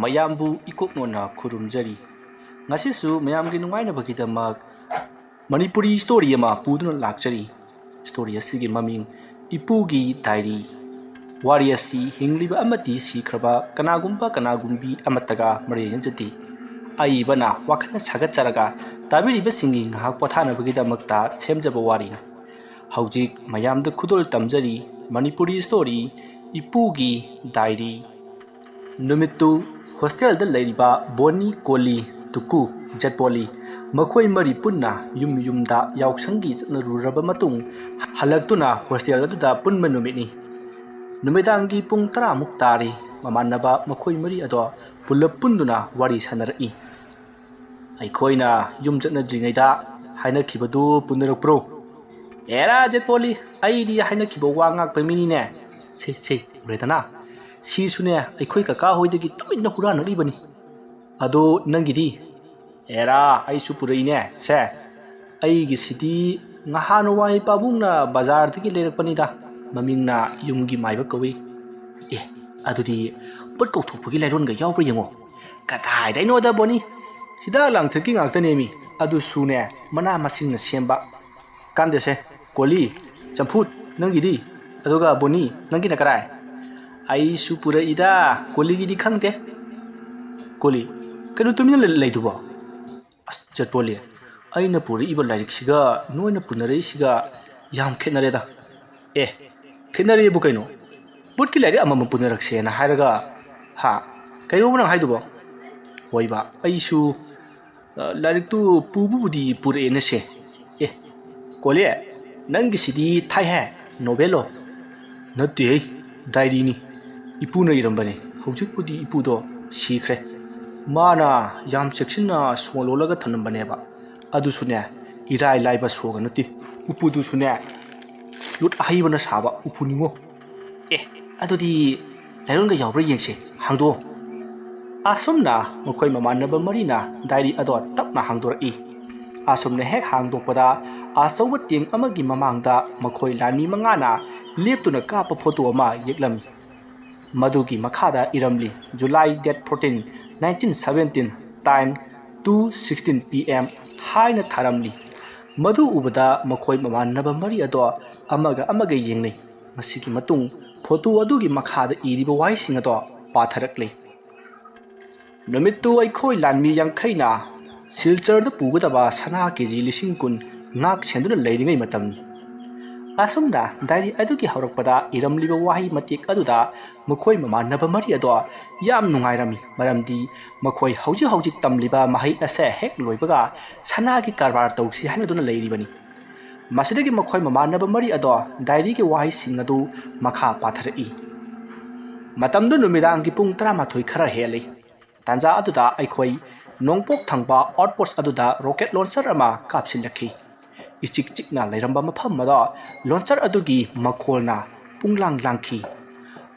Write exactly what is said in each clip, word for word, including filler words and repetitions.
ꯃꯌꯥꯝꯕꯨ ꯏꯀꯣꯛ ꯅꯣꯟꯅ ꯈꯨꯔꯨꯝꯖꯔꯤ꯫ ꯉꯁꯤꯁꯨ ꯃꯌꯥꯝꯒꯤ ꯅꯨꯡꯉꯥꯏꯅꯕꯒꯤꯗꯃꯛ ꯃꯅꯤꯄꯨꯔꯤ ꯁ꯭ꯇꯣꯔꯤ ꯑꯃ ꯄꯨꯗꯨꯅ ꯂꯥꯛꯆꯔꯤ꯫ ꯁ꯭ꯇꯣꯔꯤ ꯑꯁꯤꯒꯤ ꯃꯃꯤꯡ ꯏꯄꯨꯒꯤ ꯗꯥꯏꯔꯤ꯫ ꯋꯥꯔꯤ ꯑꯁꯤ ꯍꯤꯡꯂꯤꯕ ꯑꯃꯗꯤ ꯁꯤꯈ꯭ꯔꯕ ꯀꯅꯥꯒꯨꯝꯕ ꯀꯅꯥꯒꯨꯝꯕꯤ ꯑꯃꯠꯇꯒ ꯃꯔꯤ ꯂꯩꯅꯖꯗꯦ꯫ ꯑꯏꯕꯅ ꯋꯥꯈꯜꯅ ꯁꯥꯒꯠꯆꯔꯒ ꯇꯥꯕꯤꯔꯤꯕꯁꯤꯡꯒꯤ ꯉꯥꯏꯍꯥꯛ ꯄꯣꯊꯥꯅꯕꯒꯤꯗꯃꯛꯇ ꯁꯦꯝꯖꯕ ꯋꯥꯔꯤꯅꯤ꯫ ꯍꯧꯖꯤꯛ ꯃꯌꯥꯝꯗ ꯈꯨꯗꯣꯜ ꯇꯝꯖꯔꯤ ꯃꯅꯤꯄꯨꯔꯤ ꯁ꯭ꯇꯣꯔꯤ ꯏꯄꯨꯒꯤ ꯗꯥꯏꯔꯤ꯫ ꯅꯨꯃꯤꯠꯇꯨ ꯍꯣꯁꯇꯦꯜꯗ ꯂꯩꯔꯤꯕ ꯕꯣꯅꯤ, ꯀꯣꯂꯤ, ꯇꯨꯀꯨ, ꯖꯦꯠꯄꯣꯂꯤ ꯃꯈꯣꯏ ꯃꯔꯤ ꯄꯨꯟꯅ ꯌꯨꯝ ꯌꯨꯝꯗ ꯌꯥꯎꯁꯪꯒꯤ ꯆꯠꯅꯔꯨꯔꯕ ꯃꯇꯨꯡ ꯍꯜꯂꯛꯇꯨꯅ ꯍꯣꯁꯇꯦꯜ ꯑꯗꯨꯗ ꯄꯨꯟꯕ ꯅꯨꯃꯤꯠꯅꯤ꯫ ꯅꯨꯃꯤꯗꯥꯡꯒꯤ ꯄꯨꯡ ꯇꯔꯥꯃꯨꯛ ꯇꯥꯔꯤ꯫ ꯃꯃꯥꯟꯅꯕ ꯃꯈꯣꯏ ꯃꯔꯤ ꯑꯗꯣ ꯄꯨꯂꯞ ꯄꯨꯟꯗꯨꯅ ꯋꯥꯔꯤ ꯁꯥꯟꯅꯔꯛꯏ꯫ "ꯑꯩꯈꯣꯏꯅ ꯌꯨꯝ ꯆꯠꯅꯗ꯭ꯔꯤꯉꯩꯗ ꯍꯥꯏꯅꯈꯤꯕꯗꯨ ꯄꯨꯅꯔꯛꯄ꯭ꯔꯣ?" "ꯑꯦꯔꯥ ꯖꯦꯠꯄꯣꯂꯤ, ꯑꯩꯗꯤ ꯍꯥꯏꯅꯈꯤꯕ ꯋꯥ ꯉꯥꯛꯄ ꯃꯤꯅꯤꯅꯦ꯫ ꯁꯦ, ꯁꯦ, ꯎꯔꯦꯗꯅ? ꯁꯤꯁꯨꯅꯦ ꯑꯩꯈꯣꯏ ꯀꯀꯥ ꯍꯣꯏꯗꯒꯤ ꯇꯨꯃꯤꯟꯅ ꯍꯨꯔꯥꯟꯅꯔꯤꯕꯅꯤ꯫ ꯑꯗꯣ ꯅꯪꯒꯤꯗꯤ?" "ꯑꯦꯔꯥ, ꯑꯩꯁꯨ ꯄꯨꯔꯛꯏꯅꯦ꯫ ꯁꯦ, ꯑꯩꯒꯤꯁꯤꯗꯤ ꯉꯍꯥꯟꯋꯥꯏ ꯄꯥꯕꯨꯡꯅ ꯕꯖꯥꯔꯗꯒꯤ ꯂꯩꯔꯛꯄꯅꯤꯗ꯫ ꯃꯃꯤꯡꯅ ꯌꯨꯝꯒꯤ ꯃꯥꯏꯕ ꯀꯧꯏ꯫" "ꯑꯦ, ꯑꯗꯨꯗꯤ ꯄꯣꯠ ꯀꯧꯊꯣꯛꯄꯒꯤ ꯂꯥꯏꯔꯣꯟꯒ ꯌꯥꯎꯕ꯭ꯔꯥ ꯌꯦꯡꯉꯣ꯫" "ꯀꯗꯥꯏꯗꯩꯅꯣꯗ ꯕꯣꯅꯤ, ꯍꯤꯗꯥꯛ ꯂꯥꯡꯊꯛꯀꯤ ꯉꯥꯛꯇꯅꯦꯃꯤ꯫ ꯑꯗꯨꯁꯨꯅꯦ ꯃꯅꯥ ꯃꯁꯤꯡꯅ ꯁꯦꯝꯕ꯫" "ꯀꯥꯟꯗꯦꯁꯦ꯫ ꯀꯣꯂꯤ, ꯆꯝꯐꯨꯠ, ꯅꯪꯒꯤꯗꯤ? ꯑꯗꯨꯒ ꯕꯣꯅꯤ, ꯅꯪꯒꯤꯅ ꯀꯔꯥꯏ?" "ꯑꯩꯁꯨ ꯄꯨꯔꯛꯏꯗ, ꯀꯣꯂꯤꯒꯤꯗꯤ ꯈꯪꯗꯦ꯫" "ꯀꯣꯂꯤ, ꯀꯩꯅꯣ ꯇꯨꯃꯤꯟꯅ ꯂꯩ-, ꯂꯩꯗꯨꯕꯣ?" "ꯑꯁ, ꯖꯦꯠꯄꯣꯂꯤ, ꯑꯩꯅ ꯄꯨꯔꯛꯏꯕ ꯂꯥꯏꯔꯤꯛꯁꯤꯒ ꯅꯣꯏꯅ ꯄꯨꯅꯔꯛꯏꯁꯤꯒ ꯌꯥꯝ ꯈꯦꯠꯅꯔꯦꯗ꯫" "ꯑꯦ, ꯈꯦꯠꯅꯔꯦꯕꯨ ꯀꯩꯅꯣ? ꯄꯣꯠꯀꯤ ꯂꯥꯏꯔꯤꯛ ꯑꯃꯃꯝ ꯄꯨꯅꯔꯛꯁꯦꯅ ꯍꯥꯏꯔꯒ, ꯍꯥ? ꯀꯩꯅꯣꯕ ꯅꯪ ꯍꯥꯏꯗꯨꯕꯣ?" "ꯍꯣꯏꯕ, ꯑꯩꯁꯨ, ꯑ, ꯂꯥꯏꯔꯤꯛꯇꯨ ꯄꯨꯕꯕꯨꯗꯤ ꯄꯨꯔꯛꯑꯦꯅꯁꯦ꯫" "ꯑꯦ, ꯀꯣꯂꯤ, ꯅꯪꯒꯤꯁꯤꯗꯤ ꯊꯥꯏꯍꯦ, ꯅꯣꯕꯦꯜꯂꯣ?" "ꯅꯠꯇꯦꯍꯦ, ꯗꯥꯏꯔꯤꯅꯤ꯫ ꯏꯄꯨꯅ ꯏꯔꯝꯕꯅꯤ꯫ ꯍꯧꯖꯤꯛꯄꯨꯗꯤ ꯏꯄꯨꯗꯣ ꯁꯤꯈ꯭ꯔꯦ꯫ ꯃꯥꯅ ꯌꯥꯝ ꯆꯦꯛꯁꯤꯟꯅ ꯁꯣ ꯂꯣꯜꯂꯒ ꯊꯝꯂꯝꯕꯅꯦꯕ꯫ ꯑꯗꯨꯁꯨꯅꯦ, ꯏꯔꯥꯏ ꯂꯥꯏꯕ ꯁꯣꯒ ꯅꯠꯇꯦ꯫ ꯎꯄꯨꯗꯨꯁꯨꯅꯦ, ꯌꯣꯠ ꯑꯍꯩꯕꯅ ꯁꯥꯕ ꯎꯄꯨꯅꯤꯉꯣ꯫" "ꯑꯦ, ꯑꯗꯨꯗꯤ ꯂꯥꯏꯔꯣꯟꯒ ꯌꯥꯎꯕ꯭ꯔꯥ ꯌꯦꯡꯁꯦ, ꯍꯥꯡꯗꯣꯛꯑꯣ꯫" ꯑꯁꯨꯝꯅ ꯃꯈꯣꯏ ꯃꯃꯥꯟꯅꯕ ꯃꯔꯤꯅ ꯗꯥꯏꯔꯤ ꯑꯗꯣ ꯇꯞꯅ ꯍꯥꯡꯗꯣꯔꯛꯏ꯫ ꯑꯁꯨꯝꯅ ꯍꯦꯛ ꯍꯥꯡꯗꯣꯛꯄꯗ, ꯑꯆꯧꯕ ꯇꯦꯡ ꯑꯃꯒꯤ ꯃꯃꯥꯡꯗ ꯃꯈꯣꯏ ꯂꯥꯟꯃꯤ ꯃꯉꯥꯅ ꯂꯦꯞꯇꯨꯅ ꯀꯥꯞꯄ ꯐꯣꯇꯣ ꯑꯃ ꯌꯦꯛꯂꯝꯃꯤ꯫ ꯃꯗꯨꯒꯤ ꯃꯈꯥꯗ ꯏꯔꯝꯂꯤ, "July date fourteen, nineteen seventeen, time two sixteen P M" ꯍꯥꯏꯅ ꯊꯥꯔꯝꯂꯤ꯫ ꯃꯗꯨ ꯎꯕꯗ ꯃꯈꯣꯏ ꯃꯃꯥꯟꯅꯕ ꯃꯔꯤ ꯑꯗꯣ ꯑꯃꯒ ꯑꯃꯒ ꯌꯦꯡꯅꯩ꯫ ꯃꯁꯤꯒꯤ ꯃꯇꯨꯡ ꯐꯣꯇꯣ ꯑꯗꯨꯒꯤ ꯃꯈꯥꯗ ꯏꯔꯤꯕ ꯋꯥꯍꯩꯁꯤꯡ ꯑꯗꯣ ꯄꯥꯊꯔꯛꯂꯤ꯫ ꯅꯨꯃꯤꯠꯇꯨ ꯑꯩꯈꯣꯏ ꯂꯥꯟꯃꯤ ꯌꯥꯡꯈꯩꯅ ꯁꯤꯜꯆꯔꯗ ꯄꯨꯒꯗꯕ ꯁꯅꯥ ꯀꯦ ꯖꯤ ꯂꯤꯁꯤꯡ ꯀꯨꯟ ꯉꯥꯛ ꯁꯦꯟꯗꯨꯅ ꯂꯩꯔꯤꯉꯩ ꯃꯇꯝꯅꯤ꯫ ꯑꯁꯨꯝꯅ ꯗꯥꯏꯔꯤ ꯑꯗꯨꯒꯤ ꯍꯧꯔꯛꯄꯗ ꯏꯔꯝꯂꯤꯕ ꯋꯥꯍꯩ ꯃꯇꯦꯛ ꯑꯗꯨꯗ ꯃꯈꯣꯏ ꯃꯃꯥꯟꯅꯕ ꯃꯔꯤ ꯑꯗꯣ ꯌꯥꯝ ꯅꯨꯡꯉꯥꯏꯔꯝꯃꯤ, ꯃꯔꯝꯗꯤ ꯃꯈꯣꯏ ꯍꯧꯖꯤꯛ ꯍꯧꯖꯤꯛ ꯇꯝꯂꯤꯕ ꯃꯍꯩ ꯑꯁꯦ ꯍꯦꯛ ꯂꯣꯏꯕꯒ ꯁꯅꯥꯒꯤ ꯀꯔꯕꯥꯔ ꯇꯧꯁꯤ ꯍꯥꯏꯅꯗꯨꯅ ꯂꯩꯔꯤꯕꯅꯤ꯫ ꯃꯁꯤꯗꯒꯤ ꯃꯈꯣꯏ ꯃꯃꯥꯟꯅꯕ ꯃꯔꯤ ꯑꯗꯣ ꯗꯥꯏꯔꯤꯒꯤ ꯋꯥꯍꯩꯁꯤꯡ ꯑꯗꯨ ꯃꯈꯥ ꯄꯥꯊꯔꯛꯏ꯫ ꯃꯇꯝꯗꯨ ꯅꯨꯃꯤꯗꯥꯡꯒꯤ ꯄꯨꯡ ꯇꯔꯥꯃꯥꯊꯣꯏ ꯈꯔ ꯍꯦꯜꯂꯤ꯫ ꯇꯥꯟꯖꯥ ꯑꯗꯨꯗ ꯑꯩꯈꯣꯏ ꯅꯣꯡꯄꯣꯛ ꯊꯪꯕ ꯑꯥꯎꯠꯄꯣꯁ ꯑꯗꯨꯗ ꯔꯣꯀꯦꯠ ꯂꯣꯟꯆꯔ ꯑꯃ ꯀꯥꯞꯁꯤꯜꯂꯛꯈꯤ꯫ ꯏꯆꯤꯛ ꯆꯤꯛꯅ ꯂꯩꯔꯝꯕ ꯃꯐꯝ ꯑꯗꯣ ꯂꯣꯟꯆꯔ ꯑꯗꯨꯒꯤ ꯃꯈꯣꯜꯅ ꯄꯨꯡꯂꯥꯡ ꯂꯥꯡꯈꯤ꯫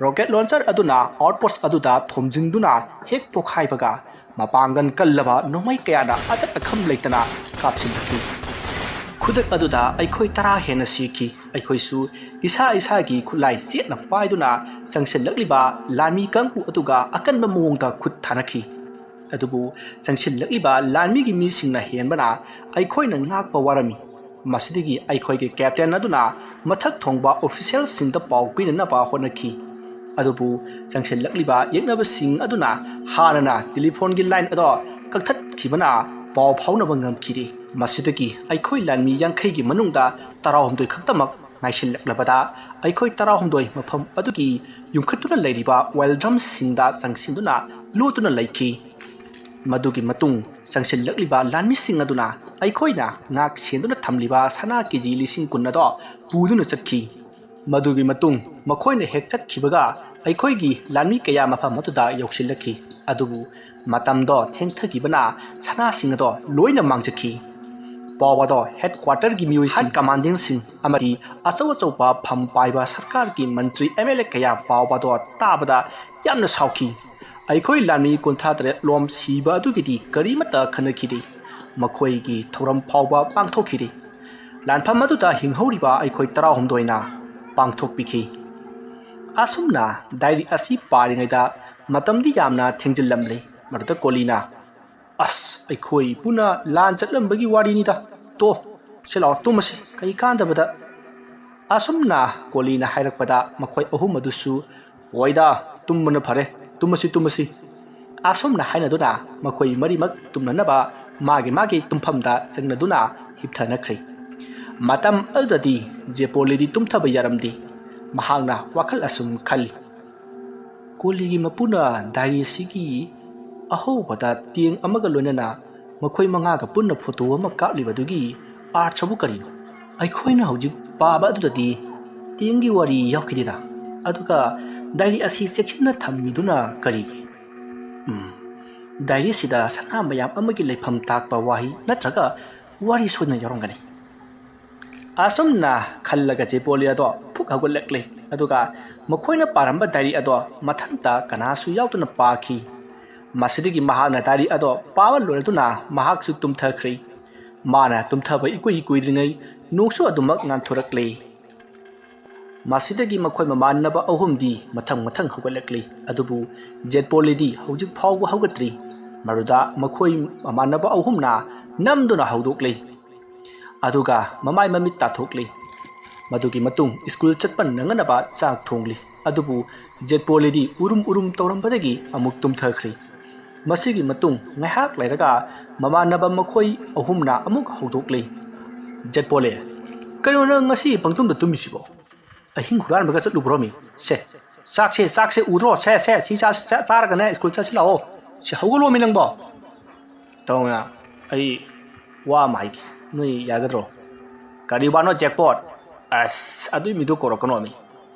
ꯔꯣꯀꯦꯠ ꯂꯣꯟꯆꯔ ꯑꯗꯨꯅ ꯑꯥꯎꯠꯄꯣꯁ ꯑꯗꯨꯗ ꯊꯣꯝꯖꯤꯟꯗꯨꯅ ꯍꯦꯛ ꯄꯣꯈꯥꯏꯕꯒ ꯃꯄꯥꯡꯒꯜ ꯀꯜꯂꯕ ꯅꯣꯡꯃꯩ ꯀꯌꯥꯅ ꯑꯆꯠ ꯑꯈꯝ ꯂꯩꯇꯅ ꯀꯥꯞꯁꯤꯜꯂꯛꯈꯤ꯫ ꯈꯨꯗꯛ ꯑꯗꯨꯗ ꯑꯩꯈꯣꯏ ꯇꯔꯥ ꯍꯦꯟꯅ ꯁꯤꯈꯤ꯫ ꯑꯩꯈꯣꯏꯁꯨ ꯏꯁꯥ ꯏꯁꯥꯒꯤ ꯈꯨꯠꯂꯥꯏ ꯆꯦꯠꯅ ꯄꯥꯏꯗꯨꯅ ꯆꯪꯁꯤꯜꯂꯛꯂꯤꯕ ꯂꯥꯟꯃꯤ ꯀꯥꯡꯕꯨ ꯑꯗꯨꯒ ꯑꯀꯟꯕ ꯃꯑꯣꯡꯗ ꯈꯨꯠ ꯊꯥꯅꯈꯤ꯫ ꯑꯗꯨꯕꯨ ꯆꯪꯁꯤꯜꯂꯛꯂꯤꯕ ꯂꯥꯟꯃꯤꯒꯤ ꯃꯤꯁꯤꯡꯅ ꯍꯦꯟꯕꯅ ꯑꯩꯈꯣꯏꯅ ꯉꯥꯛꯄ ꯋꯥꯔꯝꯃꯤ꯫ ꯃꯁꯤꯗꯒꯤ ꯑꯩꯈꯣꯏꯒꯤ ꯀꯦꯞꯇꯦꯟ ꯑꯗꯨꯅ ꯃꯊꯛ ꯊꯣꯡꯕ ꯑꯣꯐꯤꯁꯤꯌꯦꯜꯁꯤꯡꯗ ꯄꯥꯎ ꯄꯤꯅꯅꯕ ꯍꯣꯠꯅꯈꯤ꯫ ꯑꯗꯨꯕꯨ ꯆꯪꯁꯤꯜꯂꯛꯂꯤꯕ ꯌꯦꯛꯅꯕꯁꯤꯡ ꯑꯗꯨꯅ ꯍꯥꯟꯅꯅ ꯇꯦꯂꯤꯐꯣꯟꯒꯤ ꯂꯥꯏꯟ ꯑꯗꯣ ꯀꯛꯊꯠꯈꯤꯕꯅ ꯄꯥꯎ ꯐꯥꯎꯅꯕ ꯉꯝꯈꯤꯗꯦ꯫ ꯃꯁꯤꯗꯒꯤ ꯑꯩꯈꯣꯏ ꯂꯥꯟꯃꯤ ꯌꯥꯡꯈꯩꯒꯤ ꯃꯅꯨꯡꯗ ꯇꯔꯥꯍꯨꯝꯗꯣꯏ ꯈꯛꯇꯃꯛ ꯉꯥꯏꯁꯤꯜꯂꯛꯂꯕꯗ ꯑꯩꯈꯣꯏ ꯇꯔꯥꯍꯨꯝꯗꯣꯏ ꯃꯐꯝ ꯑꯗꯨꯒꯤ ꯌꯨꯝꯈꯠꯇꯨꯅ ꯂꯩꯔꯤꯕ ꯑꯣꯏꯜ ꯗ꯭ꯔꯝꯁꯤꯡꯗ ꯆꯪꯁꯤꯟꯗꯨꯅ ꯂꯣꯠꯇꯨꯅ ꯂꯩꯈꯤ꯫ ꯃꯗꯨꯒꯤ ꯃꯇꯨꯡ ꯆꯪꯁꯤꯜꯂꯛꯂꯤꯕ ꯂꯥꯟꯃꯤꯁꯤꯡ ꯑꯗꯨꯅ ꯑꯩꯈꯣꯏꯅ ꯉꯥꯛ ꯁꯦꯟꯗꯨꯅ ꯊꯝꯂꯤꯕ ꯁꯅꯥ ꯀꯦ ꯖꯤ ꯂꯤꯁꯤꯡ ꯀꯨꯟ ꯑꯗꯣ ꯄꯨꯗꯨꯅ ꯆꯠꯈꯤ꯫ ꯃꯗꯨꯒꯤ ꯃꯇꯨꯡ ꯃꯈꯣꯏꯅ ꯍꯦꯛ ꯆꯠꯈꯤꯕꯒ ꯑꯩꯈꯣꯏꯒꯤ ꯂꯥꯟꯃꯤ ꯀꯌꯥ ꯃꯐꯝ ꯑꯗꯨꯗ ꯌꯧꯁꯤꯜꯂꯛꯈꯤ꯫ ꯑꯗꯨꯕꯨ ꯃꯇꯝꯗꯣ ꯊꯦꯡꯊꯈꯤꯕꯅ ꯁꯅꯥꯁꯤꯡ ꯑꯗꯣ ꯂꯣꯏꯅ ꯃꯥꯡꯖꯈꯤ꯫ ꯄꯥꯎ ꯑꯗꯣ ꯍꯦꯗ ꯀ꯭ꯋꯥꯇꯔꯒꯤ ꯃꯤꯑꯣꯏꯁꯤꯡ, ꯍꯥꯏ ꯀꯃꯥꯟꯗꯦꯟꯁꯤꯡ ꯑꯃꯗꯤ ꯑꯆꯧ ꯑꯆꯧꯕ ꯐꯝ ꯄꯥꯏꯕ ꯁꯔꯀꯥꯔꯒꯤ ꯃꯟꯇ꯭ꯔꯤ, ꯑꯦꯝ ꯑꯦꯜ ꯑꯦ ꯀꯌꯥ ꯄꯥꯎ ꯑꯗꯣ ꯇꯥꯕꯗ ꯌꯥꯝꯅ ꯁꯥꯎꯈꯤ꯫ ꯑꯩꯈꯣꯏ ꯂꯥꯟꯃꯤ ꯀꯨꯟꯊ꯭ꯔꯥ ꯇꯔꯦꯠ ꯂꯣꯝ ꯁꯤꯕ ꯑꯗꯨꯒꯤꯗꯤ ꯀꯔꯤꯃꯠꯇ ꯈꯟꯅꯈꯤꯗꯦ꯫ ꯃꯈꯣꯏꯒꯤ ꯊꯧꯔꯝ ꯐꯥꯎꯕ ꯄꯥꯡꯊꯣꯛꯈꯤꯗꯦ꯫ ꯂꯥꯟꯐꯝ ꯑꯗꯨꯗ ꯍꯤꯡꯍꯧꯔꯤꯕ ꯑꯩꯈꯣꯏ ꯇꯔꯥꯍꯨꯝꯗꯣꯏꯅ ꯄꯥꯡꯊꯣꯛꯄꯤꯈꯤ꯫ ꯑꯁꯨꯝꯅ ꯗꯥꯏꯔꯤ ꯑꯁꯤ ꯄꯥꯔꯤꯉꯩꯗ ꯃꯇꯝꯗꯤ ꯌꯥꯝꯅ ꯊꯦꯡꯖꯤꯜꯂꯝꯂꯦ꯫ ꯃꯗꯨꯗ ꯀꯣꯂꯤꯅ, "ꯑꯁ, ꯑꯩꯈꯣꯏ ꯄꯨꯟꯅ ꯂꯥꯟ ꯆꯠꯂꯝꯕꯒꯤ ꯋꯥꯔꯤꯅꯤꯗ꯫ ꯇꯣ, ꯁꯦ ꯂꯥꯛꯑꯣ, ꯇꯨꯝꯃꯁꯤ, ꯀꯩ ꯀꯥꯟꯗꯕꯗ?" ꯑꯁꯨꯝꯅ ꯀꯣꯂꯤꯅ ꯍꯥꯏꯔꯛꯄꯗ ꯃꯈꯣꯏ ꯑꯍꯨꯝ ꯑꯗꯨꯁꯨ, "ꯍꯣꯏꯗ, ꯇꯨꯝꯕꯅ ꯐꯔꯦ, ꯇꯨꯝꯃꯁꯤ, ꯇꯨꯝꯃꯁꯤ"꯫ ꯑꯁꯨꯝꯅ ꯍꯥꯏꯅꯗꯨꯅ ꯃꯈꯣꯏ ꯃꯔꯤꯃꯛ ꯇꯨꯝꯅꯅꯕ ꯃꯥꯒꯤ ꯃꯥꯒꯤ ꯇꯨꯝꯐꯝꯗ ꯆꯪꯅꯗꯨꯅ ꯍꯤꯞꯊꯅꯈ꯭ꯔꯦ꯫ ꯃꯇꯝ ꯑꯗꯨꯗꯗꯤ ꯖꯦꯄꯣꯂꯤꯗꯤ ꯇꯨꯝꯊꯕ ꯌꯥꯔꯝꯗꯦ꯫ ꯃꯍꯥꯛꯅ ꯋꯥꯈꯜ ꯑꯁꯨꯝ ꯈꯜꯂꯤ, "ꯀꯣꯂꯤꯒꯤ ꯃꯄꯨꯅ ꯗꯥꯏꯔꯤ ꯑꯁꯤꯒꯤ ꯑꯍꯧꯕꯗ ꯇꯦꯡ ꯑꯃꯒ ꯂꯣꯏꯅꯅ ꯃꯈꯣꯏ ꯃꯉꯥꯒ ꯄꯨꯟꯅ ꯐꯣꯇꯣ ꯑꯃ ꯀꯥꯞꯂꯤꯕꯗꯨꯒꯤ ꯑꯥꯔꯠꯁ ꯑꯕꯨ ꯀꯔꯤꯅꯣ? ꯑꯩꯈꯣꯏꯅ ꯍꯧꯖꯤꯛ ꯄꯥꯕ ꯑꯗꯨꯗꯗꯤ ꯇꯦꯡꯒꯤ ꯋꯥꯔꯤ ꯌꯥꯎꯈꯤꯗꯦꯗ꯫ ꯑꯗꯨꯒ ꯗꯥꯏꯔꯤ ꯑꯁꯤ ꯆꯦꯛꯁꯤꯟꯅ ꯊꯝꯃꯤꯗꯨꯅ ꯀꯔꯤꯒꯤ? ꯎꯝ, ꯗꯥꯏꯔꯤꯁꯤꯗ ꯁꯅꯥ ꯃꯌꯥꯝ ꯑꯃꯒꯤ ꯂꯩꯐꯝ ꯇꯥꯛꯄ ꯋꯥꯍꯩ ꯅꯠꯇ꯭ꯔꯒ ꯋꯥꯔꯤ ꯁꯣꯏꯗꯅ ꯌꯥꯎꯔꯝꯒꯅꯤ"꯫ ꯑꯁꯨꯝꯅ ꯈꯜꯂꯒ ꯖꯦꯄꯣꯂꯤ ꯑꯗꯣ ꯐꯨꯛ ꯍꯧꯒꯠꯂꯛꯂꯦ꯫ ꯑꯗꯨꯒ ꯃꯈꯣꯏꯅ ꯄꯥꯔꯝꯕ ꯗꯥꯏꯔꯤ ꯑꯗꯣ ꯃꯊꯟꯇ ꯀꯅꯥꯁꯨ ꯌꯥꯎꯗꯅ ꯄꯥꯈꯤ꯫ ꯃꯁꯤꯗꯒꯤ ꯃꯍꯥꯛꯅ ꯗꯥꯏꯔꯤ ꯑꯗꯣ ꯄꯥꯕ ꯂꯣꯏꯔꯗꯨꯅ ꯃꯍꯥꯛꯁꯨ ꯇꯨꯝꯊꯈ꯭ꯔꯦ꯫ ꯃꯥꯅ ꯇꯨꯝꯊꯕ ꯏꯀꯨꯏ ꯀꯨꯏꯗ꯭ꯔꯤꯉꯩ ꯅꯣꯡꯁꯨ ꯑꯗꯨꯃꯛ ꯉꯥꯟꯊꯣꯔꯛꯂꯦ꯫ ꯃꯁꯤꯗꯒꯤ ꯃꯈꯣꯏ ꯃꯃꯥꯟꯅꯕ ꯑꯍꯨꯝꯗꯤ ꯃꯊꯪ ꯃꯊꯪ ꯍꯧꯒꯠꯂꯛꯂꯤ꯫ ꯑꯗꯨꯕꯨ ꯖꯦꯠꯄꯣꯂꯤꯗꯤ ꯍꯧꯖꯤꯛ ꯐꯥꯎꯕ ꯍꯧꯒꯠꯇ꯭ꯔꯤ꯫ ꯃꯗꯨꯗ ꯃꯈꯣꯏ ꯃꯃꯥꯟꯅꯕ ꯑꯍꯨꯝꯅ ꯅꯝꯗꯨꯅ ꯍꯧꯗꯣꯛꯂꯤ꯫ ꯑꯗꯨꯒ ꯃꯃꯥꯏ ꯃꯃꯤꯠ ꯇꯥꯊꯣꯛꯂꯤ꯫ ꯃꯗꯨꯒꯤ ꯃꯇꯨꯡ ꯁ꯭ꯀꯨꯜ ꯆꯠꯄ ꯅꯪꯅꯅꯕ ꯆꯥꯛ ꯊꯣꯡꯂꯤ꯫ ꯑꯗꯨꯕꯨ ꯖꯦꯠꯄꯣꯂꯤꯗꯤ ꯎꯔꯨꯝ ꯎꯔꯨꯝ ꯇꯧꯔꯝꯕꯗꯒꯤ ꯑꯃꯨꯛ ꯇꯨꯝꯊꯈ꯭ꯔꯤ꯫ ꯃꯁꯤꯒꯤ ꯃꯇꯨꯡ ꯉꯥꯏꯍꯥꯛ ꯂꯩꯔꯒ ꯃꯃꯥꯟꯅꯕ ꯃꯈꯣꯏ ꯑꯍꯨꯝꯅ ꯑꯃꯨꯛ ꯍꯧꯗꯣꯛꯂꯤ꯫ "ꯖꯦꯠꯄꯣꯂꯤ, ꯀꯩꯅꯣ ꯅꯪ ꯉꯁꯤ ꯄꯪꯇꯨꯝꯗ ꯇꯨꯝꯃꯤꯁꯤꯕꯣ? ꯑꯍꯤꯡ ꯍꯨꯔꯥꯟꯕꯒ ꯆꯠꯂꯨꯕ꯭ꯔꯣꯃꯤ? ꯁꯦ, ꯆꯥꯛꯁꯦ, ꯆꯥꯛꯁꯦ ꯎꯗ꯭ꯔꯣ? ꯁꯦ, ꯁꯦ, ꯁꯤ ꯆꯥ-, ꯆꯥ-, ꯆꯥꯔꯒꯅꯦ ꯁ꯭ꯀꯨꯜ ꯆꯠꯁꯤ ꯂꯥꯛꯑꯣ꯫ ꯁꯤ ꯍꯧꯒꯠꯂꯣꯃꯤ ꯅꯪꯕꯣ꯫" ꯇꯧꯅ, ꯑꯩ ꯋꯥ ꯑꯃ ꯍꯥꯏꯒꯦ, ꯅꯣꯏ ꯌꯥꯒꯗ꯭ꯔꯣ? "ꯀꯔꯤ ꯋꯥꯅꯣ, ꯖꯦꯛꯄꯣꯠ?" "ꯑꯁ, ꯑꯗꯨꯏ ꯃꯤꯗꯣ ꯀꯧꯔꯛꯀꯅꯣꯃꯤ,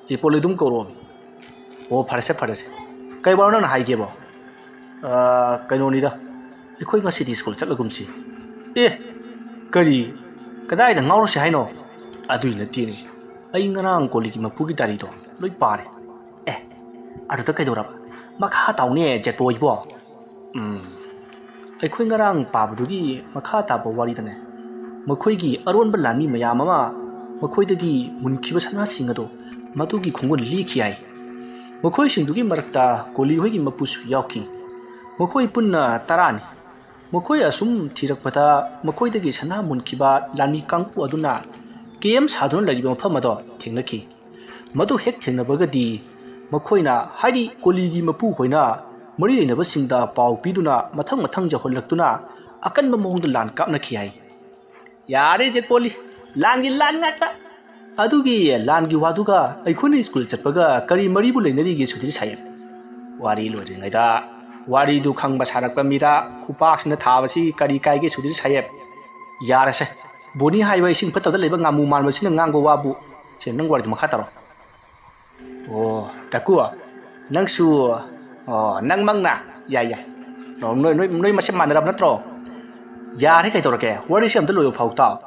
ꯖꯦꯛꯄꯣꯠ ꯑꯗꯨꯝ ꯀꯧꯔꯛꯑꯣꯃꯤ꯫" "ꯑꯣ, ꯐꯔꯦꯁꯦ, ꯐꯔꯦꯁꯦ꯫ ꯀꯩ ꯋꯥꯅꯣ ꯅꯪꯅ ꯍꯥꯏꯒꯦꯕꯣ?" "ꯑ, ꯀꯩꯅꯣꯅꯤꯗ, ꯑꯩꯈꯣꯏ ꯉꯁꯤꯗꯤ ꯁ꯭ꯀꯨꯜ ꯆꯠꯂꯒꯨꯝꯁꯤ꯫" "ꯑꯦ, ꯀꯔꯤ? ꯀꯗꯥꯏꯗ ꯉꯥꯎꯔꯨꯁꯤ ꯍꯥꯏꯅꯣ?" "ꯑꯗꯨꯏ ꯅꯠꯇꯦꯅꯦ, ꯑꯩ ꯉꯔꯥꯡ ꯀꯣꯂꯤꯒꯤ ꯃꯄꯨꯒꯤ ꯗꯥꯏꯔꯤꯗꯣ ꯂꯣꯏ ꯄꯥꯔꯦ꯫" "ꯑꯦ, ꯑꯗꯨꯗ ꯀꯩꯗꯧꯔꯕ? ꯃꯈꯥ ꯇꯥꯎꯅꯦ, ꯖꯦꯠꯄꯣꯏꯕꯣ꯫" "ꯎꯝ, ꯑꯩꯈꯣꯏ ꯉꯔꯥꯡ ꯄꯥꯕꯗꯨꯒꯤ ꯃꯈꯥ ꯇꯥꯕ ꯋꯥꯔꯤꯗꯅꯦ, ꯃꯈꯣꯏꯒꯤ ꯑꯔꯣꯟꯕ ꯂꯥꯟꯃꯤ ꯃꯌꯥꯝ ꯑꯃ ꯃꯈꯣꯏꯗꯒꯤ ꯃꯨꯟꯈꯤꯕ ꯁꯅꯥꯁꯤꯡ ꯑꯗꯣ ꯃꯗꯨꯒꯤ ꯈꯣꯡꯒꯨꯟ ꯂꯤꯈꯤ ꯍꯥꯏ꯫ ꯃꯈꯣꯏꯁꯤꯡꯗꯨꯒꯤ ꯃꯔꯛꯇ ꯀꯣꯂꯤ ꯍꯣꯏꯒꯤ ꯃꯄꯨꯁꯨ ꯌꯥꯎꯈꯤ꯫ ꯃꯈꯣꯏ ꯄꯨꯟꯅ ꯇꯔꯥꯅꯤ꯫ ꯃꯈꯣꯏ ꯑꯁꯨꯝ ꯊꯤꯔꯛꯄꯗ ꯃꯈꯣꯏꯗꯒꯤ ꯁꯅꯥ ꯃꯨꯟꯈꯤꯕ ꯂꯥꯟꯃꯤ ꯀꯥꯡꯕꯨ ꯑꯗꯨꯅ ꯀꯦꯝ ꯁꯥꯗꯨꯅ ꯂꯩꯔꯤꯕ ꯃꯐꯝ ꯑꯗꯣ ꯊꯦꯡꯅꯈꯤ꯫ ꯃꯗꯨ ꯍꯦꯛ ꯊꯦꯡꯅꯕꯒꯗꯤ ꯃꯈꯣꯏꯅ, ꯍꯥꯏꯗꯤ ꯀꯣꯂꯤꯒꯤ ꯃꯄꯨ ꯍꯣꯏꯅ ꯃꯔꯤ ꯂꯩꯅꯕꯁꯤꯡꯗ ꯄꯥꯎ ꯄꯤꯗꯨꯅ ꯃꯊꯪ ꯃꯊꯪ ꯌꯧꯍꯜꯂꯛꯇꯨꯅ ꯑꯀꯟꯕ ꯃꯑꯣꯡꯗ ꯂꯥꯟ ꯀꯥꯞꯅꯈꯤ ꯍꯥꯏ꯫ "ꯌꯥꯔꯦ ꯖꯦꯠ ꯄꯣꯂꯤ, ꯂꯥꯟꯒꯤ ꯂꯥꯟ ꯉꯥꯛꯇ꯫ ꯑꯗꯨꯒꯤ ꯂꯥꯟꯒꯤ ꯋꯥꯗꯨꯒ ꯑꯩꯈꯣꯏꯅ ꯁ꯭ꯀꯨꯜ ꯆꯠꯄꯒ ꯀꯔꯤ ꯃꯔꯤꯕꯨ ꯂꯩꯅꯔꯤꯒꯦ ꯁꯨꯙꯤꯔ ꯁꯥꯍꯦꯕ?" ꯋꯥꯔꯤ ꯂꯣꯏꯗ꯭ꯔꯤꯉꯩꯗ ꯋꯥꯔꯤꯗꯨ ꯈꯪꯕ ꯁꯥꯔꯛꯄ ꯃꯤꯗ ꯈꯨꯄꯥꯛꯁꯤꯅ ꯊꯥꯕꯁꯤ ꯀꯔꯤ ꯀꯥꯏꯒꯦ ꯁꯨꯙꯤꯔ ꯁꯥꯍꯦꯕ? ꯌꯥꯔꯁꯦ, ꯕꯣꯅꯤ ꯍꯥꯏꯕ ꯏꯁꯤꯡ ꯐꯠꯇꯕꯗ ꯂꯩꯕ ꯉꯥꯃꯨ ꯃꯥꯟꯕꯁꯤꯅ ꯉꯥꯡꯕ ꯋꯥꯕꯨ꯫ ꯁꯦ, ꯅꯪ ꯋꯥꯔꯤꯗꯨ ꯃꯈꯥ ꯇꯥꯔꯣ꯫ ꯑꯣ, ꯇꯥꯀꯨ, ꯅꯪꯁꯨ, ꯑꯣ, ꯅꯪꯃꯛꯅ, ꯌꯥꯏ, ꯌꯥꯏ꯫ ꯑꯣ, ꯅꯣꯏ, ꯅꯣꯏ, ꯅꯣꯏ ꯃꯁꯦꯟ ꯃꯥꯟꯅꯔꯕ ꯅꯠꯇ꯭ꯔꯣ? ꯌꯥꯔꯦ, ꯀꯩꯗꯧꯔꯒꯦ? ꯋꯥꯔꯤꯁꯦ ꯑꯝꯇ ꯂꯣꯏꯕ ꯐꯥꯎ ꯇꯥꯎ꯫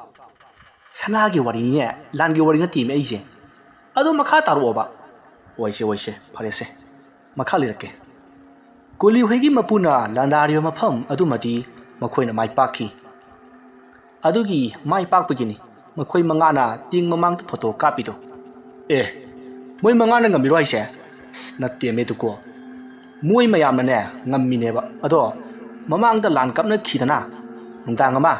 ꯁꯅꯥꯒꯤ ꯋꯥꯔꯤꯅꯤꯅꯦ, ꯂꯥꯟꯒꯤ ꯋꯥꯔꯤ ꯅꯠꯇꯦꯃꯤ ꯑꯩꯁꯦ꯫ ꯑꯗꯣ ꯃꯈꯥ ꯇꯥꯔꯛꯑꯣꯕ꯫ ꯑꯣꯏꯁꯦ, ꯑꯣꯏꯁꯦ, ꯐꯔꯦꯁꯦ꯫ ꯃꯈꯥ ꯂꯤꯔꯛꯀꯦ꯫ ꯀꯨꯂꯤ ꯍꯣꯏꯒꯤ ꯃꯄꯨꯅ ꯂꯥꯟꯗꯥꯔꯤꯕ ꯃꯐꯝ ꯑꯗꯨꯃꯗꯤ ꯃꯈꯣꯏꯅ ꯃꯥꯏ ꯄꯥꯛꯈꯤ꯫ ꯑꯗꯨꯒꯤ ꯃꯥꯏ ꯄꯥꯛꯄꯒꯤꯅꯤ ꯃꯈꯣꯏ ꯃꯉꯥꯅ ꯇꯦꯡ ꯃꯃꯥꯡꯗ ꯐꯣꯇꯣ ꯀꯥꯞꯄꯤꯗꯣ꯫ ꯑꯦ, ꯃꯣꯏ ꯃꯉꯥꯅ ꯉꯝꯃꯤꯔꯣ ꯍꯥꯏꯁꯦ? ꯑꯁ, ꯅꯠꯇꯦꯃꯦ ꯇꯨꯀꯣ꯫ ꯃꯣꯏ ꯃꯌꯥꯝꯅꯅꯦ ꯉꯝꯃꯤꯅꯦꯕ꯫ ꯑꯗꯣ ꯃꯃꯥꯡꯗ ꯂꯥꯟ ꯀꯥꯞꯅꯈꯤꯗꯅ ꯅꯨꯡꯗꯥꯡ ꯑꯃ,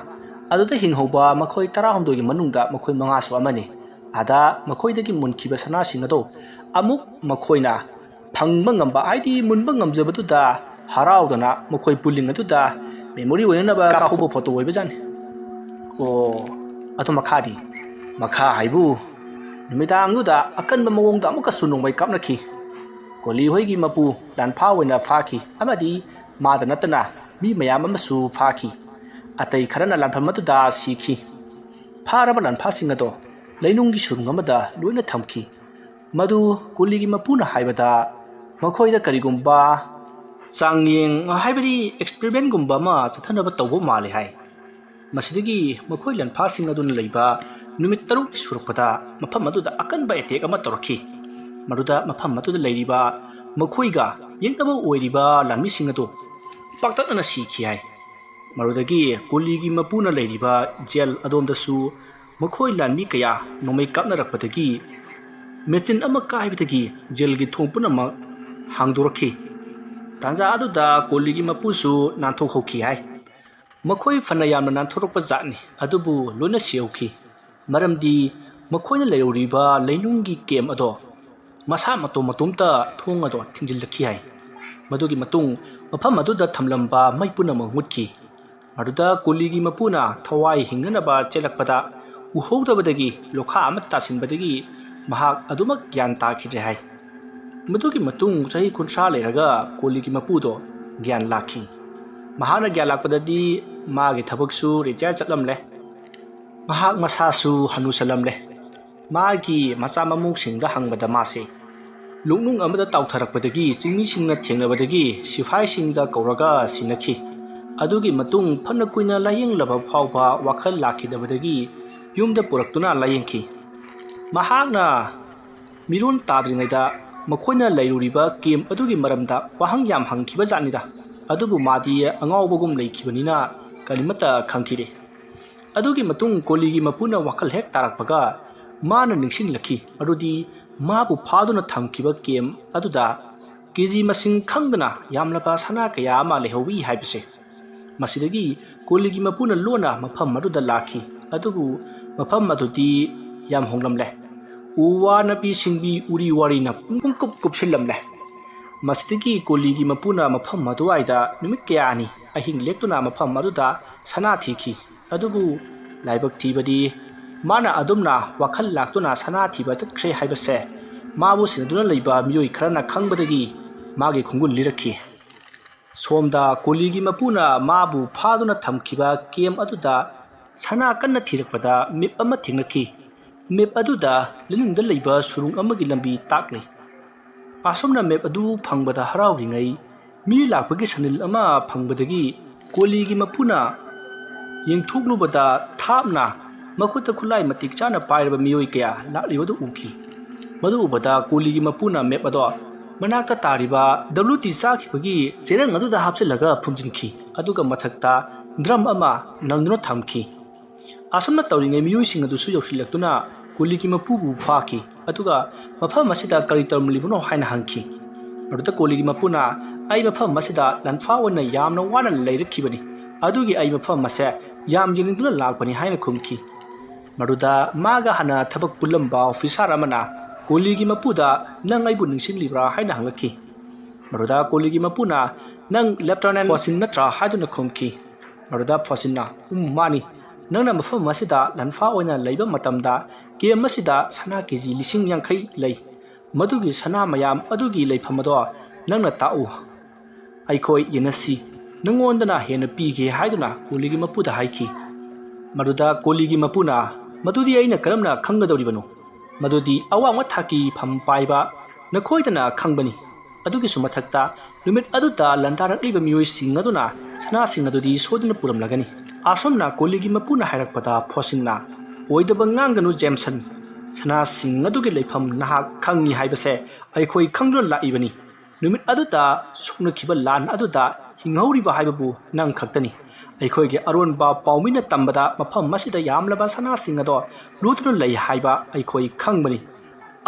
ꯑꯗꯨꯗ ꯍꯤꯡꯍꯧꯕ ꯃꯈꯣꯏ ꯇꯔꯥꯍꯨꯝꯗꯣꯏꯒꯤ ꯃꯅꯨꯡꯗ ꯃꯈꯣꯏ ꯃꯉꯥꯁꯨ ꯑꯃꯅꯤ꯫ ꯑꯗ ꯃꯈꯣꯏꯗꯒꯤ ꯃꯨꯟꯈꯤꯕ ꯁꯅꯥꯁꯤꯡ ꯑꯗꯣ ꯑꯃꯨꯛ ꯃꯈꯣꯏꯅ ꯐꯪꯕ ꯉꯝꯕ, ꯍꯥꯏꯗꯤ ꯃꯨꯟꯕ ꯉꯝꯖꯕꯗꯨꯗ ꯍꯔꯥꯎꯗꯅ ꯃꯈꯣꯏ ꯄꯨꯂꯤꯡ ꯑꯗꯨꯗ ꯃꯦꯃꯣꯔꯤ ꯑꯣꯏꯅꯅꯕ ꯀꯥꯞꯍꯧꯕ ꯐꯣꯇꯣ ꯑꯣꯏꯕꯖꯥꯠꯅꯤ꯫ ꯑꯣ, ꯑꯗꯨ ꯃꯈꯥꯗꯤ? ꯃꯈꯥ ꯍꯥꯏꯕꯨ, ꯅꯨꯃꯤꯗꯥꯡꯗꯨꯗ ꯑꯀꯟꯕ ꯃꯑꯣꯡꯗ ꯑꯃꯨꯛꯀꯁꯨ ꯅꯣꯡꯃꯩ ꯀꯥꯞꯅꯈꯤ꯫ ꯀꯣꯂꯤ ꯍꯣꯏꯒꯤ ꯃꯄꯨ ꯂꯥꯟꯐꯥ ꯑꯣꯏꯅ ꯐꯥꯈꯤ ꯑꯃꯗꯤ ꯃꯥꯗ ꯅꯠꯇꯅ ꯃꯤ ꯃꯌꯥꯝ ꯑꯃꯁꯨ ꯐꯥꯈꯤ꯫ ꯑꯇꯩ ꯈꯔꯅ ꯂꯥꯟꯐꯝ ꯑꯗꯨꯗ ꯁꯤꯈꯤ꯫ ꯐꯥꯔꯕ ꯂꯥꯟꯐꯥꯁꯤꯡ ꯑꯗꯣ ꯂꯩꯅꯨꯡꯒꯤ ꯁꯨꯔꯨꯡ ꯑꯃꯗ ꯂꯣꯏꯅ ꯊꯝꯈꯤ꯫ ꯃꯗꯨ ꯀꯨꯂꯤꯒꯤ ꯃꯄꯨꯅ ꯍꯥꯏꯕꯗ ꯃꯈꯣꯏꯗ ꯀꯔꯤꯒꯨꯝꯕ ꯆꯥꯡꯌꯦꯡ, ꯍꯥꯏꯕꯗꯤ ꯑꯦꯛꯁꯄꯦꯔꯤꯃꯦꯟꯒꯨꯝꯕ ꯑꯃ ꯆꯠꯊꯅꯕ ꯇꯧꯕ ꯃꯥꯜꯂꯤ ꯍꯥꯏ꯫ ꯃꯁꯤꯗꯒꯤ ꯃꯈꯣꯏ ꯂꯥꯟꯐꯥꯁꯤꯡ ꯑꯗꯨꯅ ꯂꯩꯕ ꯅꯨꯃꯤꯠ ꯇꯔꯨꯛꯅꯤ ꯁꯨꯔꯛꯄꯗ ꯃꯐꯝ ꯑꯗꯨꯗ ꯑꯀꯟꯕ ꯑꯦꯇꯦꯛ ꯑꯃ ꯇꯧꯔꯛꯈꯤ꯫ ꯃꯗꯨꯗ ꯃꯐꯝ ꯑꯗꯨꯗ ꯂꯩꯔꯤꯕ ꯃꯈꯣꯏꯒ ꯌꯦꯛꯅꯕ ꯑꯣꯏꯔꯤꯕ ꯂꯥꯟꯃꯤꯁꯤꯡ ꯑꯗꯨ ꯄꯥꯛꯇꯛꯅꯅ ꯁꯤꯈꯤ ꯍꯥꯏ꯫ ꯃꯗꯨꯗꯒꯤ ꯀꯨꯂꯤꯒꯤ ꯃꯄꯨꯅ ꯂꯩꯔꯤꯕ ꯖꯦꯜ ꯑꯗꯣꯝꯗꯁꯨ ꯃꯈꯣꯏ ꯂꯥꯟꯃꯤ ꯀꯌꯥ ꯅꯣꯡꯃꯩ ꯀꯥꯞꯅꯔꯛꯄꯗꯒꯤ ꯃꯦꯆꯤꯟ ꯑꯃ ꯀꯥꯏꯕꯗꯒꯤ ꯖꯦꯜꯒꯤ ꯊꯣꯡ ꯄꯨꯝꯅꯃꯛ ꯍꯥꯡꯗꯣꯔꯛꯈꯤ꯫ ꯇꯥꯟꯖꯥ ꯑꯗꯨꯗ ꯀꯣꯂꯤꯒꯤ ꯃꯄꯨꯁꯨ ꯅꯥꯟꯊꯣꯛꯍꯧꯈꯤ ꯍꯥꯏ꯫ ꯃꯈꯣꯏ ꯐꯅ ꯌꯥꯝꯅ ꯅꯥꯟꯊꯣꯔꯛꯄ ꯖꯥꯠꯅꯤ, ꯑꯗꯨꯕꯨ ꯂꯣꯏꯅ ꯁꯤꯍꯧꯈꯤ꯫ ꯃꯔꯝꯗꯤ ꯃꯈꯣꯏꯅ ꯂꯩꯔꯨꯔꯤꯕ ꯂꯩꯅꯨꯡꯒꯤ ꯀꯦꯝ ꯑꯗꯣ ꯃꯁꯥ ꯃꯇꯣꯝ ꯃꯇꯣꯝꯇ ꯊꯣꯡ ꯑꯗꯣ ꯊꯤꯡꯖꯤꯜꯂꯛꯈꯤ ꯍꯥꯏ꯫ ꯃꯗꯨꯒꯤ ꯃꯇꯨꯡ ꯃꯐꯝ ꯑꯗꯨꯗ ꯊꯝꯂꯝꯕ ꯃꯩ ꯄꯨꯝꯅꯃꯛ ꯃꯨꯠꯈꯤ꯫ ꯃꯗꯨꯗ ꯀꯣꯂꯤꯒꯤ ꯃꯄꯨꯅ ꯊꯋꯥꯏ ꯍꯤꯡꯅꯅꯕ ꯆꯦꯜꯂꯛꯄꯗ ꯎꯍꯧꯗꯕꯗꯒꯤ ꯂꯣꯈꯥ ꯑꯃ ꯇꯥꯁꯤꯟꯕꯗꯒꯤ ꯃꯍꯥꯛ ꯑꯗꯨꯃꯛ ꯒ꯭ꯌꯥꯟ ꯇꯥꯈꯤꯗ꯭ꯔꯦ ꯍꯥꯏ꯫ ꯃꯗꯨꯒꯤ ꯃꯇꯨꯡ ꯆꯍꯤ ꯀꯨꯟꯊ꯭ꯔꯥ ꯂꯩꯔꯒ ꯀꯣꯂꯤꯒꯤ ꯃꯄꯨꯗꯣ ꯒ꯭ꯌꯥꯟ ꯂꯥꯛꯈꯤ꯫ ꯃꯍꯥꯛꯅ ꯒ꯭ꯌꯥꯟ ꯂꯥꯛꯄꯗꯗꯤ ꯃꯥꯒꯤ ꯊꯕꯛꯁꯨ ꯔꯤꯇꯥꯌꯔ ꯆꯠꯂꯝꯂꯦ꯫ ꯃꯍꯥꯛ ꯃꯁꯥꯁꯨ ꯍꯅꯨꯁꯜꯂꯝꯂꯦ꯫ ꯃꯥꯒꯤ ꯃꯆꯥ ꯃꯃꯧꯁꯤꯡꯗ ꯍꯪꯕꯗ ꯃꯥꯁꯦ ꯂꯣꯛꯅꯨꯡ ꯑꯃꯗ ꯇꯥꯎꯊꯔꯛꯄꯗꯒꯤ ꯆꯤꯡꯃꯤꯁꯤꯡꯅ ꯊꯦꯡꯅꯕꯗꯒꯤ ꯁꯤꯐꯥꯏꯁꯤꯡꯗ ꯀꯧꯔꯒ ꯁꯤꯟꯅꯈꯤ꯫ ꯑꯗꯨꯒꯤ ꯃꯇꯨꯡ ꯐꯅ ꯀꯨꯏꯅ ꯂꯥꯌꯦꯡꯂꯕ ꯐꯥꯎꯕ ꯋꯥꯈꯜ ꯂꯥꯛꯈꯤꯗꯕꯗꯒꯤ ꯌꯨꯝꯗ ꯄꯨꯔꯛꯇꯨꯅ ꯂꯥꯌꯦꯡꯈꯤ꯫ ꯃꯍꯥꯛꯅ ꯃꯤꯔꯣꯟ ꯇꯥꯗ꯭ꯔꯤꯉꯩꯗ ꯃꯈꯣꯏꯅ ꯂꯩꯔꯨꯔꯤꯕ ꯀꯦꯝ ꯑꯗꯨꯒꯤ ꯃꯔꯝꯗ ꯋꯥꯍꯪ ꯌꯥꯝ ꯍꯪꯈꯤꯕ ꯖꯥꯠꯅꯤꯗ꯫ ꯑꯗꯨꯕꯨ ꯃꯥꯗꯤ ꯑꯉꯥꯎꯕꯒꯨꯝ ꯂꯩꯈꯤꯕꯅꯤꯅ ꯀꯔꯤꯃꯠꯇ ꯈꯪꯈꯤꯗꯦ꯫ ꯑꯗꯨꯒꯤ ꯃꯇꯨꯡ ꯀꯣꯂꯤꯒꯤ ꯃꯄꯨꯅ ꯋꯥꯈꯜ ꯍꯦꯛ ꯇꯥꯔꯛꯄꯒ ꯃꯥꯅ ꯅꯤꯡꯁꯤꯡꯂꯛꯈꯤ, ꯃꯗꯨꯗꯤ ꯃꯥꯕꯨ ꯐꯥꯗꯨꯅ ꯊꯝꯈꯤꯕ ꯀꯦꯝ ꯑꯗꯨꯗ ꯀꯦꯖꯤ ꯃꯁꯤꯡ ꯈꯪꯗꯅ ꯌꯥꯝꯂꯕ ꯁꯅꯥ ꯀꯌꯥ ꯑꯃ ꯂꯩꯍꯧꯏ ꯍꯥꯏꯕꯁꯦ꯫ ꯃꯁꯤꯗꯒꯤ ꯀꯣꯂꯤꯒꯤ ꯃꯄꯨꯅ ꯂꯣꯟꯅ ꯃꯐꯝ ꯑꯗꯨꯗ ꯂꯥꯛꯈꯤ꯫ ꯑꯗꯨꯕꯨ ꯃꯐꯝ ꯑꯗꯨꯗꯤ ꯌꯥꯝ ꯍꯣꯡꯂꯝꯂꯦ꯫ ꯎ ꯋꯥ, ꯅꯥꯄꯤ ꯁꯤꯡꯕꯤ, ꯎꯔꯤ ꯋꯥꯔꯤꯅ ꯄꯨꯡꯀꯨꯞ ꯀꯨꯞꯁꯤꯜꯂꯝꯂꯦ꯫ ꯃꯁꯤꯗꯒꯤ ꯀꯣꯂꯤꯒꯤ ꯃꯄꯨꯅ ꯃꯐꯝ ꯑꯗꯨꯋꯥꯏꯗ ꯅꯨꯃꯤꯠ ꯀꯌꯥꯅꯤ ꯑꯍꯤꯡ ꯂꯦꯛꯇꯨꯅ ꯃꯐꯝ ꯑꯗꯨꯗ ꯁꯅꯥ ꯊꯤꯈꯤ꯫ ꯑꯗꯨꯕꯨ ꯂꯥꯏꯕꯛ ꯊꯤꯕꯗꯤ ꯃꯥꯅ ꯑꯗꯨꯝꯅ ꯋꯥꯈꯜ ꯂꯥꯛꯇꯨꯅ ꯁꯅꯥ ꯊꯤꯕ ꯆꯠꯈ꯭ꯔꯦ ꯍꯥꯏꯕꯁꯦ ꯃꯥꯕꯨ ꯁꯦꯟꯅꯗꯨꯅ ꯂꯩꯕ ꯃꯤꯑꯣꯏ ꯈꯔꯅ ꯈꯪꯕꯗꯒꯤ ꯃꯥꯒꯤ ꯈꯣꯡꯒꯨꯜ ꯂꯤꯔꯛꯈꯤ꯫ ꯁꯣꯝꯗ ꯀꯣꯂꯤꯒꯤ ꯃꯄꯨꯅ ꯃꯥꯕꯨ ꯐꯥꯗꯨꯅ ꯊꯝꯈꯤꯕ ꯀꯦꯝ ꯑꯗꯨꯗ ꯁꯅꯥ ꯀꯟꯅ ꯊꯤꯔꯛꯄꯗ ꯃꯦꯞ ꯑꯃ ꯊꯦꯡꯅꯈꯤ꯫ ꯃꯦꯞ ꯑꯗꯨꯗ ꯂꯩꯅꯨꯡꯗ ꯂꯩꯕ ꯁꯨꯔꯨꯡ ꯑꯃꯒꯤ ꯂꯝꯕꯤ ꯇꯥꯛꯂꯤ꯫ ꯑꯁꯨꯝꯅ ꯃꯦꯞ ꯑꯗꯨ ꯐꯪꯕꯗ ꯍꯔꯥꯎꯔꯤꯉꯩ ꯃꯤ ꯂꯥꯛꯄꯒꯤ ꯁꯅꯤꯜ ꯑꯃ ꯐꯪꯕꯗꯒꯤ ꯀꯣꯂꯤꯒꯤ ꯃꯄꯨꯅ ꯌꯦꯡꯊꯣꯛꯂꯨꯕꯗ ꯊꯥꯞꯅ ꯃꯈꯨꯠꯇ ꯈꯨꯠꯂꯥꯏ ꯃꯇꯤꯛ ꯆꯥꯅ ꯄꯥꯏꯔꯕ ꯃꯤꯑꯣꯏ ꯀꯌꯥ ꯂꯥꯛꯂꯤꯕꯗꯨ ꯎꯈꯤ꯫ ꯃꯗꯨ ꯎꯕꯗ ꯀꯣꯂꯤꯒꯤ ꯃꯄꯨꯅ ꯃꯦꯞ ꯑꯗꯣ ꯃꯅꯥꯛꯇ ꯇꯥꯔꯤꯕ ꯗꯕ꯭ꯂꯤꯎ ꯇꯤ ꯆꯥꯈꯤꯕꯒꯤ ꯆꯦꯔꯪ ꯑꯗꯨꯗ ꯍꯥꯞꯆꯤꯜꯂꯒ ꯐꯨꯝꯖꯤꯟꯈꯤ꯫ ꯑꯗꯨꯒ ꯃꯊꯛꯇ ꯗ꯭ꯔꯝ ꯑꯃ ꯅꯪꯗꯨꯅ ꯊꯝꯈꯤ꯫ ꯑꯁꯨꯝꯅ ꯇꯧꯔꯤꯉꯩ ꯃꯤꯑꯣꯏꯁꯤꯡ ꯑꯗꯨꯁꯨ ꯌꯧꯁꯤꯜꯂꯛꯇꯨꯅ ꯀꯣꯂꯤꯒꯤ ꯃꯄꯨꯕꯨ ꯐꯥꯈꯤ꯫ ꯑꯗꯨꯒ ꯃꯐꯝ ꯑꯁꯤꯗ ꯀꯔꯤ ꯇꯧꯔꯝꯂꯤꯕꯅꯣ ꯍꯥꯏꯅ ꯍꯪꯈꯤ꯫ ꯃꯗꯨꯗ ꯀꯣꯂꯤꯒꯤ ꯃꯄꯨꯅ, "ꯑꯩ ꯃꯐꯝ ꯑꯁꯤꯗ ꯂꯟꯐꯥ ꯑꯣꯏꯅ ꯌꯥꯝꯅ ꯋꯥꯅ ꯂꯩꯔꯛꯈꯤꯕꯅꯤ, ꯑꯗꯨꯒꯤ ꯑꯩ ꯃꯐꯝ ꯑꯁꯦ ꯌꯥꯝ ꯌꯦꯡꯅꯤꯡꯗꯨꯅ ꯂꯥꯛꯄꯅꯤ" ꯍꯥꯏꯅ ꯈꯨꯝꯈꯤ꯫ ꯃꯗꯨꯗ ꯃꯥꯒ ꯍꯥꯟꯅ ꯊꯕꯛ ꯄꯨꯜꯂꯝꯕ ꯑꯣꯐꯤꯁꯥꯔ ꯑꯃꯅ ꯀꯣꯂꯤꯒꯤ ꯃꯄꯨꯗ, "ꯅꯪ ꯑꯩꯕꯨ ꯅꯤꯡꯁꯤꯡꯂꯤꯕ꯭ꯔꯥ?" ꯍꯥꯏꯅ ꯍꯪꯂꯛꯈꯤ꯫ ꯃꯗꯨꯗ ꯀꯣꯂꯤꯒꯤ ꯃꯄꯨꯅ, "ꯅꯪ ꯂꯦꯞꯇꯅꯦꯟ ꯐꯣꯁꯤꯟ ꯅꯠꯇ꯭ꯔꯥ?" ꯍꯥꯏꯗꯨꯅ ꯈꯨꯝꯈꯤ꯫ ꯃꯗꯨꯗ ꯐꯣꯁꯤꯟꯅ, "ꯎꯝ, ꯃꯥꯅꯤ꯫ ꯅꯪꯅ ꯃꯐꯝ ꯑꯁꯤꯗ ꯂꯟꯐꯥ ꯑꯣꯏꯅ ꯂꯩꯕ ꯃꯇꯝꯗ ꯀꯦꯝ ꯑꯁꯤꯗ ꯁꯅꯥ ꯀꯦꯖꯤ ꯂꯤꯁꯤꯡ ꯌꯥꯡꯈꯩ ꯂꯩ꯫ ꯃꯗꯨꯒꯤ ꯁꯅꯥ ꯃꯌꯥꯝ ꯑꯗꯨꯒꯤ ꯂꯩꯐꯝ ꯑꯗꯣ ꯅꯪꯅ ꯇꯥꯛꯎ꯫ ꯑꯩꯈꯣꯏ ꯌꯦꯟꯅꯁꯤ, ꯅꯉꯣꯟꯗꯅ ꯍꯦꯟꯅ ꯄꯤꯒꯦ" ꯍꯥꯏꯗꯨꯅ ꯀꯣꯂꯤꯒꯤ ꯃꯄꯨꯗ ꯍꯥꯏꯈꯤ꯫ ꯃꯗꯨꯗ ꯀꯣꯂꯤꯒꯤ ꯃꯄꯨꯅ, "ꯃꯗꯨꯗꯤ ꯑꯩꯅ ꯀꯔꯝꯅ ꯈꯪꯒꯗꯧꯔꯤꯕꯅꯣ? ꯃꯗꯨꯗꯤ ꯑꯋꯥꯡꯕ ꯊꯥꯛꯀꯤ ꯐꯝ ꯄꯥꯏꯕ ꯅꯈꯣꯏꯗꯅ ꯈꯪꯕꯅꯤ꯫ ꯑꯗꯨꯒꯤꯁꯨ ꯃꯊꯛꯇ, ꯅꯨꯃꯤꯠ ꯑꯗꯨꯗ ꯂꯥꯟꯗꯥꯔꯛꯂꯤꯕ ꯃꯤꯑꯣꯏꯁꯤꯡ ꯑꯗꯨꯅ ꯁꯅꯥꯁꯤꯡ ꯑꯗꯨꯗꯤ ꯁꯣꯏꯗꯅ ꯄꯨꯔꯝꯂꯒꯅꯤ"꯫ ꯑꯁꯨꯝꯅ ꯀꯣꯂꯤꯒꯤ ꯃꯄꯨꯅ ꯍꯥꯏꯔꯛꯄꯗ ꯐꯣꯁꯤꯟꯅ, "ꯑꯣꯏꯗꯕ ꯉꯥꯡꯒꯅꯨ, ꯖꯦꯝꯁꯟ꯫ ꯁꯅꯥꯁꯤꯡ ꯑꯗꯨꯒꯤ ꯂꯩꯐꯝ ꯅꯍꯥꯛ ꯈꯪꯏ ꯍꯥꯏꯕꯁꯦ ꯑꯩꯈꯣꯏ ꯈꯪꯗꯨꯅ ꯂꯥꯛꯏꯕꯅꯤ꯫ ꯅꯨꯃꯤꯠ ꯑꯗꯨꯗ ꯁꯣꯛꯅꯈꯤꯕ ꯂꯥꯟ ꯑꯗꯨꯗ ꯍꯤꯡꯍꯧꯔꯤꯕ ꯍꯥꯏꯕꯕꯨ ꯅꯪ ꯈꯛꯇꯅꯤ꯫ ꯑꯩꯈꯣꯏꯒꯤ ꯑꯔꯣꯟꯕ ꯄꯥꯎꯃꯤꯅ ꯇꯝꯕꯗ ꯃꯐꯝ ꯑꯁꯤꯗ ꯌꯥꯝꯂꯕ ꯁꯅꯥꯁꯤꯡ ꯑꯗꯣ ꯂꯨꯠꯇꯨꯅ ꯂꯩ ꯍꯥꯏꯕ ꯑꯩꯈꯣꯏ ꯈꯪꯕꯅꯤ꯫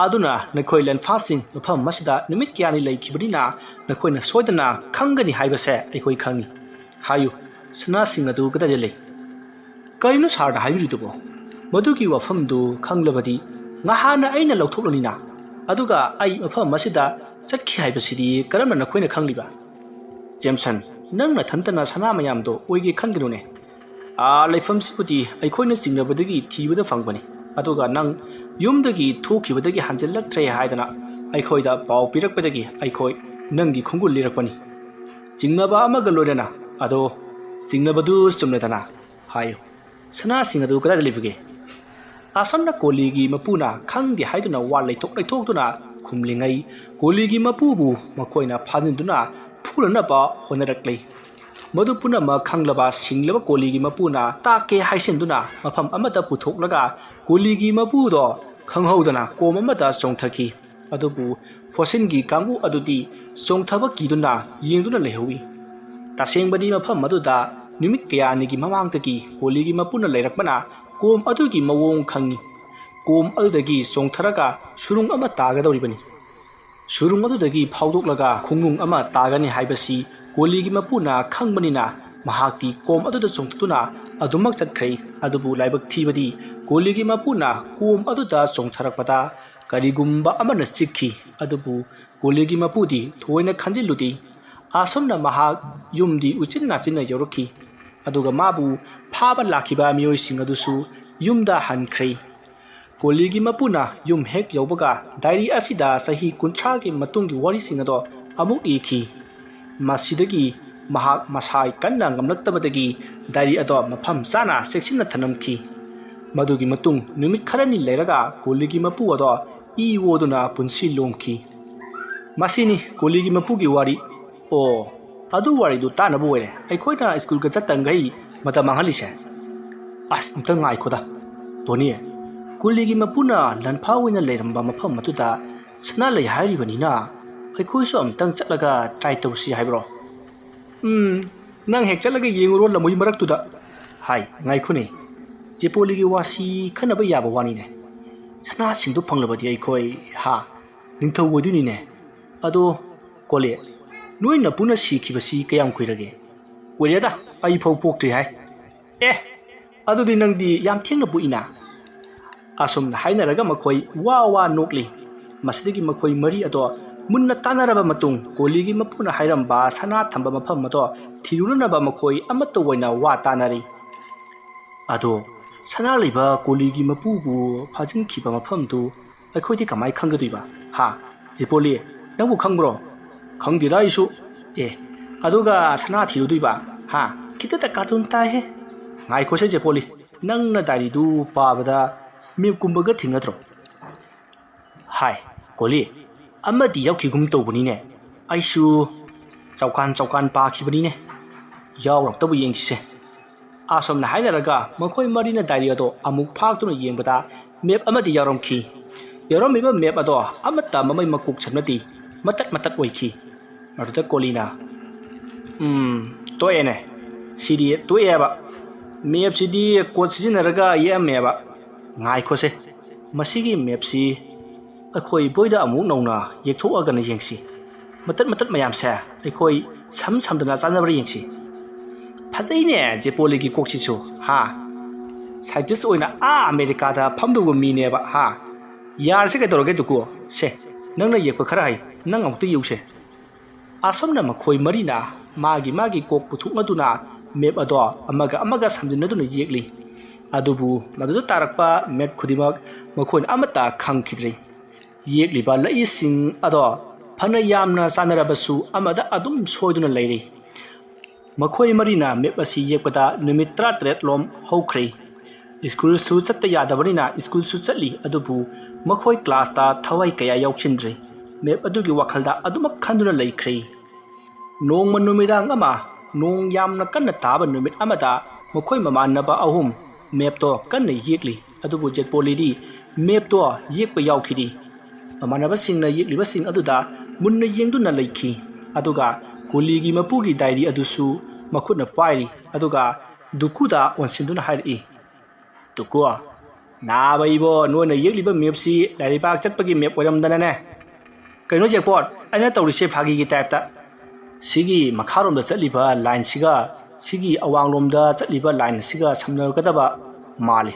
ꯑꯗꯨꯅ ꯅꯈꯣꯏ ꯂꯟꯐꯥꯁꯤꯡ ꯃꯐꯝ ꯑꯁꯤꯗ ꯅꯨꯃꯤꯠ ꯀꯌꯥꯅꯤ ꯂꯩꯈꯤꯕꯅꯤꯅ ꯅꯈꯣꯏꯅ ꯁꯣꯏꯗꯅ ꯈꯪꯒꯅꯤ ꯍꯥꯏꯕꯁꯦ ꯑꯩꯈꯣꯏ ꯈꯪꯏ꯫ ꯍꯥꯏꯌꯨ, ꯁꯅꯥꯁꯤꯡ ꯑꯗꯨ ꯀꯗꯥꯏꯗ ꯂꯩ?" "ꯀꯔꯤꯅꯣ ꯁꯥꯔꯅ ꯍꯥꯏꯕꯤꯔꯤꯗꯨꯕꯣ? ꯃꯗꯨꯒꯤ ꯋꯥꯐꯝꯗꯨ ꯈꯪꯂꯕꯗꯤ ꯉꯍꯥꯟꯅ ꯑꯩꯅ ꯂꯧꯊꯣꯛꯂꯅꯤꯅ꯫ ꯑꯗꯨꯒ ꯑꯩ ꯃꯐꯝ ꯑꯁꯤꯗ ꯆꯠꯈꯤ ꯍꯥꯏꯕꯁꯤꯗꯤ ꯀꯔꯝꯅ ꯅꯈꯣꯏꯅ ꯈꯪꯂꯤꯕ?" "ꯖꯦꯝꯁꯟ, ꯅꯪ ꯅꯊꯟꯇꯅ ꯁꯅꯥ ꯃꯌꯥꯝꯗꯣ ꯑꯣꯏꯒꯦ ꯈꯟꯒꯅꯨꯅꯦ꯫ ꯑꯥ, ꯂꯩꯐꯝꯁꯤꯕꯨꯗꯤ ꯑꯩꯈꯣꯏꯅ ꯆꯤꯡꯅꯕꯗꯒꯤ ꯊꯤꯕꯗ ꯐꯪꯕꯅꯤ꯫ ꯑꯗꯨꯒ ꯅꯪ ꯌꯨꯝꯗꯒꯤ ꯊꯣꯛꯈꯤꯕꯗꯒꯤ ꯍꯟꯖꯤꯜꯂꯛꯇ꯭ꯔꯦ ꯍꯥꯏꯗꯅ ꯑꯩꯈꯣꯏꯗ ꯄꯥꯎ ꯄꯤꯔꯛꯄꯗꯒꯤ ꯑꯩꯈꯣꯏ ꯅꯪꯒꯤ ꯈꯣꯡꯒꯨꯜ ꯂꯤꯔꯛꯄꯅꯤ꯫ ꯆꯤꯡꯅꯕ ꯑꯃꯒ ꯂꯣꯏꯅꯅ꯫ ꯑꯗꯣ ꯆꯤꯡꯅꯕꯗꯨ ꯆꯨꯝꯂꯗꯅ ꯍꯥꯏꯌꯨ, ꯁꯅꯥꯁꯤꯡ ꯑꯗꯨ ꯀꯗꯥꯏꯗ ꯂꯩꯕꯒꯦ?" ꯑꯁꯝꯅ ꯀꯣꯂꯤꯒꯤ ꯃꯄꯨꯅ ꯈꯪꯗꯦ ꯍꯥꯏꯗꯨꯅ ꯋꯥ ꯂꯩꯊꯣꯛ ꯂꯩꯊꯣꯛꯇꯨꯅ ꯈꯨꯝꯂꯤꯉꯩ, ꯀꯣꯂꯤꯒꯤ ꯃꯄꯨꯕꯨ ꯃꯈꯣꯏꯅ ꯐꯥꯖꯤꯟꯗꯨꯅ ꯐꯨꯅꯅꯕ ꯍꯣꯠꯅꯔꯛꯂꯤ꯫ ꯃꯗꯨ ꯄꯨꯝꯅꯃꯛ ꯈꯪꯂꯕ ꯁꯤꯡꯂꯕ ꯀꯣꯂꯤꯒꯤ ꯃꯄꯨꯅ ꯇꯥꯛꯀꯦ ꯍꯥꯏꯁꯤꯟꯗꯨꯅ ꯃꯐꯝ ꯑꯃꯗ ꯄꯨꯊꯣꯛꯂꯒ ꯀꯣꯂꯤꯒꯤ ꯃꯄꯨꯗꯣ ꯈꯪꯍꯧꯗꯅ ꯀꯣꯝ ꯑꯃꯗ ꯆꯣꯡꯊꯈꯤ꯫ ꯑꯗꯨꯕꯨ ꯐꯣꯁꯤꯟꯒꯤ ꯀꯥꯡꯕꯨ ꯑꯗꯨꯗꯤ ꯆꯣꯡꯊꯕ ꯀꯤꯗꯨꯅ ꯌꯦꯡꯗꯨꯅ ꯂꯩꯍꯧꯏ꯫ ꯇꯁꯦꯡꯕꯗꯤ ꯃꯐꯝ ꯑꯗꯨꯗ ꯅꯨꯃꯤꯠ ꯀꯌꯥꯅꯤꯒꯤ ꯃꯃꯥꯡꯗꯒꯤ ꯀꯣꯂꯤꯒꯤ ꯃꯄꯨꯅ ꯂꯩꯔꯛꯄꯅ ꯀꯣꯝ ꯑꯗꯨꯒꯤ ꯃꯑꯣꯡ ꯈꯪꯏ꯫ ꯀꯣꯝ ꯑꯗꯨꯗꯒꯤ ꯆꯣꯡꯊꯔꯒ ꯁꯨꯔꯨꯡ ꯑꯃ ꯇꯥꯒꯗꯧꯔꯤꯕꯅꯤ꯫ ꯁꯨꯔꯨꯡ ꯑꯗꯨꯗꯒꯤ ꯐꯥꯎꯗꯣꯛꯂꯒ ꯈꯣꯡꯅꯨꯡ ꯑꯃ ꯇꯥꯒꯅꯤ ꯍꯥꯏꯕꯁꯤ ꯀꯣꯂꯤꯒꯤ ꯃꯄꯨꯅ ꯈꯪꯕꯅꯤꯅ, ꯃꯍꯥꯛꯇꯤ ꯀꯣꯝ ꯑꯗꯨꯗ ꯆꯣꯡꯊꯗꯨꯅ ꯑꯗꯨꯃꯛ ꯆꯠꯈ꯭ꯔꯦ꯫ ꯑꯗꯨꯕꯨ ꯂꯥꯏꯕꯛ ꯊꯤꯕꯗꯤ, ꯀꯣꯂꯤꯒꯤ ꯃꯄꯨꯅ ꯀꯣꯝ ꯑꯗꯨꯗ ꯆꯣꯡꯊꯔꯛꯄꯗ ꯀꯔꯤꯒꯨꯝꯕ ꯑꯃꯅ ꯆꯤꯛꯈꯤ꯫ ꯑꯗꯨꯕꯨ ꯀꯣꯂꯤꯒꯤ ꯃꯄꯨꯗꯤ ꯊꯣꯏꯅ ꯈꯟꯖꯤꯜꯂꯨꯗꯦ꯫ ꯑꯁꯨꯝꯅ ꯃꯍꯥꯛ ꯌꯨꯝꯗꯤ ꯎꯆꯤꯟ ꯅꯥꯆꯤꯟꯅ ꯌꯧꯔꯛꯈꯤ꯫ ꯑꯗꯨꯒ ꯃꯥꯕꯨ ꯐꯥꯕ ꯂꯥꯛꯈꯤꯕ ꯃꯤꯑꯣꯏꯁꯤꯡ ꯑꯗꯨꯁꯨ ꯌꯨꯝꯗ ꯍꯟꯈ꯭ꯔꯦ꯫ ꯀꯣꯂꯤꯒꯤ ꯃꯄꯨꯅ ꯌꯨꯝ ꯍꯦꯛ ꯌꯧꯕꯒ ꯗꯥꯏꯔꯤ ꯑꯁꯤꯗ ꯆꯍꯤ ꯀꯨꯟꯊ꯭ꯔꯥꯒꯤ ꯃꯇꯨꯡꯒꯤ ꯋꯥꯔꯤꯁꯤꯡ ꯑꯗꯣ ꯑꯃꯨꯛ ꯏꯈꯤ꯫ ꯃꯁꯤꯗꯒꯤ ꯃꯍꯥꯛ ꯃꯁꯥ ꯀꯟꯅ ꯉꯝꯂꯛꯇꯕꯗꯒꯤ ꯗꯥꯏꯔꯤ ꯑꯗꯣ ꯃꯐꯝ ꯆꯥꯅ ꯆꯦꯛꯁꯤꯟꯅ ꯊꯅꯝꯈꯤ꯫ ꯃꯗꯨꯒꯤ ꯃꯇꯨꯡ ꯅꯨꯃꯤꯠ ꯈꯔꯅꯤ ꯂꯩꯔꯒ ꯀꯣꯂꯤꯒꯤ ꯃꯄꯨ ꯑꯗꯣ ꯏ ꯑꯣꯗꯨꯅ ꯄꯨꯟꯁꯤ ꯂꯣꯝꯈꯤ꯫ ꯃꯁꯤꯅꯤ ꯀꯣꯂꯤꯒꯤ ꯃꯄꯨꯒꯤ ꯋꯥꯔꯤ꯫ ꯑꯣ, ꯑꯗꯨ ꯋꯥꯔꯤꯗꯨ ꯇꯥꯅꯕ ꯑꯣꯏꯔꯦ ꯑꯩꯈꯣꯏꯅ ꯁ꯭ꯀꯨꯜꯒ ꯆꯠꯇꯪꯒꯩ ꯃꯇꯝ ꯃꯥꯡꯍꯜꯂꯤꯁꯦ꯫ ꯑꯁ, ꯑꯝꯇ ꯉꯥꯏꯈꯣꯗ, ꯇꯣꯅꯤ꯫ ꯀꯨꯂꯤꯒꯤ ꯃꯄꯨꯅ ꯂꯟꯐꯥ ꯑꯣꯏꯅ ꯂꯩꯔꯝꯕ ꯃꯐꯝ ꯑꯗꯨꯗ ꯁꯅꯥ ꯂꯩ ꯍꯥꯏꯔꯤꯕꯅꯤꯅ, ꯑꯩꯈꯣꯏꯁꯨ ꯑꯝꯇꯪ ꯆꯠꯂꯒ try ꯇꯧꯁꯤ ꯍꯥꯏꯕ꯭ꯔꯣ? ꯎꯝ, ꯅꯪ ꯍꯦꯛ ꯆꯠꯂꯒ ꯌꯦꯡꯉꯨꯔꯣ ꯂꯝꯍꯨꯏ ꯃꯔꯛꯇꯨꯗ꯫ ꯍꯥꯏ, ꯉꯥꯏꯈꯣꯅꯦ, ꯆꯦꯄꯣꯂꯤꯒꯤ ꯋꯥꯁꯤ ꯈꯟꯅꯕ ꯌꯥꯕ ꯋꯥꯅꯤꯅꯦ꯫ ꯁꯅꯥꯁꯤꯡꯗꯣ ꯐꯪꯂꯕꯗꯤ ꯑꯩꯈꯣꯏ, ꯍꯥ, ꯅꯤꯡꯊꯧ ꯑꯣꯏꯗꯣꯏꯅꯤꯅꯦ꯫ ꯑꯗꯣ, ꯀꯣꯂꯤ, ꯅꯣꯏ ꯅꯄꯨꯅ ꯁꯤꯈꯤꯕꯁꯤ ꯀꯌꯥꯝ ꯀꯨꯏꯔꯒꯦ? ꯀꯨꯏꯔꯦꯗ, ꯑꯩ ꯐꯥꯎ ꯄꯣꯛꯇ꯭ꯔꯤ ꯍꯥꯏ꯫ ꯑꯦ, ꯑꯗꯨꯗꯤ ꯅꯪꯗꯤ ꯌꯥꯝ ꯊꯦꯡꯅ ꯄꯣꯛꯏꯅ꯫ ꯑꯁꯨꯝꯅ ꯍꯥꯏꯅꯔꯒ ꯃꯈꯣꯏ ꯋꯥ ꯋꯥ ꯅꯣꯛꯂꯤ꯫ ꯃꯁꯤꯗꯒꯤ ꯃꯈꯣꯏ ꯃꯔꯤ ꯑꯗꯣ ꯃꯨꯟꯅ ꯇꯥꯟꯅꯔꯕ ꯃꯇꯨꯡ, ꯀꯣꯂꯤꯒꯤ ꯃꯄꯨꯅ ꯍꯥꯏꯔꯝꯕ ꯁꯅꯥ ꯊꯝꯕ ꯃꯐꯝ ꯑꯗꯣ ꯊꯤꯔꯨꯅꯅꯕ ꯃꯈꯣꯏ ꯑꯃꯠꯇ ꯑꯣꯏꯅ ꯋꯥ ꯇꯥꯅꯔꯤ꯫ ꯑꯗꯣ, ꯁꯅꯥ ꯂꯩꯕ ꯀꯣꯂꯤꯒꯤ ꯃꯄꯨꯕꯨ ꯐꯥꯖꯤꯟꯈꯤꯕ ꯃꯐꯝꯗꯨ ꯑꯩꯈꯣꯏꯗꯤ ꯀꯃꯥꯏ ꯈꯪꯒꯗꯣꯏꯕ? ꯍꯥ? ꯆꯦꯄꯣꯂꯤ, ꯅꯪꯕꯨ ꯈꯪꯕ꯭ꯔꯣ? ꯈꯪꯗꯦꯗ ꯑꯩꯁꯨ꯫ ꯑꯦ, ꯑꯗꯨꯒ ꯁꯅꯥ ꯊꯤꯔꯨꯗꯣꯏꯕ? ꯍꯥ? ꯈꯤꯇꯗ ꯀꯥꯔꯇꯨꯟ ꯇꯥꯏꯍꯦ꯫ ꯉꯥꯏꯈꯣꯁꯦ ꯆꯦꯄꯣꯂꯤ, ꯅꯪꯅ ꯗꯥꯏꯔꯤꯗꯨ ꯄꯥꯕꯗ ꯃꯦꯞꯀꯨꯝꯕꯒ ꯊꯦꯡꯅꯗ꯭ꯔꯣ? ꯍꯥꯏ, ꯀꯣꯂꯤ, ꯑꯃꯗꯤ ꯌꯥꯎꯈꯤꯒꯨꯝ ꯇꯧꯕꯅꯤꯅꯦ꯫ ꯑꯩꯁꯨ ꯆꯥꯎꯀꯥꯟ ꯆꯥꯎꯀꯥꯟ ꯄꯥꯈꯤꯕꯅꯤꯅꯦ꯫ ꯌꯥꯎꯔꯝꯇꯕꯨ ꯌꯦꯡꯈꯤꯁꯦ꯫ ꯑꯁꯣꯝꯅ ꯍꯥꯏꯅꯔꯒ ꯃꯈꯣꯏ ꯃꯔꯤꯅ ꯗꯥꯏꯔꯤ ꯑꯗꯣ ꯑꯃꯨꯛ ꯐꯥꯛꯇꯨꯅ ꯌꯦꯡꯕꯗ ꯃꯦꯞ ꯑꯃꯗꯤ ꯌꯥꯎꯔꯝꯈꯤ꯫ ꯌꯥꯎꯔꯝꯃꯤꯕ ꯃꯦꯞ ꯑꯗꯣ ꯑꯃꯠꯇ ꯃꯃꯩ ꯃꯀꯣꯛ ꯁꯝꯅꯗꯦ, ꯃꯇꯠ ꯃꯇꯠ ꯑꯣꯏꯈꯤ꯫ ꯃꯗꯨꯗ ꯀꯣꯂꯤꯅ, "ꯎꯝ, ꯇꯣꯛꯑꯦꯅꯦ꯫ ꯁꯤꯗꯤ ꯇꯣꯛꯑꯦꯕ꯫ ꯃꯦꯞꯁꯤꯗꯤ ꯀꯣꯠ ꯁꯤꯖꯤꯟꯅꯔꯒ ꯌꯦꯛꯑꯝꯃꯦꯕ꯫ ꯉꯥꯏꯈꯣꯁꯦ, ꯃꯁꯤꯒꯤ ꯃꯦꯞꯁꯤ ꯑꯩꯈꯣꯏ ꯕꯣꯏꯗ ꯑꯃꯨꯛ ꯅꯧꯅ ꯌꯦꯛꯊꯣꯛꯑꯒꯅ ꯌꯦꯡꯁꯤ꯫ ꯃꯇꯠ ꯃꯇꯠ ꯃꯌꯥꯝꯁꯦ ꯑꯩꯈꯣꯏ ꯁꯝ ꯁꯝꯗꯅ ꯆꯥꯟꯅꯕ꯭ꯔꯥ ꯌꯦꯡꯁꯤ꯫ ꯐꯖꯩꯅꯦ ꯖꯦꯄꯣꯂꯤꯒꯤ ꯀꯣꯛꯁꯤꯁꯨ, ꯍꯥ? ꯁꯥꯏꯟꯇꯤꯁ ꯑꯣꯏꯅ ꯑꯥ ꯑꯃꯦꯔꯤꯀꯥꯗ ꯐꯝꯗꯧꯕ ꯃꯤꯅꯦꯕ, ꯍꯥ? ꯌꯥꯔꯁꯦ ꯀꯩꯗꯧꯔꯒꯦ ꯗꯨꯀꯨ? ꯁꯦ, ꯅꯪꯅ ꯌꯦꯛꯄ ꯈꯔ ꯍꯩ, ꯅꯪ ꯑꯃꯨꯛꯇ ꯌꯦꯛꯎꯁꯦ꯫ ꯑꯁꯨꯝꯅ ꯃꯈꯣꯏ ꯃꯔꯤꯅ ꯃꯥꯒꯤ ꯃꯥꯒꯤ ꯀꯣꯛ ꯄꯨꯊꯣꯛꯅꯗꯨꯅ ꯃꯦꯞ ꯑꯗꯣ ꯑꯃꯒ ꯑꯃꯒ ꯁꯝꯖꯤꯟꯅꯗꯨꯅ ꯌꯦꯛꯂꯤ꯫ ꯑꯗꯨꯕꯨ ꯃꯗꯨꯗ ꯇꯥꯔꯛꯄ ꯃꯦꯞ ꯈꯨꯗꯤꯡꯃꯛ ꯃꯈꯣꯏꯅ ꯑꯃꯠꯇ ꯈꯪꯈꯤꯗ꯭ꯔꯤ꯫ ꯌꯦꯛꯂꯤꯕ ꯂꯛꯏꯁꯤꯡ ꯑꯗꯣ ꯐꯅ ꯌꯥꯝꯅ ꯆꯥꯟꯅꯔꯕꯁꯨ ꯑꯃꯗ ꯑꯗꯨꯝ ꯁꯣꯏꯗꯨꯅ ꯂꯩꯔꯤ꯫ ꯃꯈꯣꯏ ꯃꯔꯤꯅ ꯃꯦꯞ ꯑꯁꯤ ꯌꯦꯛꯄꯗ ꯅꯨꯃꯤꯠ ꯇꯔꯥꯇꯔꯦꯠ ꯂꯣꯝ ꯍꯧꯈ꯭ꯔꯦ꯫ ꯁ꯭ꯀꯨꯜꯁꯨ ꯆꯠꯇ ꯌꯥꯗꯕꯅꯤꯅ ꯁ꯭ꯀꯨꯜꯁꯨ ꯆꯠꯂꯤ, ꯑꯗꯨꯕꯨ ꯃꯈꯣꯏ ꯀ꯭ꯂꯥꯁꯇ ꯊꯋꯥꯏ ꯀꯌꯥ ꯌꯥꯎꯁꯤꯟꯗ꯭ꯔꯤ꯫ ꯃꯦꯞ ꯑꯗꯨꯒꯤ ꯋꯥꯈꯜꯗ ꯑꯗꯨꯃꯛ ꯈꯟꯗꯨꯅ ꯂꯩꯈ꯭ꯔꯦ꯫ ꯅꯣꯡꯃ ꯅꯨꯃꯤꯗꯥꯡ ꯑꯃ ꯅꯣꯡ ꯌꯥꯝꯅ ꯀꯟꯅ ꯇꯥꯕ ꯅꯨꯃꯤꯠ ꯑꯃꯗ ꯃꯈꯣꯏ ꯃꯃꯥꯟꯅꯕ ꯑꯍꯨꯝ ꯃꯦꯞꯇꯣ ꯀꯟꯅ ꯌꯦꯛꯂꯤ, ꯑꯗꯨꯕꯨ ꯖꯦꯠꯄꯣꯂꯤꯗꯤ ꯃꯦꯞꯇꯣ ꯌꯦꯛꯄ ꯌꯥꯎꯈꯤꯗꯦ꯫ ꯃꯃꯥꯟꯅꯕꯁꯤꯡꯅ ꯌꯦꯛꯂꯤꯕꯁꯤꯡ ꯑꯗꯨꯗ ꯃꯨꯟꯅ ꯌꯦꯡꯗꯨꯅ ꯂꯩꯈꯤ, ꯑꯗꯨꯒ ꯀꯨꯂꯤꯒꯤ ꯃꯄꯨꯒꯤ ꯗꯥꯏꯔꯤ ꯑꯗꯨꯁꯨ ꯃꯈꯨꯠꯅ ꯄꯥꯏꯔꯤ, ꯑꯗꯨꯒ ꯗꯨꯀꯨꯗ ꯑꯣꯟꯁꯤꯟꯗꯨꯅ ꯍꯥꯏꯔꯛꯏ, "ꯗꯨꯀꯨ, ꯅꯥꯕ ꯏꯕꯣ, ꯅꯣꯏꯅ ꯌꯦꯛꯂꯤꯕ ꯃꯦꯞꯁꯤ ꯂꯥꯏꯔꯩꯕꯥꯛ ꯆꯠꯄꯒꯤ ꯃꯦꯞ ꯑꯣꯏꯔꯝꯗꯅꯅꯦ꯫ ꯀꯩꯅꯣ ꯖꯦꯛꯄꯣꯠ, ꯑꯩꯅ ꯇꯧꯔꯤꯁꯦ ꯐꯥꯒꯤꯒꯤ ꯇꯥꯏꯞꯇ꯫ ꯁꯤꯒꯤ ꯃꯈꯥꯔꯣꯝꯗ ꯆꯠꯂꯤꯕ ꯂꯥꯏꯟꯁꯤꯒ ꯁꯤꯒꯤ ꯑꯋꯥꯡꯂꯣꯝꯗ ꯆꯠꯂꯤꯕ ꯂꯥꯏꯟꯁꯤꯒ ꯁꯝꯅꯒꯗꯕ ꯃꯥꯜꯂꯤ꯫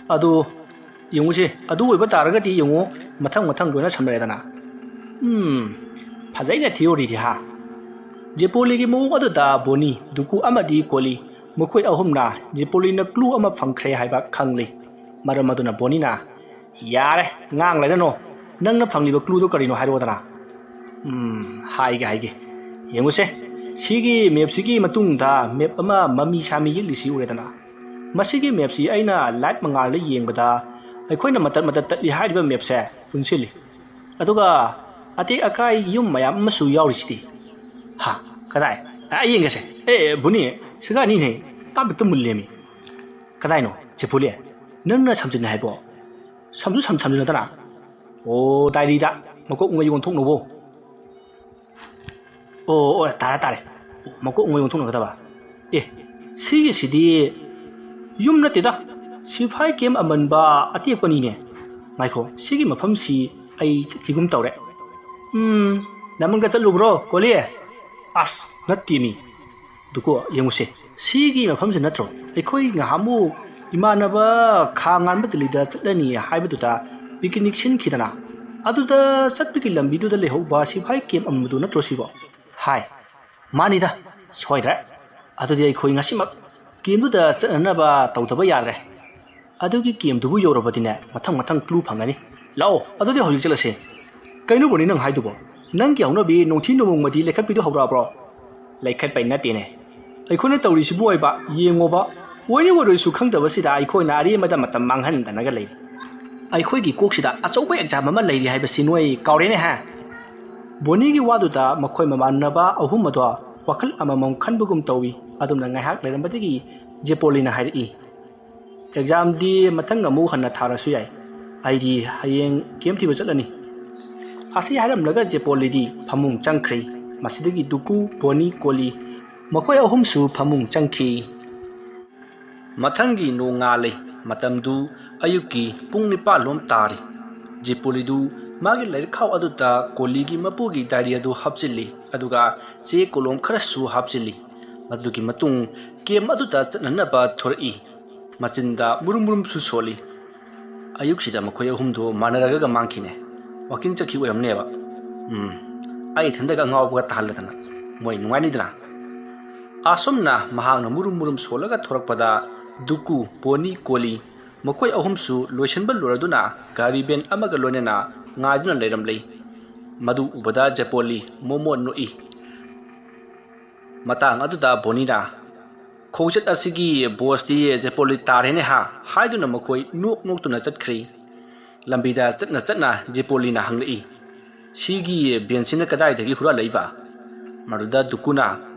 ꯑꯗꯨ ꯌꯦꯡꯉꯨꯁꯦ, ꯑꯗꯨ ꯑꯣꯏꯕ ꯇꯥꯔꯒꯗꯤ ꯌꯦꯡꯉꯨ, ꯃꯊꯪ ꯃꯊꯪ ꯂꯣꯏꯅ ꯁꯝꯅꯔꯦꯗꯅ꯫ ꯎꯝ, ꯐꯖꯩꯅꯦ ꯊꯤꯑꯣꯔꯤꯗꯤ ꯍꯥ꯫ ꯖꯦꯄꯣꯂꯤꯒꯤ ꯃꯑꯣꯡ ꯑꯗꯨꯗ ꯕꯣꯅꯤ, ꯗꯨꯀꯨ ꯑꯃꯗꯤ ꯀꯣꯂꯤ, ꯃꯈꯣꯏ ꯑꯍꯨꯝꯅ ꯖꯦꯄꯣꯂꯤꯅ ꯀ꯭ꯂꯨ ꯑꯃ ꯐꯪꯈ꯭ꯔꯦ ꯍꯥꯏꯕ ꯈꯪꯂꯤ꯫ ꯃꯔꯝ ꯑꯗꯨꯅ ꯕꯣꯅꯤꯅ, "ꯌꯥꯔꯦ, ꯉꯥꯡ ꯂꯩꯔꯅꯨ꯫ ꯅꯪꯅ ꯐꯪꯂꯤꯕ ꯀ꯭ꯂꯨꯗꯣ ꯀꯔꯤꯅꯣ ꯍꯥꯏꯔꯛꯑꯣꯗꯅ꯫" "ꯎꯝ, ꯍꯥꯏꯒꯦ, ꯍꯥꯏꯒꯦ꯫ ꯌꯦꯡꯉꯨꯁꯦ, ꯁꯤꯒꯤ ꯃꯦꯞꯁꯤꯒꯤ ꯃꯇꯨꯡꯗ ꯃꯦꯞ ꯑꯃ ꯃꯃꯤ ꯁꯥꯃꯤ ꯌꯦꯛꯂꯤꯁꯤ ꯎꯔꯦꯗꯅ꯫ ꯃꯁꯤꯒꯤ ꯃꯦꯞꯁꯤ ꯑꯩꯅ ꯂꯥꯏꯠ ꯃꯉꯥꯜꯗ ꯌꯦꯡꯕꯗ ꯑꯩꯈꯣꯏꯅ ꯃꯇꯠ ꯃꯇꯠ ꯇꯠꯂꯤ ꯍꯥꯏꯔꯤꯕ ꯃꯦꯞꯁꯦ ꯄꯨꯟꯁꯤꯜꯂꯤ꯫ ꯑꯗꯨꯒ ꯑꯇꯦꯛ ꯑꯀꯥꯏ ꯌꯨꯝ ꯃꯌꯥꯝ ꯑꯃꯁꯨ ꯌꯥꯎꯔꯤꯁꯤꯗꯤ꯫ ꯍꯥ, ꯀꯗꯥꯏ? ꯑꯩ ꯌꯦꯡꯒꯦꯁꯦ꯫ ꯑꯦ, ꯕꯨꯅꯤ, ꯁꯤꯒꯥꯅꯤꯅꯦ꯫ ꯇꯥꯕꯤꯛꯇ ꯃꯨꯜꯂꯦꯃꯤ꯫ ꯀꯗꯥꯏꯅꯣ, ꯆꯦꯐꯨꯂꯦ? ꯅꯪꯅ ꯁꯝꯖꯤꯟꯅꯩ ꯍꯥꯏꯕꯣ? ꯁꯝꯁꯨ ꯁꯝ ꯁꯝꯖꯤꯟꯅꯗꯅ꯫ ꯑꯣ, ꯗꯥꯏꯔꯤꯗ ꯃꯀꯣꯛ ꯉꯩ ꯑꯣꯟꯊꯣꯛꯅꯧꯕꯣ꯫ ꯑꯣ, ꯑꯣ, ꯇꯥꯔꯦ, ꯇꯥꯔꯦ꯫ ꯃꯀꯣꯛ ꯉꯩ ꯑꯣꯟꯊꯣꯛꯅꯒꯗꯕ꯫ ꯑꯦ, ꯁꯤꯒꯤꯁꯤꯗꯤ ꯌꯨꯝ ꯅꯠꯇꯦꯗ, ꯁꯤꯐꯥꯏ ꯀꯦꯝ ꯑꯃꯟꯕ ꯑꯇꯦꯛꯄꯅꯤꯅꯦ꯫ ꯉꯥꯏꯈꯣ, ꯁꯤꯒꯤ ꯃꯐꯝꯁꯤ ꯑꯩ ꯆꯠꯈꯤꯒꯨꯝ ꯇꯧꯔꯦ꯫ ꯎꯝ, ꯅꯃꯟꯒ ꯆꯠꯂꯨꯕ꯭ꯔꯣ, ꯀꯣꯂꯤ? ꯑꯁ, ꯅꯠꯇꯦꯃꯤ꯫ ꯗꯨꯀꯨ, ꯌꯦꯡꯉꯨꯁꯦ, ꯁꯤꯒꯤ ꯃꯐꯝꯁꯤ ꯅꯠꯇ꯭ꯔꯣ ꯑꯩꯈꯣꯏ ꯉꯍꯥꯟꯃꯨꯛ ꯏꯃꯥꯟꯅꯕ ꯈꯥ ꯉꯥꯟꯕ ꯗꯤꯜꯂꯤꯗ ꯆꯠꯂꯅꯤ ꯍꯥꯏꯕꯗꯨꯗ ꯄꯤꯀꯤꯅꯤꯛ ꯁꯤꯟꯈꯤꯗꯅ? ꯑꯗꯨꯗ ꯆꯠꯄꯒꯤ ꯂꯝꯕꯤꯗꯨꯗ ꯂꯩꯍꯧꯕ ꯁꯤꯐꯥꯏ ꯀꯦꯝ ꯑꯃꯗꯨ ꯅꯠꯇ꯭ꯔꯣ ꯁꯤꯕꯣ? ꯍꯥꯏ, ꯃꯥꯅꯤꯗ, ꯁꯣꯏꯗ꯭ꯔꯦ꯫ ꯑꯗꯨꯗꯤ ꯑꯩꯈꯣꯏ ꯉꯁꯤꯃꯛ ꯀꯦꯝꯗꯨꯗ ꯆꯠꯅꯅꯕ ꯇꯧꯗꯕ ꯌꯥꯗ꯭ꯔꯦ꯫ ꯑꯗꯨꯒꯤ ꯀꯦꯝꯗꯨꯕꯨ ꯌꯧꯔꯕꯗꯤꯅꯦ, ꯃꯊꯪ ꯃꯊꯪ ꯀ꯭ꯂꯨ ꯐꯪꯒꯅꯤ꯫ ꯂꯥꯛꯑꯣ, ꯑꯗꯨꯗꯤ ꯍꯧꯖꯤꯛ ꯆꯠꯂꯁꯦ꯫ ꯀꯩꯅꯣ ꯕꯣꯅꯤ, ꯅꯪ ꯍꯥꯏꯗꯨꯕꯣ? ꯅꯪꯒꯤ ꯍꯧꯅꯕꯤ ꯅꯣꯡꯊꯤ ꯅꯣꯡꯃꯪꯕꯗꯤ ꯂꯩꯈꯠꯄꯤꯗꯨ ꯍꯧꯔꯛꯑꯕ꯭ꯔꯣ? ꯂꯩꯈꯠꯄꯩ ꯅꯠꯇꯦꯅꯦ, ꯑꯩꯈꯣꯏꯅ ꯇꯧꯔꯤꯁꯤꯕꯨ ꯑꯣꯏꯕ ꯌꯦꯡꯉꯣꯕ꯫ ꯑꯣꯏꯅꯤ ꯑꯣꯏꯔꯣꯏꯁꯨ ꯈꯪꯗꯕꯁꯤꯗ ꯑꯩꯈꯣꯏꯅ ꯑꯔꯦꯝꯕꯗ ꯃꯇꯝ ꯃꯥꯡꯍꯟꯗꯅꯒ ꯂꯩꯔꯤ꯫ ꯑꯩꯈꯣꯏꯒꯤ ꯀꯣꯛꯁꯤꯗ ꯑꯆꯧꯕ ꯑꯦꯛꯖꯥꯝ ꯑꯃ ꯂꯩꯔꯤ ꯍꯥꯏꯕꯁꯤ ꯅꯣꯏ ꯀꯥꯎꯔꯦꯅꯦ, ꯍꯥ? ꯕꯣꯅꯤꯒꯤ ꯋꯥꯗꯨꯗ ꯃꯈꯣꯏ ꯃꯃꯥꯟꯅꯕ ꯑꯍꯨꯝ ꯑꯗꯣ ꯋꯥꯈꯜ ꯑꯃꯃꯝ ꯈꯟꯕꯒꯨꯝ ꯇꯧꯏ꯫ ꯑꯗꯨꯝꯅ ꯉꯥꯏꯍꯥꯛ ꯂꯩꯔꯝꯕꯗꯒꯤ ꯖꯦꯄꯣꯂꯤꯅ ꯍꯥꯏꯔꯛꯏ, "ꯑꯦꯛꯖꯥꯝꯗꯤ ꯃꯊꯪ ꯑꯃꯨꯛ ꯍꯟꯅ ꯊꯥꯔꯁꯨ ꯌꯥꯏ꯫ ꯑꯩꯗꯤ ꯍꯌꯦꯡ ꯀꯦꯝ ꯊꯤꯕ ꯆꯠꯂꯅꯤ"꯫ ꯑꯁꯤ ꯍꯥꯏꯔꯝꯂꯒ ꯖꯦꯄꯣꯂꯤꯗꯤ ꯐꯃꯨꯡ ꯆꯪꯈ꯭ꯔꯦ꯫ ꯃꯁꯤꯗꯒꯤ ꯗꯨꯀꯨ, ꯕꯣꯅꯤ, ꯀꯣꯂꯤ ꯃꯈꯣꯏ ꯑꯍꯨꯝꯁꯨ ꯐꯃꯨꯡ ꯆꯪꯈꯤ꯫ ꯃꯊꯪꯒꯤ ꯅꯣꯡꯉꯥꯜꯂꯦ꯫ ꯃꯇꯝꯗꯨ ꯑꯌꯨꯛꯀꯤ ꯄꯨꯡ ꯅꯤꯄꯥꯜ ꯂꯣꯝ ꯇꯥꯔꯤ꯫ ꯖꯦꯄꯣꯂꯤꯗꯨ ꯃꯥꯒꯤ ꯂꯥꯏꯔꯤꯛꯈꯥꯎ ꯑꯗꯨꯗ ꯀꯣꯂꯤꯒꯤ ꯃꯄꯨꯒꯤ ꯗꯥꯏꯔꯤ ꯑꯗꯨ ꯍꯥꯞꯆꯤꯜꯂꯤ, ꯑꯗꯨꯒ ꯆꯦ ꯀꯣꯂꯣꯝ ꯈꯔꯁꯨ ꯍꯥꯞꯆꯤꯜꯂꯤ꯫ ꯃꯗꯨꯒꯤ ꯃꯇꯨꯡ ꯀꯦꯝ ꯑꯗꯨꯗ ꯆꯠꯅꯅꯕ ꯊꯣꯔꯛꯏ꯫ ꯃꯆꯤꯟꯗ ꯃꯨꯔꯨꯝ ꯃꯨꯔꯨꯝꯁꯨ ꯁꯣꯜꯂꯤ꯫ ꯑꯌꯨꯛꯁꯤꯗ ꯃꯈꯣꯏ ꯑꯍꯨꯝꯗꯣ ꯃꯥꯟꯅꯔꯒ ꯃꯥꯡꯈꯤꯅꯦ꯫ ꯋꯥꯀꯤꯡ ꯆꯠꯈꯤ ꯑꯣꯏꯔꯝꯅꯦꯕ꯫ ꯎꯝ, ꯑꯩ ꯏꯊꯟꯗꯒ ꯑꯉꯥꯎꯕꯒ ꯇꯥꯍꯜꯂꯗꯅ꯫ ꯃꯣꯏ ꯅꯨꯡꯉꯥꯏꯅꯤꯗꯅ꯫ ꯑꯁꯨꯝꯅ ꯃꯍꯥꯛꯅ ꯃꯨꯔꯨꯝ ꯃꯨꯔꯨꯝ ꯁꯣꯜꯂꯒ ꯊꯣꯔꯛꯄꯗ ꯗꯨꯀꯨ, ꯕꯣꯅꯤ, ꯀꯣꯂꯤ ꯃꯈꯣꯏ ꯑꯍꯨꯝꯁꯨ ꯂꯣꯏꯁꯤꯟꯕ ꯂꯣꯏꯔꯗꯨꯅ ꯒꯥꯔꯤ ꯚꯦꯟ ꯑꯃꯒ ꯂꯣꯏꯅꯅ ꯉꯥꯏꯗꯨꯅ ꯂꯩꯔꯝꯂꯦ꯫ ꯃꯗꯨ ꯎꯕꯗ ꯖꯦꯄꯣꯂꯤ ꯃꯣꯃꯣ ꯅꯣꯛꯏ꯫ ꯃꯇꯥꯡ ꯑꯗꯨꯗ ꯕꯣꯅꯤꯅ, "ꯈꯣꯡꯆꯠ ꯑꯁꯤꯒꯤ ꯕꯣꯁꯇꯤ ꯖꯦꯄꯣꯂꯤ ꯇꯥꯔꯦꯅꯦ ꯍꯥ?" ꯍꯥꯏꯗꯨꯅ ꯃꯈꯣꯏ ꯅꯣꯛ ꯅꯣꯛꯇꯨꯅ ꯆꯠꯈ꯭ꯔꯦ꯫ ꯂꯝꯕꯤꯗ ꯆꯠꯅ ꯆꯠꯅ ꯖꯦꯄꯣꯂꯤꯅ ꯍꯪꯂꯛꯏ, "ꯁꯤꯒꯤ ꯚꯦꯟꯁꯤꯅ ꯀꯗꯥꯏꯗꯒꯤ ꯍꯨꯔꯥꯜꯂꯛꯏꯕ?" ꯃꯗꯨꯗ ꯗꯨꯀꯨꯅ,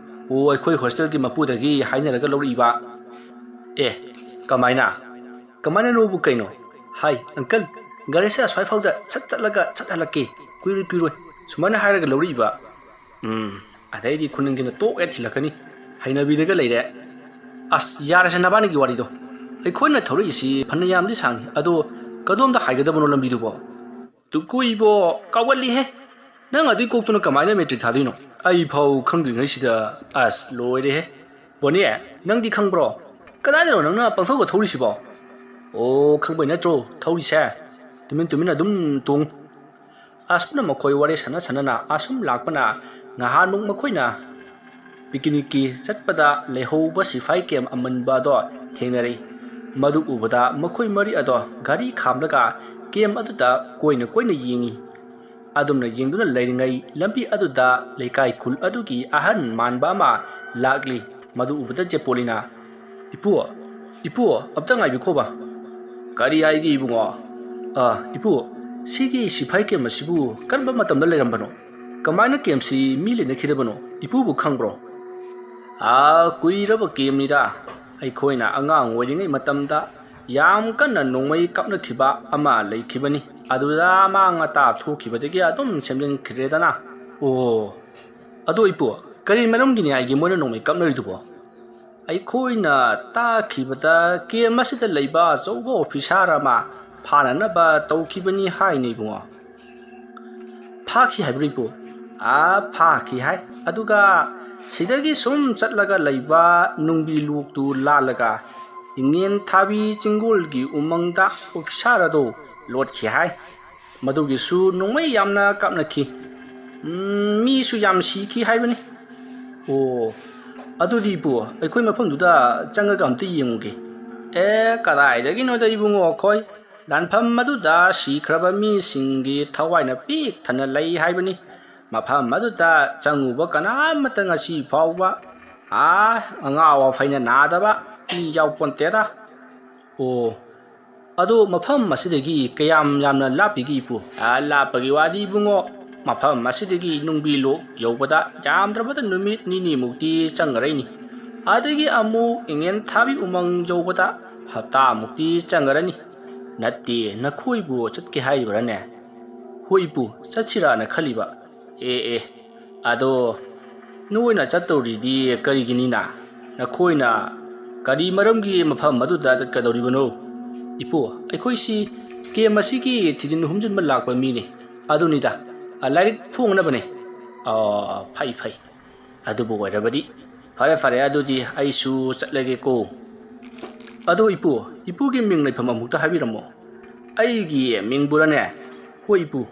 "ꯑꯣ, ꯑꯩꯈꯣꯏ ꯍꯣꯁꯇꯦꯜꯒꯤ ꯃꯄꯨꯗꯒꯤ ꯍꯥꯏꯅꯔꯒ ꯂꯧꯔꯛꯏꯕ"꯫ "ꯑꯦ, ꯀꯃꯥꯏꯅ? ꯀꯃꯥꯏꯅꯅꯣꯕꯨ ꯀꯩꯅꯣ? ꯍꯥꯏ, ꯑꯪꯀꯜ, ꯒꯥꯔꯤꯁꯦ ꯑꯁ꯭ꯋꯥꯏ ꯐꯥꯎꯗ ꯁꯠ ꯆꯠꯂꯒ ꯁꯠ ꯍꯜꯂꯛꯀꯦ, ꯀꯨꯏꯔꯣꯏ ꯀꯨꯏꯔꯣꯏ", ꯁꯨꯃꯥꯏꯅ ꯍꯥꯏꯔꯒ ꯂꯧꯔꯛꯏꯕ꯫ ꯎꯝ, ꯑꯗꯩꯗꯤ ꯈꯨꯅꯤꯡꯁꯤꯅ ꯇꯣꯛ ꯍꯦꯛ ꯊꯤꯜꯂꯛꯀꯅꯤ꯫ ꯍꯩꯅꯕꯤꯗꯒ ꯂꯩꯔꯦ꯫ ꯑꯁ, ꯌꯥꯔꯦꯁꯦ ꯅꯕꯥꯅꯤꯒꯤ ꯋꯥꯔꯤꯗꯣ꯫ ꯑꯩꯈꯣꯏꯅ ꯊꯧꯔꯛꯏꯁꯤ ꯐꯅ ꯌꯥꯝꯗꯤ ꯁꯥꯡꯉꯤ, ꯑꯗꯣ ꯀꯗꯣꯝꯗ ꯍꯥꯏꯒꯗꯕꯅꯣ ꯂꯝꯕꯤꯗꯨꯕꯣ? ꯇꯨꯀꯨꯏꯕꯣ, ꯀꯥꯎꯒꯜꯂꯤꯍꯦ꯫ ꯅꯪ ꯑꯗꯨꯏ ꯀꯣꯛꯇꯨꯅ ꯀꯃꯥꯏꯅ ꯃꯦꯇ꯭ꯔꯤꯛ ꯊꯥꯗꯣꯏꯅꯣ? ꯑꯩ ꯐꯥꯎ ꯈꯪꯗ꯭ꯔꯤꯉꯩꯁꯤꯗ꯫ ꯑꯁ, ꯂꯣꯏꯔꯦꯍꯦ꯫ ꯕꯣꯅꯤ, ꯅꯪꯗꯤ ꯈꯪꯕ꯭ꯔꯣ? ꯀꯗꯥꯏꯗꯅꯣ ꯅꯪꯅ ꯄꯪꯊꯧꯗ ꯊꯧꯔꯤꯁꯤꯕꯣ? ꯑꯣ, ꯈꯪꯕꯩ ꯅꯠꯇ꯭ꯔꯣ ꯊꯧꯔꯤꯁꯦ? ꯇꯨꯃꯤꯟ ꯇꯨꯃꯤꯟ ꯑꯗꯨꯝ ꯇꯣꯡ꯫ ꯑꯁꯨꯝꯅ ꯃꯈꯣꯏ ꯋꯥꯔꯤ ꯁꯥꯟꯅ ꯁꯥꯟꯅꯅ ꯑꯁꯨꯝ ꯂꯥꯛꯄꯅ ꯉꯍꯥꯟꯃꯨꯛ ꯃꯈꯣꯏꯅ ꯄꯤꯀꯤꯅꯤꯛꯀꯤ ꯆꯠꯄꯗ ꯂꯩꯍꯧꯕ ꯁꯤꯐꯥꯏ ꯀꯦꯝ ꯑꯃꯟꯕ ꯑꯗꯣ ꯊꯦꯡꯅꯔꯛꯏ꯫ ꯃꯗꯨ ꯎꯕꯗ ꯃꯈꯣꯏ ꯃꯔꯤ ꯑꯗꯣ ꯒꯥꯔꯤ ꯈꯥꯝꯂꯒ ꯀꯦꯝ ꯑꯗꯨꯗ ꯀꯣꯏꯅ ꯀꯣꯏꯅ ꯌꯦꯡꯉꯤ꯫ ꯑꯗꯨꯝꯅ ꯌꯦꯡꯗꯨꯅ ꯂꯩꯔꯤꯉꯩ ꯂꯝꯕꯤ ꯑꯗꯨꯗ ꯂꯩꯀꯥꯏ ꯈꯨꯜ ꯑꯗꯨꯒꯤ ꯑꯍꯟ ꯃꯥꯟꯕ ꯑꯃ ꯂꯥꯛꯂꯤ꯫ ꯃꯗꯨ ꯎꯕꯗ ꯖꯦꯄꯣꯂꯤꯅ, "ꯏꯄꯨ, ꯏꯄꯨ, ꯑꯝꯇ ꯉꯥꯏꯕꯤꯈꯣꯕ꯫" "ꯀꯔꯤ ꯍꯥꯏꯒꯦ ꯏꯕꯨꯡꯉꯣ?" "ꯑ, ꯏꯄꯨ, ꯁꯤꯒꯤ ꯁꯤꯐꯥꯏ ꯀꯦꯝ ꯑꯁꯤꯕꯨ ꯀꯔꯝꯕ ꯃꯇꯝꯗ ꯂꯩꯔꯝꯕꯅꯣ? ꯀꯃꯥꯏꯅ ꯀꯦꯝꯁꯤ ꯃꯤ ꯂꯩꯅꯈꯤꯗꯕꯅꯣ? ꯏꯄꯨꯕꯨ ꯈꯪꯕ꯭ꯔꯣ?" "ꯑꯥ, ꯀꯨꯏꯔꯕ ꯀꯦꯝꯅꯤꯗ꯫ ꯑꯩꯈꯣꯏꯅ ꯑꯉꯥꯡ ꯑꯣꯏꯔꯤꯉꯩ ꯃꯇꯝꯗ ꯌꯥꯝ ꯀꯟꯅ ꯅꯣꯡꯃꯩ ꯀꯥꯞꯅꯈꯤꯕ ꯑꯃ ꯂꯩꯈꯤꯕꯅꯤ꯫ ꯑꯗꯨꯗ ꯑꯃꯥꯡ ꯑꯇꯥ ꯊꯣꯛꯈꯤꯕꯗꯒꯤ ꯑꯗꯨꯝ ꯁꯦꯝꯖꯤꯟꯈꯤꯗ꯭ꯔꯦꯗꯅ꯫" "ꯑꯣ, ꯑꯗꯣ ꯏꯄꯨ, ꯀꯔꯤ ꯃꯔꯝꯒꯤꯅꯤ ꯍꯥꯏꯒꯦ ꯃꯣꯏꯅ ꯅꯣꯡꯃꯩ ꯀꯥꯞꯅꯔꯤꯗꯨꯕꯣ?" "ꯑꯩꯈꯣꯏꯅ ꯇꯥꯈꯤꯕꯗ ꯀꯦꯝ ꯑꯁꯤꯗ ꯂꯩꯕ ꯑꯆꯧꯕ ꯑꯣꯐꯤꯁꯥꯔ ꯑꯃ ꯐꯥꯅꯅꯕ ꯇꯧꯈꯤꯕꯅꯤ ꯍꯥꯏꯅꯦ ꯏꯕꯨꯡꯉꯣ꯫" "ꯐꯥꯈꯤ ꯍꯥꯏꯕ꯭ꯔꯣ ꯏꯄꯨ?" "ꯑꯥ, ꯐꯥꯈꯤ ꯍꯥꯏ꯫ ꯑꯗꯨꯒ ꯁꯤꯗꯒꯤ ꯁꯨꯝ ꯆꯠꯂꯒ ꯂꯩꯕ ꯅꯨꯡꯕꯤ ꯂꯣꯛꯇꯨ ꯂꯥꯜꯂꯒ ꯏꯉꯦꯟ ꯊꯥꯕꯤ ꯆꯤꯡꯒꯣꯜꯒꯤ ꯎꯃꯪꯗ ꯑꯣꯐꯤꯁꯥꯔ ꯑꯗꯨ ꯂꯣꯠꯈꯤ ꯍꯥꯏ꯫ ꯃꯗꯨꯒꯤꯁꯨ ꯅꯣꯡꯃꯩ ꯌꯥꯝꯅ ꯀꯥꯞꯅꯈꯤ꯫ ꯎꯝ, ꯃꯤꯁꯨ ꯌꯥꯝ ꯁꯤꯈꯤ ꯍꯥꯏꯕꯅꯤ꯫" "ꯑꯣ, ꯑꯗꯨꯗꯤ ꯏꯄꯨ, ꯑꯩꯈꯣꯏ ꯃꯐꯝꯗꯨꯗ ꯆꯪꯉꯒ ꯑꯝꯇ ꯌꯦꯡꯉꯨꯒꯦ꯫" "ꯑꯦ, ꯀꯗꯥꯏꯗꯒꯤꯅꯣꯗ ꯏꯕꯨꯡꯉꯣ, ꯑꯩꯈꯣꯏ ꯂꯥꯟꯐꯝ ꯑꯗꯨꯗ ꯁꯤꯈ꯭ꯔꯕ ꯃꯤꯁꯤꯡꯒꯤ ꯊꯋꯥꯏꯅ ꯄꯤꯛ ꯊꯟꯅ ꯂꯩ ꯍꯥꯏꯕꯅꯤ꯫ ꯃꯐꯝ ꯑꯗꯨꯗ ꯆꯪꯉꯨꯕ ꯀꯅꯥꯃꯠꯇ ꯉꯁꯤ ꯐꯥꯎꯕ, ꯑꯥ, ꯑꯉꯥꯎ ꯑꯐꯩꯅ ꯅꯥꯗꯕ ꯃꯤ ꯌꯥꯎꯄꯣꯟꯇꯦꯗ꯫" "ꯑꯣ, ꯑꯗꯣ ꯃꯐꯝ ꯑꯁꯤꯗꯒꯤ ꯀꯌꯥꯝ ꯌꯥꯝꯅ ꯂꯥꯞꯄꯤꯒꯦ ꯏꯄꯨ?" "ꯑꯥ, ꯂꯥꯞꯄꯒꯤ ꯋꯥꯗꯤ ꯏꯕꯨꯡꯉꯣ, ꯃꯐꯝ ꯑꯁꯤꯗꯒꯤ ꯅꯨꯡꯕꯤ ꯂꯣꯛ ꯌꯧꯕꯗ ꯌꯥꯝꯗ꯭ꯔꯕꯗ ꯅꯨꯃꯤꯠ ꯅꯤꯅꯤꯃꯨꯛꯇꯤ ꯆꯪꯒꯔꯩꯅꯤ꯫ ꯑꯗꯒꯤ ꯑꯃꯨꯛ ꯏꯉꯦꯟ ꯊꯥꯕꯤ ꯎꯃꯪ ꯌꯧꯕꯗ ꯍꯞꯇꯥꯃꯨꯛꯇꯤ ꯆꯪꯒꯔꯅꯤ꯫" "ꯅꯠꯇꯦ, ꯅꯈꯣꯏꯕꯨ ꯆꯠꯀꯦ ꯍꯥꯏꯔꯤꯕ꯭ꯔꯥꯅꯦ?" "ꯍꯣꯏ ꯏꯄꯨ, ꯆꯠꯁꯤꯔꯥꯅ ꯈꯜꯂꯤꯕ꯫" "ꯑꯦ, ꯑꯦ, ꯑꯗꯣ ꯅꯣꯏꯅ ꯆꯠꯇꯧꯔꯤꯗꯤ ꯀꯔꯤꯒꯤꯅꯤꯅ? ꯅꯈꯣꯏꯅ ꯀꯔꯤ ꯃꯔꯝꯒꯤ ꯃꯐꯝ ꯑꯗꯨꯗ ꯆꯠꯀꯗꯧꯔꯤꯕꯅꯣ?" "ꯏꯄꯨ, ꯑꯩꯈꯣꯏꯁꯤ ꯀꯦꯝ ꯑꯁꯤꯒꯤ ꯊꯤꯖꯤꯟ ꯍꯨꯝꯖꯤꯟꯕ ꯂꯥꯛꯄ ꯃꯤꯅꯤ꯫ ꯑꯗꯨꯅꯤꯗ, ꯑ, ꯂꯥꯏꯔꯤꯛ ꯐꯣꯡꯅꯕꯅꯦ꯫ ꯑꯣ, ꯐꯩ, ꯐꯩ꯫ ꯑꯗꯨꯕꯨ ꯑꯣꯏꯔꯕꯗꯤ ꯐꯔꯦ, ꯐꯔꯦ, ꯑꯗꯨꯗꯤ ꯑꯩꯁꯨ ꯆꯠꯂꯒꯦꯀꯣ꯫ ꯑꯗꯣ ꯏꯄꯨ, ꯏꯄꯨꯒꯤ ꯃꯤꯡ ꯂꯩꯐꯝ ꯑꯃꯨꯛꯇ ꯍꯥꯏꯕꯤꯔꯝꯃꯣ꯫ ꯑꯩꯒꯤ ꯃꯤꯡꯕꯨꯔꯅꯦ? ꯍꯣꯏ ꯏꯄꯨ꯫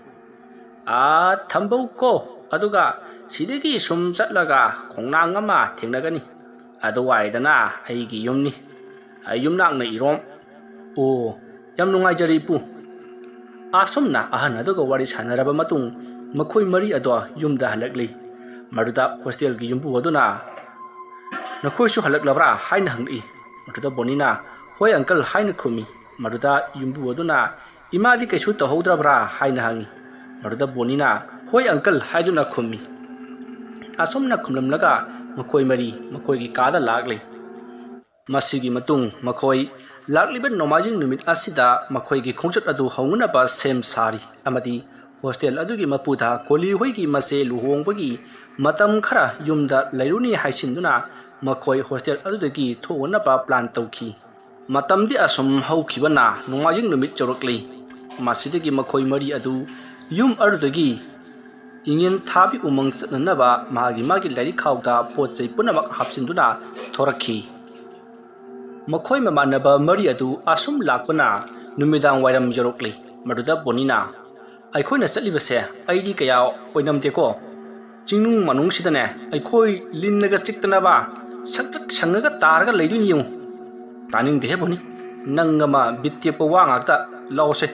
ꯑꯥ, ꯊꯝꯕꯧ ꯀꯣ, ꯑꯗꯨꯒ ꯁꯤꯗꯒꯤ ꯁꯨꯝ ꯆꯠꯂꯒ ꯈꯣꯡꯅꯥꯡ ꯑꯃ ꯊꯦꯡꯅꯒꯅꯤ꯫ ꯑꯗꯨꯋꯥꯏꯗꯅ ꯑꯩꯒꯤ ꯌꯨꯝꯅꯤ꯫ ꯑꯩ ꯌꯨꯝꯅꯥꯛꯅ ꯏꯔꯣꯝ꯫ ꯑꯣ, ꯌꯥꯝ ꯅꯨꯡꯉꯥꯏꯖꯔꯦ ꯏꯄꯨ꯫ ꯑꯁꯨꯝꯅ ꯑꯍꯟ ꯑꯗꯨꯒ ꯋꯥꯔꯤ ꯁꯥꯟꯅꯔꯕ ꯃꯇꯨꯡ ꯃꯈꯣꯏ ꯃꯔꯤ ꯑꯗꯣ ꯌꯨꯝꯗ ꯍꯜꯂꯛꯂꯤ꯫ ꯃꯗꯨꯗ ꯍꯣꯁꯇꯦꯜꯒꯤ ꯌꯨꯝꯕꯨ ꯑꯗꯨꯅ, "ꯅꯈꯣꯏꯁꯨ ꯍꯜꯂꯛꯂꯕ꯭ꯔꯥ?" ꯍꯥꯏꯅ ꯍꯪꯂꯛꯏ꯫ ꯃꯗꯨꯗ ꯕꯣꯅꯤꯅ, "ꯍꯣꯏ ꯑꯪꯀꯜ" ꯍꯥꯏꯅ ꯈꯨꯝꯃꯤ꯫ ꯃꯗꯨꯗ ꯌꯨꯝꯕꯨ ꯑꯗꯨꯅ, "ꯏꯃꯥꯗꯤ ꯀꯩꯁꯨ ꯇꯧꯍꯧꯗ꯭ꯔꯕ꯭ꯔꯥ?" ꯍꯥꯏꯅ ꯍꯪꯉꯤ꯫ ꯃꯗꯨꯗ ꯕꯣꯅꯤꯅ, "ꯍꯣꯏ ꯑꯪꯀꯜ" ꯍꯥꯏꯗꯨꯅ ꯈꯨꯝꯃꯤ꯫ ꯑꯁꯨꯝꯅ ꯈꯨꯝꯂꯝꯂꯒ ꯃꯈꯣꯏ ꯃꯔꯤ ꯃꯈꯣꯏꯒꯤ ꯀꯥꯗ ꯂꯥꯛꯂꯤ꯫ ꯃꯁꯤꯒꯤ ꯃꯇꯨꯡ ꯃꯈꯣꯏ ꯂꯥꯛꯂꯤꯕ ꯅꯣꯡꯃꯥꯏꯖꯤꯡ ꯅꯨꯃꯤꯠ ꯑꯁꯤꯗ ꯃꯈꯣꯏꯒꯤ ꯈꯣꯡꯆꯠ ꯑꯗꯨ ꯍꯧꯅꯅꯕ ꯁꯦꯝ ꯁꯥꯔꯤ ꯑꯃꯗꯤ ꯍꯣꯁꯇꯦꯜ ꯑꯗꯨꯒꯤ ꯃꯄꯨꯗ ꯀꯣꯂꯤ ꯍꯣꯏꯒꯤ ꯃꯆꯦ ꯂꯨꯍꯣꯡꯕꯒꯤ ꯃꯇꯝ ꯈꯔ ꯌꯨꯝꯗ ꯂꯩꯔꯨꯅꯤ ꯍꯥꯏꯁꯤꯟꯗꯨꯅ ꯃꯈꯣꯏ ꯍꯣꯁꯇꯦꯜ ꯑꯗꯨꯗꯒꯤ ꯊꯣꯛꯅꯅꯕ ꯄ꯭ꯂꯥꯟ ꯇꯧꯈꯤ꯫ ꯃꯇꯝꯗꯤ ꯑꯁꯨꯝ ꯍꯧꯈꯤꯕꯅ ꯅꯣꯡꯃꯥꯏꯖꯤꯡ ꯅꯨꯃꯤꯠ ꯌꯧꯔꯛꯂꯤ꯫ ꯃꯁꯤꯗꯒꯤ ꯃꯈꯣꯏ ꯃꯔꯤ ꯑꯗꯨ ꯌꯨꯝ ꯑꯗꯨꯗꯒꯤ ꯏꯉꯦꯟ ꯊꯥꯕꯤ ꯎꯃꯪ ꯆꯠꯅꯅꯕ ꯃꯥꯒꯤ ꯃꯥꯒꯤ ꯂꯥꯏꯔꯤꯛ ꯈꯥꯎꯗ ꯄꯣꯠ ꯆꯩ ꯄꯨꯝꯅꯃꯛ ꯍꯥꯞꯆꯤꯟꯗꯨꯅ ꯊꯣꯔꯛꯈꯤ꯫ ꯃꯈꯣꯏ ꯃꯃꯥꯟꯅꯕ ꯃꯔꯤ ꯑꯗꯨ ꯑꯁꯨꯝ ꯂꯥꯛꯄꯅ ꯅꯨꯃꯤꯗꯥꯡ ꯋꯥꯏꯔꯝ ꯌꯧꯔꯛꯂꯤ꯫ ꯃꯗꯨꯗ ꯕꯣꯅꯤꯅ, "ꯑꯩꯈꯣꯏꯅ ꯆꯠꯂꯤꯕꯁꯦ ꯑꯩꯗꯤ ꯀꯌꯥ ꯑꯣꯏꯅꯝꯗꯦꯀꯣ꯫ ꯆꯤꯡꯅꯨꯡ ꯃꯅꯨꯡꯁꯤꯗꯅꯦ ꯑꯩꯈꯣꯏ ꯂꯤꯟꯅꯒ ꯆꯤꯛꯇꯅꯕ ꯁꯛꯇꯛ ꯁꯪꯉꯒ ꯇꯥꯔꯒ ꯂꯩꯗꯣꯏꯅꯤ ꯌꯦꯡꯉꯨ꯫" "ꯇꯥꯅꯤꯡꯗꯦꯍꯦ ꯕꯣꯅꯤ, ꯅꯪ ꯑꯃ ꯕꯤꯠ ꯇꯦꯛꯄ ꯋꯥ ꯉꯥꯛꯇ꯫ ꯂꯥꯛꯑꯣꯁꯦ,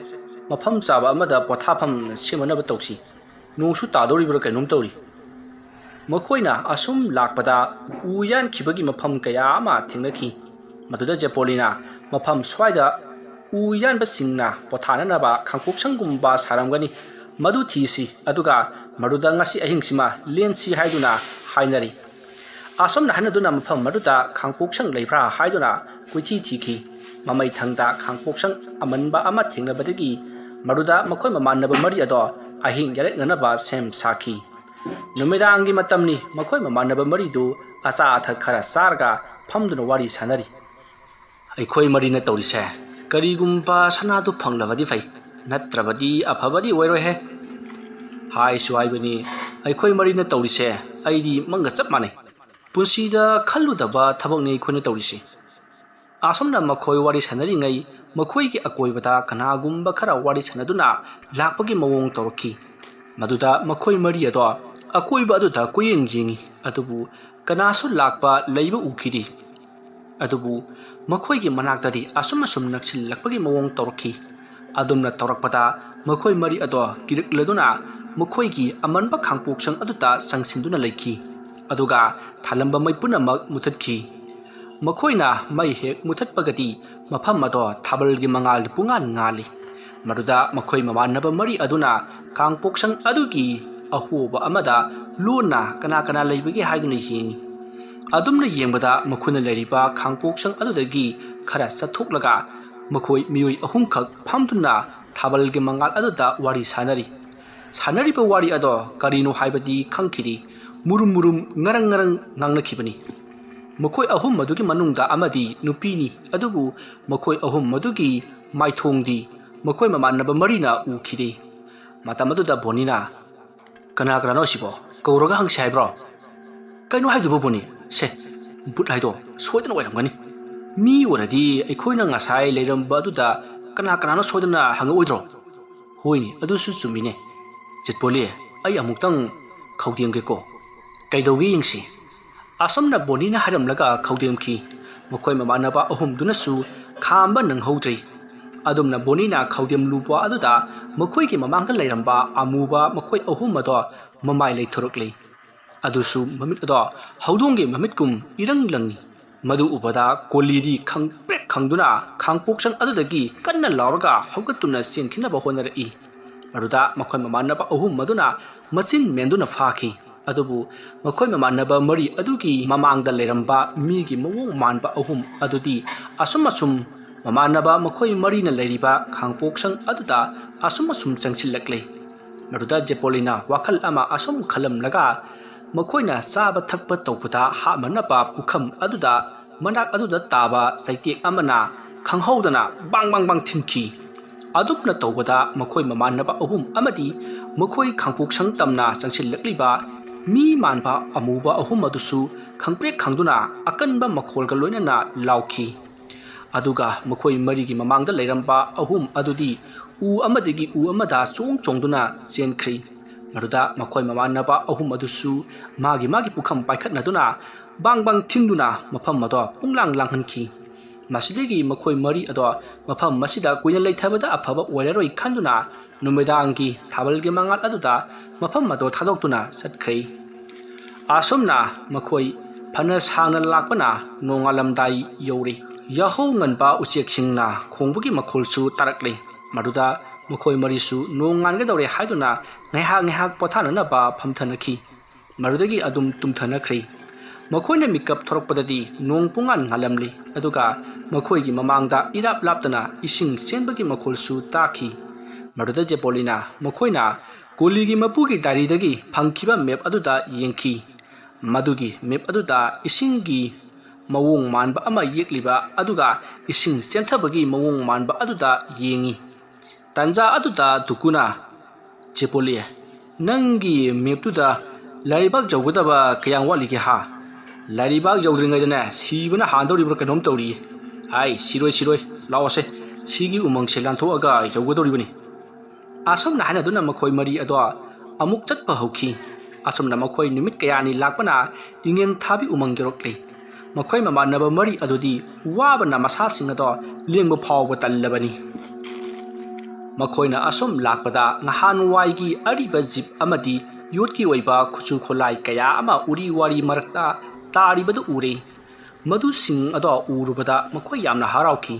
ꯃꯐꯝ ꯆꯥꯕ ꯑꯃꯗ ꯄꯣꯊꯥꯐꯝ ꯁꯦꯝꯅꯅꯕ ꯇꯧꯁꯤ꯫ ꯅꯣꯡꯁꯨ ꯇꯥꯗꯧꯔꯤꯕ꯭ꯔꯥ ꯀꯩꯅꯣꯝ ꯇꯧꯔꯤ꯫" ꯃꯈꯣꯏꯅ ꯑꯁꯨꯝ ꯂꯥꯛꯄꯗ ꯎ ꯌꯥꯟꯈꯤꯕꯒꯤ ꯃꯐꯝ ꯀꯌꯥ ꯑꯃ ꯊꯦꯡꯅꯈꯤ꯫ ꯃꯗꯨꯗ ꯖꯦꯄꯣꯂꯤꯅ ꯃꯐꯝ ꯁ꯭ꯋꯥꯏꯗ ꯎ ꯌꯥꯟꯕꯁꯤꯡꯅ ꯄꯣꯊꯥꯅꯅꯕ ꯈꯥꯡꯄꯣꯛꯁꯪꯒꯨꯝꯕ ꯁꯥꯔꯝꯒꯅꯤ, ꯃꯗꯨ ꯊꯤꯁꯤ, ꯑꯗꯨꯒ ꯃꯗꯨꯗ ꯉꯁꯤ ꯑꯍꯤꯡꯁꯤꯃ ꯂꯦꯟꯁꯤ ꯍꯥꯏꯗꯨꯅ ꯍꯥꯏꯅꯔꯤ꯫ ꯑꯁꯨꯝꯅ ꯍꯥꯏꯅꯗꯨꯅ ꯃꯐꯝ ꯑꯗꯨꯗ ꯈꯥꯡꯄꯣꯛꯁꯪ ꯂꯩꯕ꯭ꯔꯥ ꯍꯥꯏꯗꯨꯅ ꯀꯣꯏꯊꯤ ꯊꯤꯈꯤ꯫ ꯃꯃꯩ ꯊꯪꯗ ꯈꯥꯡꯄꯣꯛꯁꯪ ꯑꯃꯟꯕ ꯑꯃ ꯊꯦꯡꯅꯕꯗꯒꯤ ꯃꯗꯨꯗ ꯃꯈꯣꯏ ꯃꯃꯥꯟꯅꯕ ꯃꯔꯤ ꯑꯗꯣ ꯑꯍꯤꯡ ꯌꯥꯔꯦꯛꯅꯅꯕ ꯁꯦꯝ ꯁꯥꯈꯤ꯫ ꯅꯨꯃꯤꯗꯥꯡꯒꯤ ꯃꯇꯝꯅꯤ꯫ ꯃꯈꯣꯏ ꯃꯃꯥꯟꯅꯕ ꯃꯔꯤꯗꯨ ꯑꯆꯥ ꯑꯊꯛ ꯈꯔ ꯆꯥꯔꯒ ꯐꯝꯗꯨꯅ ꯋꯥꯔꯤ ꯁꯥꯟꯅꯔꯤ꯫ "ꯑꯩꯈꯣꯏ ꯃꯔꯤꯅ ꯇꯧꯔꯤꯁꯦ "ꯀꯔꯤꯒꯨꯝꯕ ꯁꯅꯥꯗꯨ ꯐꯪꯂꯕꯗꯤ ꯐꯩ, ꯅꯠꯇ꯭ꯔꯕꯗꯤ ꯑꯐꯕꯗꯤ ꯑꯣꯏꯔꯣꯏꯍꯦ꯫ ꯍꯥꯏꯁꯨ ꯍꯥꯏꯕꯅꯤ, ꯑꯩꯈꯣꯏ ꯃꯔꯤꯅ ꯇꯧꯔꯤꯁꯦ ꯑꯩꯗꯤ ꯃꯪꯒ ꯆꯞ ꯃꯥꯟꯅꯩ꯫ ꯄꯨꯟꯁꯤꯗ ꯈꯜꯂꯨꯗꯕ ꯊꯕꯛꯅꯤ ꯑꯩꯈꯣꯏꯅ ꯇꯧꯔꯤꯁꯤ"꯫ ꯑꯁꯨꯝꯅ ꯃꯈꯣꯏ ꯋꯥꯔꯤ ꯁꯥꯟꯅꯔꯤꯉꯩ ꯃꯈꯣꯏꯒꯤ ꯑꯀꯣꯏꯕꯗ ꯀꯅꯥꯒꯨꯝꯕ ꯈꯔ ꯋꯥꯔꯤ ꯁꯥꯟꯅꯗꯨꯅ ꯂꯥꯛꯄꯒꯤ ꯃꯑꯣꯡ ꯇꯧꯔꯛꯈꯤ꯫ ꯃꯗꯨꯗ ꯃꯈꯣꯏ ꯃꯔꯤ ꯑꯗꯣ ꯑꯀꯣꯏꯕ ꯑꯗꯨꯗ ꯀꯣꯏꯌꯦꯡ ꯌꯦꯡꯉꯤ, ꯑꯗꯨꯕꯨ ꯀꯅꯥꯁꯨ ꯂꯥꯛꯄ ꯂꯩꯕ ꯎꯈꯤꯗꯦ꯫ ꯑꯗꯨꯕꯨ ꯃꯈꯣꯏꯒꯤ ꯃꯅꯥꯛꯇꯗꯤ ꯑꯁꯨꯝ ꯑꯁꯨꯝ ꯅꯛꯁꯤꯜꯂꯛꯄꯒꯤ ꯃꯑꯣꯡ ꯇꯧꯔꯛꯈꯤ꯫ ꯑꯗꯨꯝꯅ ꯇꯧꯔꯛꯄꯗ ꯃꯈꯣꯏ ꯃꯔꯤ ꯑꯗꯣ ꯀꯤꯔꯛꯂꯗꯨꯅ ꯃꯈꯣꯏꯒꯤ ꯑꯃꯟꯕ ꯈꯥꯡꯄꯣꯛꯁꯪ ꯑꯗꯨꯗ ꯆꯪꯁꯤꯟꯗꯨꯅ ꯂꯩꯈꯤ꯫ ꯑꯗꯨꯒ ꯊꯥꯜꯂꯝꯕ ꯃꯩ ꯄꯨꯝꯅꯃꯛ ꯃꯨꯊꯠꯈꯤ꯫ ꯃꯈꯣꯏꯅ ꯃꯩ ꯍꯦꯛ ꯃꯨꯊꯠꯄꯒꯗꯤ ꯃꯐꯝ ꯑꯗꯣ ꯊꯥꯕꯜꯒꯤ ꯃꯉꯥꯜ ꯄꯨꯡꯉꯥꯟ ꯉꯥꯜꯂꯤ꯫ ꯃꯗꯨꯗ ꯃꯈꯣꯏ ꯃꯃꯥꯟꯅꯕ ꯃꯔꯤ ꯑꯗꯨꯅ ꯈꯥꯡꯄꯣꯛꯁꯪ ꯑꯗꯨꯒꯤ ꯑꯍꯣꯕ ꯑꯃꯗ ꯂꯣꯟꯅ ꯀꯅꯥ ꯀꯅꯥ ꯂꯩꯕꯒꯦ ꯍꯥꯏꯗꯨꯅ ꯌꯦꯡꯉꯤ꯫ ꯑꯗꯨꯝꯅ ꯌꯦꯡꯕꯗ ꯃꯈꯣꯏꯅ ꯂꯩꯔꯤꯕ ꯈꯥꯡꯄꯣꯛꯁꯪ ꯑꯗꯨꯗꯒꯤ ꯈꯔ ꯆꯠꯊꯣꯛꯂꯒ ꯃꯈꯣꯏ ꯃꯤꯑꯣꯏ ꯑꯍꯨꯝꯈꯛ ꯐꯝꯗꯨꯅ ꯊꯥꯕꯜꯒꯤ ꯃꯉꯥꯜ ꯑꯗꯨꯗ ꯋꯥꯔꯤ ꯁꯥꯟꯅꯔꯤ꯫ ꯁꯥꯟꯅꯔꯤꯕ ꯋꯥꯔꯤ ꯑꯗꯣ ꯀꯔꯤꯅꯣ ꯍꯥꯏꯕꯗꯤ ꯈꯪꯈꯤꯗꯦ꯫ ꯃꯨꯔꯨꯝ ꯃꯨꯔꯨꯝ ꯉꯔꯪ ꯉꯔꯪ ꯉꯥꯡꯅꯈꯤꯕꯅꯤ꯫ ꯃꯈꯣꯏ ꯑꯍꯨꯝ ꯑꯗꯨꯒꯤ ꯃꯅꯨꯡꯗ ꯑꯃꯗꯤ ꯅꯨꯄꯤꯅꯤ, ꯑꯗꯨꯕꯨ ꯃꯈꯣꯏ ꯑꯍꯨꯝ ꯑꯗꯨꯒꯤ ꯃꯥꯏꯊꯣꯡꯗꯤ ꯃꯈꯣꯏ ꯃꯃꯥꯟꯅꯕ ꯃꯔꯤꯅ ꯎꯈꯤꯗꯦ꯫ ꯃꯇꯝ ꯑꯗꯨꯗ ꯕꯣꯅꯤꯅ, "ꯀꯅꯥ ꯀꯅꯥꯅꯣ ꯑꯁꯤꯕꯣ? ꯀꯧꯔꯒ ꯍꯪꯁꯤ ꯍꯥꯏꯕ꯭ꯔꯣ?" "ꯀꯩꯅꯣ ꯍꯥꯏꯗꯨꯕꯨ ꯕꯣꯅꯤ? ꯁꯦ, ꯕꯨꯠ ꯍꯥꯏꯗꯣ ꯁꯣꯏꯗꯅ ꯑꯣꯏꯔꯝꯒꯅꯤ꯫ ꯃꯤ ꯑꯣꯏꯔꯗꯤ ꯑꯩꯈꯣꯏꯅ ꯉꯁꯥꯏ ꯂꯩꯔꯝꯕ ꯑꯗꯨꯗ ꯀꯅꯥ ꯀꯅꯥꯅꯣ ꯁꯣꯏꯗꯅ ꯍꯪꯉꯛꯑꯣꯏꯗ꯭ꯔꯣ?" "ꯍꯣꯏꯅꯦ, ꯑꯗꯨꯁꯨ ꯆꯨꯝꯃꯤꯅꯦ꯫ ꯆꯦꯠꯄꯣꯂꯤ, ꯑꯩ ꯑꯃꯨꯛꯇꯪ ꯈꯧꯗꯦꯝꯒꯦꯀꯣ꯫ ꯀꯩꯗꯧꯒꯦ ꯌꯦꯡꯁꯤ"꯫ ꯑꯁꯨꯝꯅ ꯕꯣꯅꯤꯅ ꯍꯥꯏꯔꯝꯂꯒ ꯈꯧꯗꯦꯝꯈꯤ꯫ ꯃꯈꯣꯏ ꯃꯃꯥꯟꯅꯕ ꯑꯍꯨꯝꯗꯨꯅꯁꯨ ꯈꯥꯝꯕ ꯅꯪꯍꯧꯗ꯭ꯔꯤ꯫ ꯑꯗꯨꯝꯅ ꯕꯣꯅꯤꯅ ꯈꯧꯗꯦꯝ ꯂꯨꯕ ꯑꯗꯨꯗ ꯃꯈꯣꯏꯒꯤ ꯃꯃꯥꯡꯗ ꯂꯩꯔꯝꯕ ꯑꯃꯨꯕ ꯃꯈꯣꯏ ꯑꯍꯨꯝ ꯑꯗꯣ ꯃꯃꯥꯏ ꯂꯩꯊꯣꯔꯛꯂꯤ꯫ ꯑꯗꯨꯁꯨ ꯃꯃꯤꯠ ꯑꯗꯣ ꯍꯧꯗꯣꯡꯒꯤ ꯃꯃꯤꯠꯀꯨꯝ ꯏꯔꯪ ꯂꯪꯏ꯫ ꯃꯗꯨ ꯎꯕꯗ ꯀꯣꯂꯤꯗꯤ ꯈꯪꯄ꯭ꯔꯦꯛ ꯈꯪꯗꯨꯅ ꯈꯥꯡꯄꯣꯛꯁꯪ ꯑꯗꯨꯗꯒꯤ ꯀꯟꯅ ꯂꯥꯎꯔꯒ ꯍꯧꯒꯠꯇꯨꯅ ꯆꯦꯟꯈꯤꯅꯕ ꯍꯣꯠꯅꯔꯛꯏ꯫ ꯃꯗꯨꯗ ꯃꯈꯣꯏ ꯃꯃꯥꯟꯅꯕ ꯑꯍꯨꯝ ꯑꯗꯨꯅ ꯃꯆꯤꯟ ꯃꯦꯟꯗꯨꯅ ꯐꯥꯈꯤ꯫ ꯑꯗꯨꯕꯨ ꯃꯈꯣꯏ ꯃꯃꯥꯟꯅꯕ ꯃꯔꯤ ꯑꯗꯨꯒꯤ ꯃꯃꯥꯡꯗ ꯂꯩꯔꯝꯕ ꯃꯤꯒꯤ ꯃꯑꯣꯡ ꯃꯥꯟꯕ ꯑꯍꯨꯝ ꯑꯗꯨꯗꯤ ꯑꯁꯨꯝ ꯑꯁꯨꯝ ꯃꯃꯥꯟꯅꯕ ꯃꯈꯣꯏ ꯃꯔꯤꯅ ꯂꯩꯔꯤꯕ ꯈꯥꯡꯄꯣꯛꯁꯪ ꯑꯗꯨꯗ ꯑꯁꯨꯝ ꯑꯁꯨꯝ ꯆꯪꯁꯤꯜꯂꯛꯂꯦ꯫ ꯃꯗꯨꯗ ꯖꯦꯄꯣꯂꯤꯅ ꯋꯥꯈꯜ ꯑꯃ ꯑꯁꯨꯝ ꯈꯜꯂꯝꯂꯒ ꯃꯈꯣꯏꯅ ꯆꯥꯕ ꯊꯛꯄ ꯇꯧꯕꯗ ꯍꯥꯞꯅꯅꯕ ꯄꯨꯈꯝ ꯑꯗꯨꯗ ꯃꯅꯥꯛ ꯑꯗꯨꯗ ꯇꯥꯕ ꯆꯩꯇꯦꯛ ꯑꯃꯅ ꯈꯪꯍꯧꯗꯅ ꯕꯥꯡ ꯕꯥꯡ ꯕꯥꯡ ꯊꯤꯟꯈꯤ꯫ ꯑꯗꯨꯝꯅ ꯇꯧꯕꯗ ꯃꯈꯣꯏ ꯃꯃꯥꯟꯅꯕ ꯑꯍꯨꯝ ꯑꯃꯗꯤ ꯃꯈꯣꯏ ꯈꯥꯡꯄꯣꯛꯁꯪ ꯇꯝꯅ ꯆꯪꯁꯤꯜꯂꯛꯂꯤꯕ ꯃꯤ ꯃꯥꯟꯕ ꯑꯃꯨꯕ ꯑꯍꯨꯝ ꯑꯗꯨꯁꯨ ꯈꯪꯄ꯭ꯔꯦꯛ ꯈꯪꯗꯨꯅ ꯑꯀꯟꯕ ꯃꯈꯣꯜꯒ ꯂꯣꯏꯅꯅ ꯂꯥꯎꯈꯤ꯫ ꯑꯗꯨꯒ ꯃꯈꯣꯏ ꯃꯔꯤꯒꯤ ꯃꯃꯥꯡꯗ ꯂꯩꯔꯝꯕ ꯑꯍꯨꯝ ꯑꯗꯨꯗꯤ ꯎ ꯑꯃꯗꯒꯤ ꯎ ꯑꯃꯗ ꯆꯣꯡ ꯆꯣꯡꯗꯨꯅ ꯆꯦꯟꯈ꯭ꯔꯤ꯫ ꯃꯗꯨꯗ ꯃꯈꯣꯏ ꯃꯃꯥꯟꯅꯕ ꯑꯍꯨꯝ ꯑꯗꯨꯁꯨ ꯃꯥꯒꯤ ꯃꯥꯒꯤ ꯄꯨꯈꯝ ꯄꯥꯏꯈꯠꯅꯗꯨꯅ ꯕꯥꯡ ꯕꯥꯡ ꯊꯤꯟꯗꯨꯅ ꯃꯐꯝ ꯑꯗꯣ ꯄꯨꯡꯂꯥꯡ ꯂꯥꯡꯍꯟꯈꯤ꯫ ꯃꯁꯤꯗꯒꯤ ꯃꯈꯣꯏ ꯃꯔꯤ ꯑꯗꯣ ꯃꯐꯝ ꯑꯁꯤꯗ ꯀꯨꯏꯅ ꯂꯩꯊꯕꯗ ꯑꯐꯕ ꯑꯣꯏꯔꯔꯣꯏ ꯈꯟꯗꯨꯅ ꯅꯨꯃꯤꯗꯥꯡꯒꯤ ꯊꯥꯕꯜꯒꯤ ꯃꯉꯥꯜ ꯑꯗꯨꯗ ꯃꯐꯝ ꯑꯗꯣ ꯊꯥꯗꯣꯛꯇꯨꯅ ꯆꯠꯈ꯭ꯔꯦ꯫ ꯑꯁꯨꯝꯅ ꯃꯈꯣꯏ ꯐꯅ ꯁꯥꯡꯅ ꯂꯥꯛꯄꯅ ꯅꯣꯡꯉꯥꯜꯂꯝꯗꯥꯏ ꯌꯧꯔꯦ꯫ ꯌꯥꯍꯧ ꯉꯟꯕ ꯎꯆꯦꯛꯁꯤꯡꯅ ꯈꯣꯡꯕꯒꯤ ꯃꯈꯣꯜꯁꯨ ꯇꯥꯔꯛꯂꯦ꯫ ꯃꯗꯨꯗ ꯃꯈꯣꯏ ꯃꯔꯤꯁꯨ ꯅꯣꯡ ꯉꯥꯟꯒꯗꯧꯔꯦ ꯍꯥꯏꯗꯨꯅ ꯉꯥꯏꯍꯥꯛ ꯉꯥꯏꯍꯥꯛ ꯄꯣꯊꯥꯅꯅꯕ ꯐꯝꯊꯅꯈꯤ꯫ ꯃꯗꯨꯗꯒꯤ ꯑꯗꯨꯝ ꯇꯨꯝꯊꯅꯈ꯭ꯔꯦ꯫ ꯃꯈꯣꯏꯅ ꯃꯤꯀꯞ ꯊꯣꯔꯛꯄꯗꯗꯤ ꯅꯣꯡ ꯄꯨꯡꯉꯥꯟ ꯉꯥꯜꯂꯝꯂꯤ, ꯑꯗꯨꯒ ꯃꯈꯣꯏꯒꯤ ꯃꯃꯥꯡꯗ ꯏꯔꯥꯞ ꯂꯥꯞꯇꯅ ꯏꯁꯤꯡ ꯆꯦꯟꯕꯒꯤ ꯃꯈꯣꯜꯁꯨ ꯇꯥꯈꯤ꯫ ꯃꯗꯨꯗ ꯖꯦꯄꯣꯂꯤꯅ ꯃꯈꯣꯏꯅ ꯀꯣꯂꯤꯒꯤ ꯃꯄꯨꯒꯤ ꯗꯥꯏꯔꯤꯗꯒꯤ ꯐꯪꯈꯤꯕ ꯃꯦꯞ ꯑꯗꯨꯗ ꯌꯦꯡꯈꯤ꯫ ꯃꯗꯨꯒꯤ ꯃꯦꯞ ꯑꯗꯨꯗ ꯏꯁꯤꯡꯒꯤ ꯃꯑꯣꯡ ꯃꯥꯟꯕ ꯑꯃ ꯌꯦꯛꯂꯤꯕ, ꯑꯗꯨꯒ ꯏꯁꯤꯡ ꯆꯦꯟꯊꯕꯒꯤ ꯃꯑꯣꯡ ꯃꯥꯟꯕ ꯑꯗꯨꯗ ꯌꯦꯡꯉꯤ꯫ ꯇꯟꯖꯥ ꯑꯗꯨꯗ ꯗꯨꯀꯨꯅ ꯆꯦꯄꯣꯂꯤ, "ꯅꯪꯒꯤ ꯃꯦꯞꯇꯨꯗ ꯂꯥꯏꯔꯤꯕꯥꯛ ꯌꯧꯒꯗꯕ ꯀꯌꯥꯝ ꯋꯥꯠꯂꯤꯒꯦ ꯍꯥ? ꯂꯥꯏꯔꯤꯕꯥꯛ ꯌꯧꯗ꯭ꯔꯤꯉꯩꯗꯅꯦ ꯁꯤꯕꯅ ꯍꯥꯟꯗꯧꯔꯤꯕ꯭ꯔꯥ ꯀꯩꯅꯣꯝ ꯇꯧꯔꯤ꯫ ꯍꯥꯏ, ꯁꯤꯔꯣꯏ, ꯁꯤꯔꯣꯏ, ꯂꯥꯛꯑꯣꯁꯦ, ꯁꯤꯒꯤ ꯎꯃꯪꯁꯦ ꯂꯥꯟꯊꯣꯛꯑꯒ ꯌꯧꯒꯗꯧꯔꯤꯕꯅꯤ"꯫ ꯑꯁꯨꯝꯅ ꯍꯥꯏꯅꯗꯨꯅ ꯃꯈꯣꯏ ꯃꯔꯤ ꯑꯗꯣ ꯑꯃꯨꯛ ꯆꯠꯄ ꯍꯧꯈꯤ꯫ ꯑꯁꯨꯝꯅ ꯃꯈꯣꯏ ꯅꯨꯃꯤꯠ ꯀꯌꯥꯅꯤ ꯂꯥꯛꯄꯅ ꯏꯉꯦꯟ ꯊꯥꯕꯤ ꯎꯃꯪ ꯌꯧꯔꯛꯂꯤ꯫ ꯃꯈꯣꯏ ꯃꯃꯥꯟꯅꯕ ꯃꯔꯤ ꯑꯗꯨꯗꯤ ꯋꯥꯕꯅ ꯃꯁꯥꯁꯤꯡ ꯑꯗꯣ ꯂꯦꯡꯕ ꯐꯥꯎꯕ ꯇꯜꯂꯕꯅꯤ꯫ ꯃꯈꯣꯏꯅ ꯑꯁꯨꯝ ꯂꯥꯛꯄꯗ ꯅꯍꯥꯟꯋꯥꯏꯒꯤ ꯑꯔꯤꯕ ꯖꯤꯞ ꯑꯃꯗꯤ ꯌꯣꯠꯀꯤ ꯑꯣꯏꯕ ꯈꯨꯠꯁꯨ ꯈꯨꯠꯂꯥꯏ ꯀꯌꯥ ꯑꯃ ꯎꯔꯤ ꯋꯥꯔꯤ ꯃꯔꯛꯇ ꯇꯥꯔꯤꯕꯗꯨ ꯎꯔꯦ꯫ ꯃꯗꯨꯁꯤꯡ ꯑꯗꯣ ꯎꯔꯨꯕꯗ ꯃꯈꯣꯏ ꯌꯥꯝꯅ ꯍꯔꯥꯎꯈꯤ꯫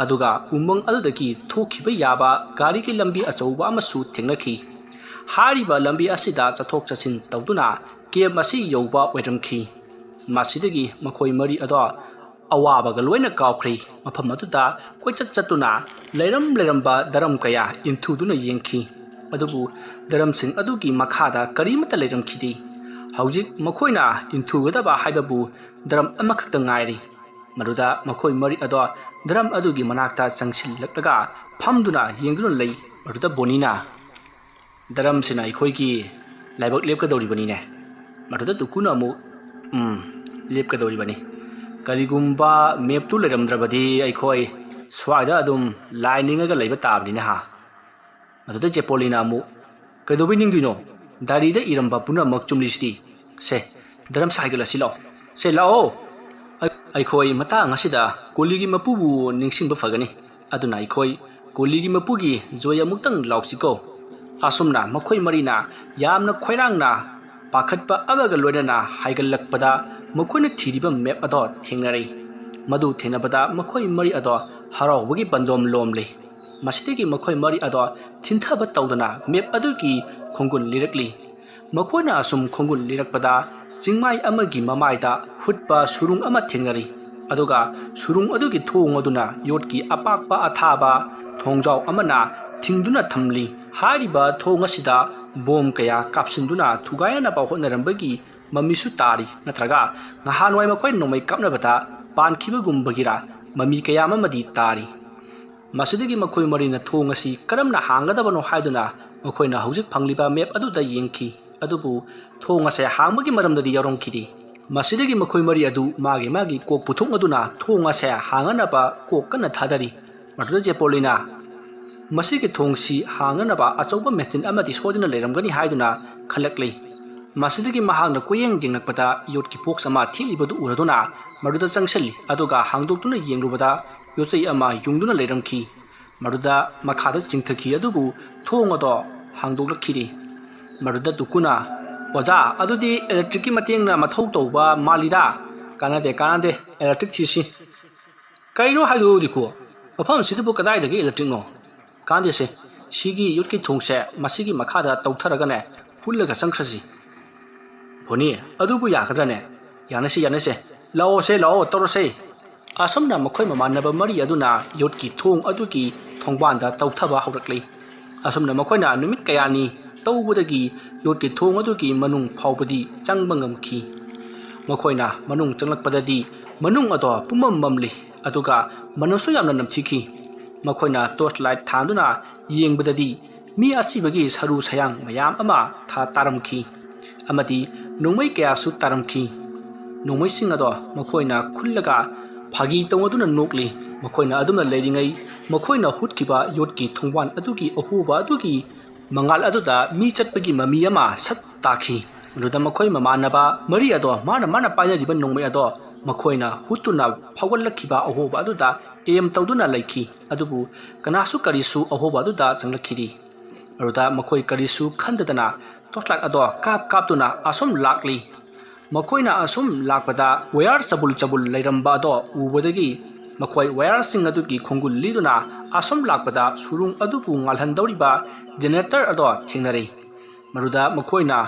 ꯑꯗꯨꯒ ꯎꯃꯪ ꯑꯗꯨꯗꯒꯤ ꯊꯣꯛꯈꯤꯕ ꯌꯥꯕ ꯒꯥꯔꯤꯒꯤ ꯂꯝꯕꯤ ꯑꯆꯧꯕ ꯑꯃꯁꯨ ꯊꯦꯡꯅꯈꯤ꯫ ꯍꯥꯏꯔꯤꯕ ꯂꯝꯕꯤ ꯑꯁꯤꯗ ꯆꯠꯊꯣꯛ ꯆꯠꯁꯤꯟ ꯇꯧꯗꯨꯅ ꯀꯦꯝꯞ ꯑꯁꯤ ꯌꯧꯕ ꯑꯣꯏꯔꯝꯈꯤ꯫ ꯃꯁꯤꯗꯒꯤ ꯃꯈꯣꯏ ꯃꯔꯤ ꯑꯗꯣ ꯑꯋꯥꯕꯒ ꯂꯣꯏꯅ ꯀꯥꯎꯈ꯭ꯔꯦ꯫ ꯃꯐꯝ ꯑꯗꯨꯗ ꯀꯣꯏꯆꯠ ꯆꯠꯇꯨꯅ ꯂꯩꯔꯝ ꯂꯩꯔꯝꯕ ꯗꯔꯝ ꯀꯌꯥ ꯏꯟꯊꯨꯗꯨꯅ ꯌꯦꯡꯈꯤ꯫ ꯑꯗꯨꯕꯨ ꯗꯔꯝꯁꯤꯡ ꯑꯗꯨꯒꯤ ꯃꯈꯥꯗ ꯀꯔꯤꯃꯠꯇ ꯂꯩꯔꯝꯈꯤꯗꯦ꯫ ꯍꯧꯖꯤꯛ ꯃꯈꯣꯏꯅ ꯏꯟꯊꯨꯒꯗꯕ ꯍꯥꯏꯕꯕꯨ ꯗꯔꯝ ꯑꯃꯈꯛꯇ ꯉꯥꯏꯔꯤ꯫ ꯃꯗꯨꯗ ꯃꯈꯣꯏ ꯃꯔꯤ ꯑꯗꯣ ꯗ꯭ꯔꯝ ꯑꯗꯨꯒꯤ ꯃꯅꯥꯛꯇ ꯆꯪꯁꯤꯜꯂꯛꯂꯒ ꯐꯝꯗꯨꯅ ꯌꯦꯡꯗꯨꯅ ꯂꯩ꯫ ꯃꯗꯨꯗ ꯕꯣꯅꯤꯅ, "ꯗ꯭ꯔꯝꯁꯤꯅ ꯑꯩꯈꯣꯏꯒꯤ ꯂꯥꯏꯕꯛ ꯂꯦꯞꯀꯗꯧꯔꯤꯕꯅꯤꯅꯦ?" ꯃꯗꯨꯗ ꯇꯨꯀꯨꯅ ꯑꯃꯨꯛ, "ꯎꯝ, ꯂꯦꯞꯀꯗꯧꯔꯤꯕꯅꯤ꯫ ꯀꯔꯤꯒꯨꯝꯕ ꯃꯦꯞꯇꯨ ꯂꯩꯔꯝꯗ꯭ꯔꯕꯗꯤ ꯑꯩꯈꯣꯏ ꯁ꯭ꯋꯥꯏꯗ ꯑꯗꯨꯝ ꯂꯥꯏ ꯅꯤꯡꯉꯒ ꯂꯩꯕ ꯇꯥꯕꯅꯤꯅꯦ ꯍꯥ?" ꯃꯗꯨꯗ ꯆꯦꯄꯣꯂꯤꯅ ꯑꯃꯨꯛ, "ꯀꯩꯗꯧꯕꯩ ꯅꯤꯡꯗꯣꯏꯅꯣ? ꯗꯥꯏꯔꯤꯗ ꯏꯔꯝꯕ ꯄꯨꯝꯅꯃꯛ ꯆꯨꯝꯂꯤꯁꯤꯗꯤ꯫ ꯁꯦ, ꯗ꯭ꯔꯝꯁ ꯍꯥꯏꯒꯠꯂꯁꯤ ꯂꯥꯛꯑꯣ꯫ ꯁꯦ, ꯂꯥꯛꯑꯣ꯫ ꯑꯩ-, ꯑꯩꯈꯣꯏ ꯃꯇꯥꯡ ꯑꯁꯤꯗ ꯀꯣꯂꯤꯒꯤ ꯃꯄꯨꯕꯨ ꯅꯤꯡꯁꯤꯡꯕ ꯐꯒꯅꯤ꯫ ꯑꯗꯨꯅ ꯑꯩꯈꯣꯏ ꯀꯣꯂꯤꯒꯤ ꯃꯄꯨꯒꯤ ꯖꯣꯏ ꯑꯃꯨꯛꯇꯪ ꯂꯥꯎꯁꯤꯀꯣ?" ꯑꯁꯨꯝꯅ ꯃꯈꯣꯏ ꯃꯔꯤꯅ ꯌꯥꯝꯅ ꯈꯣꯏꯔꯥꯡꯅ ꯄꯥꯈꯠꯄ ꯑꯃꯒ ꯂꯣꯏꯅꯅ ꯍꯥꯏꯒꯠꯂꯛꯄꯗ ꯃꯈꯣꯏꯅ ꯊꯤꯔꯤꯕ ꯃꯦꯞ ꯑꯗꯣ ꯊꯦꯡꯅꯔꯦ꯫ ꯃꯗꯨ ꯊꯦꯡꯅꯕꯗ ꯃꯈꯣꯏ ꯃꯔꯤ ꯑꯗꯣ ꯍꯔꯥꯎꯕꯒꯤ ꯄꯟꯗꯣꯝ ꯂꯣꯝꯂꯦ꯫ ꯃꯁꯤꯗꯒꯤ ꯃꯈꯣꯏ ꯃꯔꯤ ꯑꯗꯣ ꯊꯤꯟꯊꯕ ꯇꯧꯗꯅ ꯃꯦꯞ ꯑꯗꯨꯒꯤ ꯈꯣꯡꯒꯨꯜ ꯂꯤꯔꯛꯂꯤ꯫ ꯃꯈꯣꯏꯅ ꯑꯁꯨꯝ ꯈꯣꯡꯒꯨꯜ ꯂꯤꯔꯛꯄꯗ ꯆꯤꯡꯃꯥꯏ ꯑꯃꯒꯤ ꯃꯃꯥꯏꯗ ꯍꯨꯠꯄ ꯁꯨꯔꯨꯡ ꯑꯃ ꯊꯦꯡꯅꯔꯤ꯫ ꯑꯗꯨꯒ ꯁꯨꯔꯨꯡ ꯑꯗꯨꯒꯤ ꯊꯣꯡ ꯑꯗꯨꯅ ꯌꯣꯠꯀꯤ ꯑꯄꯥꯛꯄ ꯑꯊꯥꯕ ꯊꯣꯡꯖꯥꯎ ꯑꯃꯅ ꯊꯤꯡꯗꯨꯅ ꯊꯝꯂꯤ꯫ ꯍꯥꯏꯔꯤꯕ ꯊꯣꯡ ꯑꯁꯤꯗ ꯕꯣꯝ ꯀꯌꯥ ꯀꯥꯞꯁꯤꯟꯗꯨꯅ ꯊꯨꯒꯥꯏꯅꯅꯕ ꯍꯣꯠꯅꯔꯝꯕꯒꯤ ꯃꯃꯤꯁꯨ ꯇꯥꯔꯤ, ꯅꯠꯇ꯭ꯔꯒ ꯅꯍꯥꯟꯋꯥꯏ ꯃꯈꯣꯏꯅ ꯅꯣꯡꯃꯩ ꯀꯥꯞꯅꯕꯗ ꯄꯥꯟꯈꯤꯕꯒꯨꯝꯕꯒꯤꯔ ꯃꯃꯤ ꯀꯌꯥ ꯑꯃꯗꯤ ꯇꯥꯔꯤ꯫ ꯃꯁꯤꯗꯒꯤ ꯃꯈꯣꯏ ꯃꯔꯤꯅ ꯊꯣꯡ ꯑꯁꯤ ꯀꯔꯝꯅ ꯍꯥꯡꯒꯗꯕꯅꯣ ꯍꯥꯏꯗꯨꯅ ꯃꯈꯣꯏꯅ ꯍꯧꯖꯤꯛ ꯐꯪꯂꯤꯕ ꯃꯦꯞ ꯑꯗꯨꯗ ꯌꯦꯡꯈꯤ꯫ ꯑꯗꯨꯕꯨ ꯊꯣꯡ ꯑꯁꯦ ꯍꯥꯡꯕꯒꯤ ꯃꯔꯝꯗꯗꯤ ꯌꯥꯎꯔꯝꯈꯤꯗꯦ꯫ ꯃꯁꯤꯗꯒꯤ ꯃꯈꯣꯏ ꯃꯔꯤ ꯑꯗꯨ ꯃꯥꯒꯤ ꯃꯥꯒꯤ ꯀꯣꯛ ꯄꯨꯊꯣꯛꯅꯗꯨꯅ ꯊꯣꯡ ꯑꯁꯦ ꯍꯥꯡꯅꯅꯕ ꯀꯣꯛ ꯀꯟꯅ ꯊꯥꯗꯔꯤ꯫ ꯃꯗꯨꯗ ꯆꯦꯄꯣꯂꯤꯅ ꯃꯁꯤꯒꯤ ꯊꯣꯡꯁꯤ ꯍꯥꯡꯅꯅꯕ ꯑꯆꯧꯕ ꯃꯦꯆꯤꯟ ꯑꯃꯗꯤ ꯁꯣꯏꯗꯅ ꯂꯩꯔꯝꯒꯅꯤ ꯍꯥꯏꯗꯨꯅ ꯈꯜꯂꯛꯂꯤ꯫ ꯃꯁꯤꯗꯒꯤ ꯃꯍꯥꯛꯅ ꯀꯣꯏꯌꯦꯡ ꯌꯦꯡꯂꯛꯄꯗ ꯌꯣꯠꯀꯤ ꯕꯣꯛꯁ ꯑꯃ ꯊꯦꯠꯂꯤꯕꯗꯨ ꯎꯔꯗꯨꯅ ꯃꯗꯨꯗ ꯆꯪꯁꯤꯜꯂꯤ, ꯑꯗꯨꯒ ꯍꯥꯡꯗꯣꯛꯇꯨꯅ ꯌꯦꯡꯂꯨꯕꯗ ꯌꯣꯠꯆꯩ ꯑꯃ ꯌꯨꯡꯗꯨꯅ ꯂꯩꯔꯝꯈꯤ꯫ ꯃꯗꯨꯗ ꯃꯈꯥꯗ ꯆꯤꯡꯊꯈꯤ, ꯑꯗꯨꯕꯨ ꯊꯣꯡ ꯑꯗꯣ ꯍꯥꯡꯗꯣꯛꯂꯛꯈꯤꯗꯦ꯫ ꯃꯗꯨꯗ ꯇꯨꯀꯨꯅ, "ꯑꯣꯖꯥ, ꯑꯗꯨꯗꯤ ꯏꯂꯦꯛꯇ꯭ꯔꯤꯛꯀꯤ ꯃꯇꯦꯡꯅ ꯃꯊꯧ ꯇꯧꯕ ꯃꯥꯜꯂꯤꯗ꯫ ꯀꯥꯟꯅꯗꯦ, ꯀꯥꯟꯅꯗꯦ, ꯏꯂꯦꯛꯇ꯭ꯔꯤꯛ ꯊꯤꯁꯤ꯫" "ꯀꯩꯅꯣ ꯍꯥꯏꯗꯨꯕꯨ ꯗꯤꯀꯨ? ꯃꯐꯝ ꯑꯁꯤꯗꯕꯨ ꯀꯗꯥꯏꯗꯒꯤ ꯏꯂꯦꯛꯇ꯭ꯔꯤꯛꯅꯣ?" "ꯀꯥꯟꯗꯦꯁꯦ, ꯁꯤꯒꯤ ꯌꯣꯠꯀꯤ ꯊꯣꯡꯁꯦ ꯃꯁꯤꯒꯤ ꯃꯈꯥꯗ ꯇꯧꯊꯔꯒꯅꯦ ꯍꯨꯠꯂꯒ ꯆꯪꯈ꯭ꯔꯁꯤ꯫" "ꯕꯣꯅꯤ, ꯑꯗꯨꯕꯨ ꯌꯥꯒꯗ꯭ꯔꯅꯦ?" "ꯌꯥꯅꯁꯦ, ꯌꯥꯅꯁꯦ꯫ ꯂꯥꯛꯑꯣꯁꯦ, ꯂꯥꯛꯑꯣ, ꯇꯧꯔꯁꯦ꯫" ꯑꯁꯨꯝꯅ ꯃꯈꯣꯏ ꯃꯃꯥꯟꯅꯕ ꯃꯔꯤ ꯑꯗꯨꯅ ꯌꯣꯠꯀꯤ ꯊꯣꯡ ꯑꯗꯨꯒꯤ ꯊꯣꯡꯕꯥꯟꯗ ꯇꯧꯊꯕ ꯍꯧꯔꯛꯂꯤ꯫ ꯑꯁꯨꯝꯅ ꯃꯈꯣꯏꯅ ꯅꯨꯃꯤꯠ ꯀꯌꯥꯅꯤ ꯇꯧꯕꯗꯒꯤ ꯌꯣꯠꯀꯤ ꯊꯣꯡ ꯑꯗꯨꯒꯤ ꯃꯅꯨꯡ ꯐꯥꯎꯕꯗꯤ ꯆꯪꯕ ꯉꯝꯈꯤ꯫ ꯃꯈꯣꯏꯅ ꯃꯅꯨꯡ ꯆꯪꯂꯛꯄꯗꯗꯤ ꯃꯅꯨꯡ ꯑꯗꯣ ꯄꯨꯝꯃꯝ ꯃꯝꯂꯤ, ꯑꯗꯨꯒ ꯃꯅꯝꯁꯨ ꯌꯥꯝꯅ ꯅꯝꯊꯤꯈꯤ꯫ ꯃꯈꯣꯏꯅ torch light ꯊꯥꯟꯗꯨꯅ ꯌꯦꯡꯕꯗꯗꯤ ꯃꯤ ꯑꯁꯤꯕꯒꯤ ꯁꯔꯨ ꯁꯌꯥꯡ ꯃꯌꯥꯝ ꯑꯃ ꯊꯥ ꯇꯥꯔꯝꯈꯤ ꯑꯃꯗꯤ ꯅꯣꯡꯃꯩ ꯀꯌꯥꯁꯨ ꯇꯥꯔꯝꯈꯤ꯫ ꯅꯣꯡꯃꯩꯁꯤꯡ ꯑꯗꯣ ꯃꯈꯣꯏꯅ ꯈꯨꯜꯂꯒ ꯐꯥꯒꯤ ꯇꯧꯅꯗꯨꯅ ꯅꯣꯛꯂꯤ꯫ ꯃꯈꯣꯏꯅ ꯑꯗꯨꯝꯅ ꯂꯩꯔꯤꯉꯩ, ꯃꯈꯣꯏꯅ ꯍꯨꯠꯈꯤꯕ ꯌꯣꯠꯀꯤ ꯊꯣꯡꯕꯥꯟ ꯑꯗꯨꯒꯤ ꯑꯍꯣꯕ ꯑꯗꯨꯒꯤ ꯃꯉꯥꯜ ꯑꯗꯨꯗ ꯃꯤ ꯆꯠꯄꯒꯤ ꯃꯃꯤ ꯑꯃ ꯁꯠ ꯇꯥꯈꯤ꯫ ꯃꯗꯨꯗ ꯃꯈꯣꯏ ꯃꯃꯥꯟꯅꯕ ꯃꯔꯤ ꯑꯗꯣ ꯃꯥꯅ ꯃꯥꯅ ꯄꯥꯏꯅꯔꯤꯕ ꯅꯣꯡꯃꯩ ꯑꯗꯣ ꯃꯈꯣꯏꯅ ꯍꯨꯠꯇꯨꯅ ꯐꯥꯎꯒꯠꯂꯛꯈꯤꯕ ꯑꯍꯣꯕ ꯑꯗꯨꯗ aim ꯇꯧꯗꯨꯅ ꯂꯩꯈꯤ꯫ ꯑꯗꯨꯕꯨ ꯀꯅꯥꯁꯨ ꯀꯔꯤꯁꯨ ꯑꯍꯣꯕ ꯑꯗꯨꯗ ꯆꯪꯂꯛꯈꯤꯗꯦ꯫ ꯃꯗꯨꯗ ꯃꯈꯣꯏ ꯀꯔꯤꯁꯨ ꯈꯟꯗꯗꯅ torch light ꯑꯗꯣ ꯀꯥꯞ ꯀꯥꯞꯇꯨꯅ ꯑꯁꯨꯝ ꯂꯥꯛꯂꯤ꯫ ꯃꯈꯣꯏꯅ ꯑꯁꯨꯝ ꯂꯥꯛꯄꯗ wire ꯆꯕꯨꯜ ꯆꯕꯨꯜ ꯂꯩꯔꯝꯕ ꯑꯗꯣ ꯎꯕꯗꯒꯤ ꯃꯈꯣꯏ wireꯁꯤꯡ ꯑꯗꯨꯒꯤ ꯈꯣꯡꯒꯨꯜ ꯂꯤꯗꯨꯅ ꯑꯁꯨꯝ ꯂꯥꯛꯄꯗ ꯁꯨꯔꯨꯡ ꯑꯗꯨꯕꯨ ꯉꯥꯜꯍꯟꯗꯧꯔꯤꯕ generator ꯑꯗꯣ ꯊꯦꯡꯅꯔꯦ꯫ ꯃꯗꯨꯗ ꯃꯈꯣꯏꯅ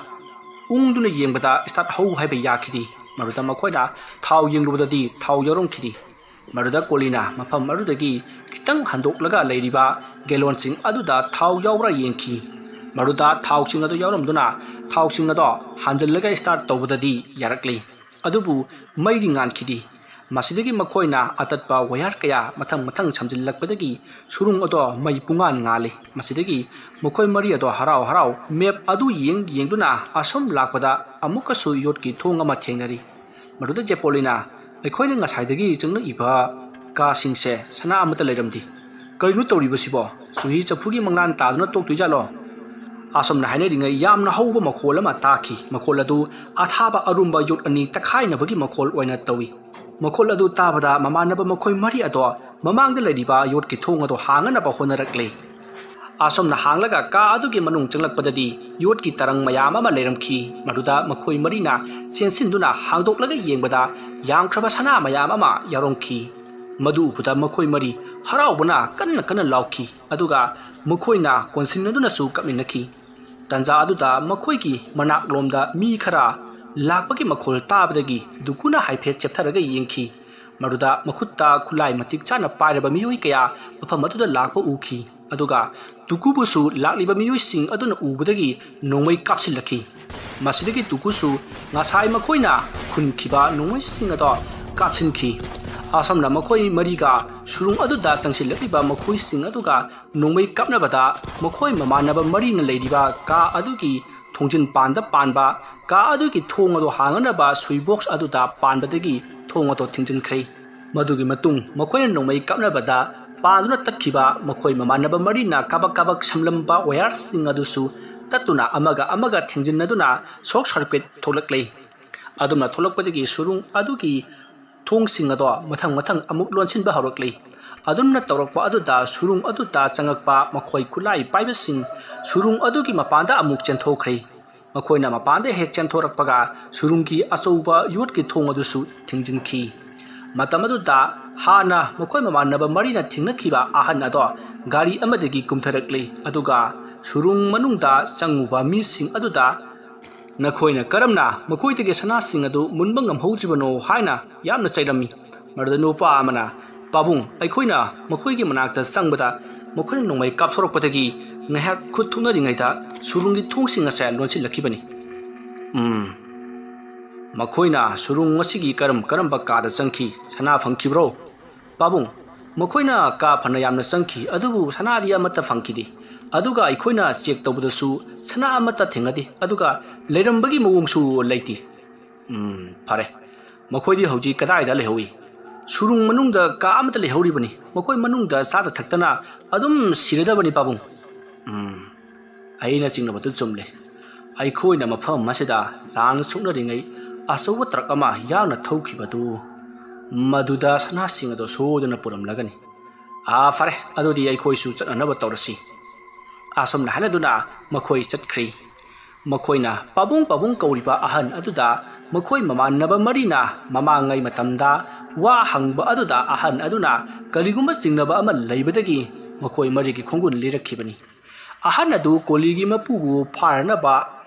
ꯎꯪꯗꯨꯅ ꯌꯦꯡꯕꯗ start ꯍꯧ ꯍꯥꯏꯕ ꯌꯥꯈꯤꯗꯦ꯫ ꯃꯗꯨꯗ ꯃꯈꯣꯏꯅ ꯊꯥꯎ ꯌꯦꯡꯂꯨꯕꯗꯗꯤ ꯊꯥꯎ ꯌꯥꯎꯔꯝꯈꯤꯗꯦ꯫ ꯃꯗꯨꯗ ꯀꯣꯂꯤꯅ ꯃꯐꯝ ꯑꯗꯨꯗꯒꯤ ꯈꯤꯇꯪ ꯍꯟꯗꯣꯛꯂꯒ ꯂꯩꯔꯤꯕ gallonꯁꯤꯡ ꯑꯗꯨꯗ ꯊꯥꯎ ꯌꯥꯎꯕ꯭ꯔꯥ ꯌꯦꯡꯈꯤ꯫ ꯃꯗꯨꯗ ꯊꯥꯎꯁꯤꯡ ꯑꯗꯨ ꯌꯥꯎꯔꯝꯗꯨꯅ ꯊꯥꯎꯁꯤꯡ ꯑꯗꯣ ꯍꯥꯟꯖꯤꯜꯂꯒ start ꯇꯧꯕꯗꯗꯤ ꯌꯥꯔꯛꯂꯤ꯫ ꯑꯗꯨꯕꯨ ꯃꯩꯗꯤ ꯉꯥꯟꯈꯤꯗꯦ꯫ ꯃꯁꯤꯗꯒꯤ ꯃꯈꯣꯏꯅ ꯑꯇꯠꯄ wire ꯀꯌꯥ ꯃꯊꯪ ꯃꯊꯪ ꯁꯝꯖꯤꯜꯂꯛꯄꯗꯒꯤ ꯁꯨꯔꯨꯡ ꯑꯗꯣ ꯃꯩ ꯄꯨꯡꯉꯥꯟ ꯉꯥꯜꯂꯤ꯫ ꯃꯁꯤꯗꯒꯤ ꯃꯈꯣꯏ ꯃꯔꯤ ꯑꯗꯣ ꯍꯔꯥꯎ ꯍꯔꯥꯎ map ꯑꯗꯨ ꯌꯦꯡ ꯌꯦꯡꯗꯨꯅ ꯑꯁꯨꯝ ꯂꯥꯛꯄꯗ ꯑꯃꯨꯛꯀꯁꯨ ꯌꯣꯠꯀꯤ ꯊꯣꯡ ꯑꯃ ꯊꯦꯡꯅꯔꯤ꯫ ꯃꯗꯨꯗ ꯖꯦꯄꯣꯂꯤꯅ, "ꯑꯩꯈꯣꯏꯅ ꯉꯁꯥꯏꯗꯒꯤ ꯆꯪꯂꯛꯏꯕ ꯀꯥꯁꯤꯡꯁꯦ ꯁꯅꯥ ꯑꯃꯠꯇ ꯂꯩꯔꯝꯗꯦ꯫ ꯀꯔꯤꯅꯣ ꯇꯧꯔꯤꯕꯁꯤꯕꯣ? ꯆꯨꯍꯤ ꯆꯐꯨꯒꯤ ꯃꯪꯂꯥꯟ ꯇꯥꯗꯨꯅ ꯇꯣꯛꯇꯣꯏꯖꯥꯠꯂꯣ?" ꯑꯁꯨꯝꯅ ꯍꯥꯏꯅꯔꯤꯉꯩ ꯌꯥꯝꯅ ꯍꯧꯕ ꯃꯈꯣꯜ ꯑꯃ ꯇꯥꯈꯤ꯫ ꯃꯈꯣꯜ ꯑꯗꯨ ꯑꯊꯥꯕ ꯑꯔꯨꯝꯕ ꯌꯣꯠ ꯑꯅꯤ ꯇꯛꯈꯥꯏꯅꯕꯒꯤ ꯃꯈꯣꯜ ꯑꯣꯏꯅ ꯇꯧꯏ꯫ ꯃꯈꯣꯜ ꯑꯗꯨ ꯇꯥꯕꯗ ꯃꯃꯥꯟꯅꯕ ꯃꯈꯣꯏ ꯃꯔꯤ ꯑꯗꯣ ꯃꯃꯥꯡꯗ ꯂꯩꯔꯤꯕ ꯌꯣꯠꯀꯤ ꯊꯣꯡ ꯑꯗꯨ ꯍꯥꯡꯅꯅꯕ ꯍꯣꯠꯅꯔꯛꯂꯦ꯫ ꯑꯁꯨꯝꯅ ꯍꯥꯡꯂꯒ ꯀꯥ ꯑꯗꯨꯒꯤ ꯃꯅꯨꯡ ꯆꯪꯂꯛꯄꯗꯗꯤ ꯌꯣꯠꯀꯤ ꯇꯔꯪ ꯃꯌꯥꯝ ꯑꯃ ꯂꯩꯔꯝꯈꯤ꯫ ꯃꯗꯨꯗ ꯃꯈꯣꯏ ꯃꯔꯤꯅ ꯆꯦꯟꯁꯤꯟꯗꯨꯅ ꯍꯥꯡꯗꯣꯛꯂꯒ ꯌꯦꯡꯕꯗ ꯌꯥꯝꯈ꯭ꯔꯕ ꯁꯅꯥ ꯃꯌꯥꯝ ꯑꯃ ꯌꯥꯎꯔꯝꯈꯤ꯫ ꯃꯗꯨ ꯎꯕꯗ ꯃꯈꯣꯏ ꯃꯔꯤ ꯍꯔꯥꯎꯕꯅ ꯀꯟꯅ ꯀꯟꯅ ꯂꯥꯎꯈꯤ, ꯑꯗꯨꯒ ꯃꯈꯣꯏꯅ ꯀꯣꯟꯁꯤꯟꯅꯗꯨꯅꯁꯨ ꯀꯞꯃꯤꯟꯅꯈꯤ꯫ ꯇꯟꯖꯥ ꯑꯗꯨꯗ ꯃꯈꯣꯏꯒꯤ ꯃꯅꯥꯛꯂꯣꯝꯗ ꯃꯤ ꯈꯔ ꯂꯥꯛꯄꯒꯤ ꯃꯈꯣꯜ ꯇꯥꯕꯗꯒꯤ ꯗꯨꯀꯨꯅ ꯍꯥꯏꯐꯦꯠ ꯆꯦꯞꯊꯔꯒ ꯌꯦꯡꯈꯤ꯫ ꯃꯗꯨꯗ ꯃꯈꯨꯠꯇ ꯈꯨꯠꯂꯥꯏ ꯃꯇꯤꯛ ꯆꯥꯅ ꯄꯥꯏꯔꯕ ꯃꯤꯑꯣꯏ ꯀꯌꯥ ꯃꯐꯝ ꯑꯗꯨꯗ ꯂꯥꯛꯄ ꯎꯈꯤ꯫ ꯑꯗꯨꯒ ꯇꯨꯀꯨꯕꯨꯁꯨ ꯂꯥꯛꯂꯤꯕ ꯃꯤꯑꯣꯏꯁꯤꯡ ꯑꯗꯨꯅ ꯎꯕꯗꯒꯤ ꯅꯣꯡꯃꯩ ꯀꯥꯞꯁꯤꯜꯂꯛꯈꯤ꯫ ꯃꯁꯤꯗꯒꯤ ꯇꯨꯀꯨꯁꯨ ꯉꯁꯥꯏ ꯃꯈꯣꯏꯅ ꯈꯨꯟꯈꯤꯕ ꯅꯣꯡꯃꯩꯁꯤꯡ ꯑꯗꯣ ꯀꯥꯞꯁꯤꯟꯈꯤ꯫ ꯑꯁꯨꯝꯅ ꯃꯈꯣꯏ ꯃꯔꯤꯒ ꯁꯨꯔꯨꯡ ꯑꯗꯨꯗ ꯆꯪꯁꯤꯜꯂꯛꯂꯤꯕ ꯃꯈꯣꯏꯁꯤꯡ ꯑꯗꯨꯒ ꯅꯣꯡꯃꯩ ꯀꯥꯞꯅꯕꯗ ꯃꯈꯣꯏ ꯃꯃꯥꯟꯅꯕ ꯃꯔꯤꯅ ꯂꯩꯔꯤꯕ ꯀꯥ ꯑꯗꯨꯒꯤ ꯊꯣꯡꯖꯤꯟ ꯄꯥꯟꯗ ꯄꯥꯟꯕ ꯀꯥ ꯑꯗꯨꯒꯤ ꯊꯣꯡ ꯑꯗꯨ ꯍꯥꯡꯅꯅꯕ ꯁꯨꯏꯕꯣꯛꯁ ꯑꯗꯨꯗ ꯄꯥꯟꯕꯗꯒꯤ ꯊꯣꯡ ꯑꯗꯨ ꯊꯤꯡꯖꯤꯟꯈ꯭ꯔꯦ꯫ ꯃꯗꯨꯒꯤ ꯃꯇꯨꯡ ꯃꯈꯣꯏꯅ ꯅꯣꯡꯃꯩ ꯀꯥꯞꯅꯕꯗ ꯄꯥꯟꯗꯨꯅ ꯇꯠꯈꯤꯕ ꯃꯈꯣꯏ ꯃꯃꯥꯟꯅꯕ ꯃꯔꯤꯅ ꯀꯥꯕꯛ ꯀꯥꯕꯛ ꯁꯝꯂꯝꯕ ꯋꯥꯌꯔꯁꯤꯡ ꯑꯗꯨꯁꯨ ꯇꯠꯇꯨꯅ ꯑꯃꯒ ꯑꯃꯒ ꯊꯤꯡꯖꯤꯟꯅꯗꯨꯅ ꯁꯣꯔꯠ ꯁꯔꯀ꯭ꯌꯨꯠ ꯊꯣꯛꯂꯛꯂꯦ꯫ ꯑꯗꯨꯝꯅ ꯊꯣꯛꯂꯛꯄꯗꯒꯤ ꯁꯨꯔꯨꯡ ꯑꯗꯨꯒꯤ ꯊꯣꯡꯁꯤꯡ ꯑꯗꯣ ꯃꯊꯪ ꯃꯊꯪ ꯑꯃꯨꯛ ꯂꯣꯟꯁꯤꯟꯕ ꯍꯧꯔꯛꯂꯤ꯫ ꯑꯗꯨꯝꯅ ꯇꯧꯔꯛꯄ ꯑꯗꯨꯗ ꯁꯨꯔꯨꯡ ꯑꯗꯨꯗ ꯆꯪꯉꯛꯄ ꯃꯈꯣꯏ ꯈꯨꯠꯂꯥꯏ ꯄꯥꯏꯕꯁꯤꯡ ꯁꯨꯔꯨꯡ ꯑꯗꯨꯒꯤ ꯃꯄꯥꯟꯗ ꯑꯃꯨꯛ ꯆꯦꯟꯊꯣꯛꯈ꯭ꯔꯦ꯫ ꯃꯈꯣꯏꯅ ꯃꯄꯥꯟꯗ ꯍꯦꯛ ꯆꯦꯟꯊꯣꯔꯛꯄꯒ ꯁꯨꯔꯨꯡꯒꯤ ꯑꯆꯧꯕ ꯌꯣꯠꯀꯤ ꯊꯣꯡ ꯑꯗꯨꯁꯨ ꯊꯤꯡꯖꯤꯟꯈꯤ꯫ ꯃꯇꯝ ꯑꯗꯨꯗ ꯍꯥꯟꯅ ꯃꯈꯣꯏ ꯃꯃꯥꯟꯅꯕ ꯃꯔꯤꯅ ꯊꯦꯡꯅꯈꯤꯕ ꯑꯍꯟ ꯑꯗꯣ ꯒꯥꯔꯤ ꯑꯃꯗꯒꯤ ꯀꯨꯝꯊꯔꯛꯂꯤ, ꯑꯗꯨꯒ ꯁꯨꯔꯨꯡ ꯃꯅꯨꯡꯗ ꯆꯪꯉꯨꯕ ꯃꯤꯁꯤꯡ ꯑꯗꯨꯗ, "ꯅꯈꯣꯏꯅ ꯀꯔꯝꯅ ꯃꯈꯣꯏꯗꯒꯤ ꯁꯅꯥꯁꯤꯡ ꯑꯗꯨ ꯃꯨꯟꯕ ꯉꯝꯍꯧꯗ꯭ꯔꯤꯕꯅꯣ?" ꯍꯥꯏꯅ ꯌꯥꯝꯅ ꯆꯩꯔꯝꯃꯤ꯫ ꯃꯗꯨꯗ ꯅꯨꯄꯥ ꯑꯃꯅ, "ꯄꯥꯕꯨꯡ, ꯑꯩꯈꯣꯏꯅ ꯃꯈꯣꯏꯒꯤ ꯃꯅꯥꯛꯇ ꯆꯪꯕꯗ ꯃꯈꯣꯏꯅ ꯅꯣꯡꯃꯩ ꯀꯥꯞꯊꯣꯔꯛꯄꯗꯒꯤ ꯉꯥꯏꯍꯥꯛ ꯈꯨꯠ ꯊꯣꯛꯅꯔꯤꯉꯩꯗ ꯁꯨꯔꯨꯡꯒꯤ ꯊꯣꯡꯁꯤꯡ ꯑꯁꯦ ꯂꯣꯟꯁꯤꯜꯂꯛꯈꯤꯕꯅꯤ꯫" "ꯎꯝ, ꯃꯈꯣꯏꯅ ꯁꯨꯔꯨꯡ ꯑꯁꯤꯒꯤ ꯀꯔꯝ ꯀꯔꯝꯕ ꯀꯥꯗ ꯆꯪꯈꯤ? ꯁꯅꯥ ꯐꯪꯈꯤꯕ꯭ꯔꯣ?" "ꯄꯥꯕꯨꯡ, ꯃꯈꯣꯏꯅ ꯀꯥ ꯐꯅ ꯌꯥꯝꯅ ꯆꯪꯈꯤ, ꯑꯗꯨꯕꯨ ꯁꯅꯥꯗꯤ ꯑꯃꯠꯇ ꯐꯪꯈꯤꯗꯦ꯫ ꯑꯗꯨꯒ ꯑꯩꯈꯣꯏꯅ ꯆꯦꯛ ꯇꯧꯕꯗꯁꯨ ꯁꯅꯥ ꯑꯃꯠꯇ ꯊꯦꯡꯅꯗꯦ꯫ ꯑꯗꯨꯒ ꯂꯩꯔꯝꯕꯒꯤ ꯃꯑꯣꯡꯁꯨ ꯂꯩꯇꯦ꯫" "ꯎꯝ, ꯐꯔꯦ꯫ ꯃꯈꯣꯏꯗꯤ ꯍꯧꯖꯤꯛ ꯀꯗꯥꯏꯗ ꯂꯩꯍꯧꯏ?" "ꯁꯨꯔꯨꯡ ꯃꯅꯨꯡꯗ ꯀꯥ ꯑꯃꯗ ꯂꯩꯍꯧꯔꯤꯕꯅꯤ꯫ ꯃꯈꯣꯏ ꯃꯅꯨꯡꯗ ꯆꯥꯗ ꯊꯛꯇꯅ ꯑꯗꯨꯝ ꯁꯤꯔꯗꯕꯅꯤ, ꯄꯥꯕꯨꯡ꯫" "ꯎꯝ, ꯑꯩꯅ ꯆꯤꯡꯅꯕꯗꯨ ꯆꯨꯝꯂꯦ꯫ ꯑꯩꯈꯣꯏꯅ ꯃꯐꯝ ꯑꯁꯤꯗ ꯂꯥꯟ ꯁꯣꯛꯅꯔꯤꯉꯩ ꯑꯆꯧꯕ ꯇ꯭ꯔꯛ ꯑꯃ ꯌꯥꯡꯅ ꯊꯧꯈꯤꯕꯗꯨ ꯃꯗꯨꯗ ꯁꯅꯥꯁꯤꯡ ꯑꯗꯨ ꯁꯣꯏꯗꯅ ꯄꯨꯔꯝꯂꯒꯅꯤ꯫ ꯑꯥ, ꯐꯔꯦ, ꯑꯗꯨꯗꯤ ꯑꯩꯈꯣꯏꯁꯨ ꯆꯠꯅꯅꯕ ꯇꯧꯔꯁꯤ꯫" ꯑꯁꯨꯝꯅ ꯍꯥꯏꯅꯗꯨꯅ ꯃꯈꯣꯏ ꯆꯠꯈ꯭ꯔꯤ꯫ ꯃꯈꯣꯏꯅ ꯄꯥꯕꯨꯡ ꯄꯥꯕꯨꯡ ꯀꯧꯔꯤꯕ ꯑꯍꯟ ꯑꯗꯨꯗ ꯃꯈꯣꯏ ꯃꯃꯥꯟꯅꯕ ꯃꯔꯤꯅ ꯃꯃꯥꯡꯉꯩ ꯃꯇꯝꯗ ꯋꯥ ꯍꯪꯕ ꯑꯗꯨꯗ ꯑꯍꯟ ꯑꯗꯨꯅ ꯀꯔꯤꯒꯨꯝꯕ ꯆꯤꯡꯅꯕ ꯑꯃ ꯂꯩꯕꯗꯒꯤ ꯃꯈꯣꯏ ꯃꯔꯤꯒꯤ ꯈꯣꯡꯒꯨꯟ ꯂꯤꯔꯛꯈꯤꯕꯅꯤ꯫ ꯑꯍꯟ ꯑꯗꯨ ꯀꯣꯂꯤꯒꯤ ꯃꯄꯨꯕꯨ ꯐꯥꯅꯅꯕ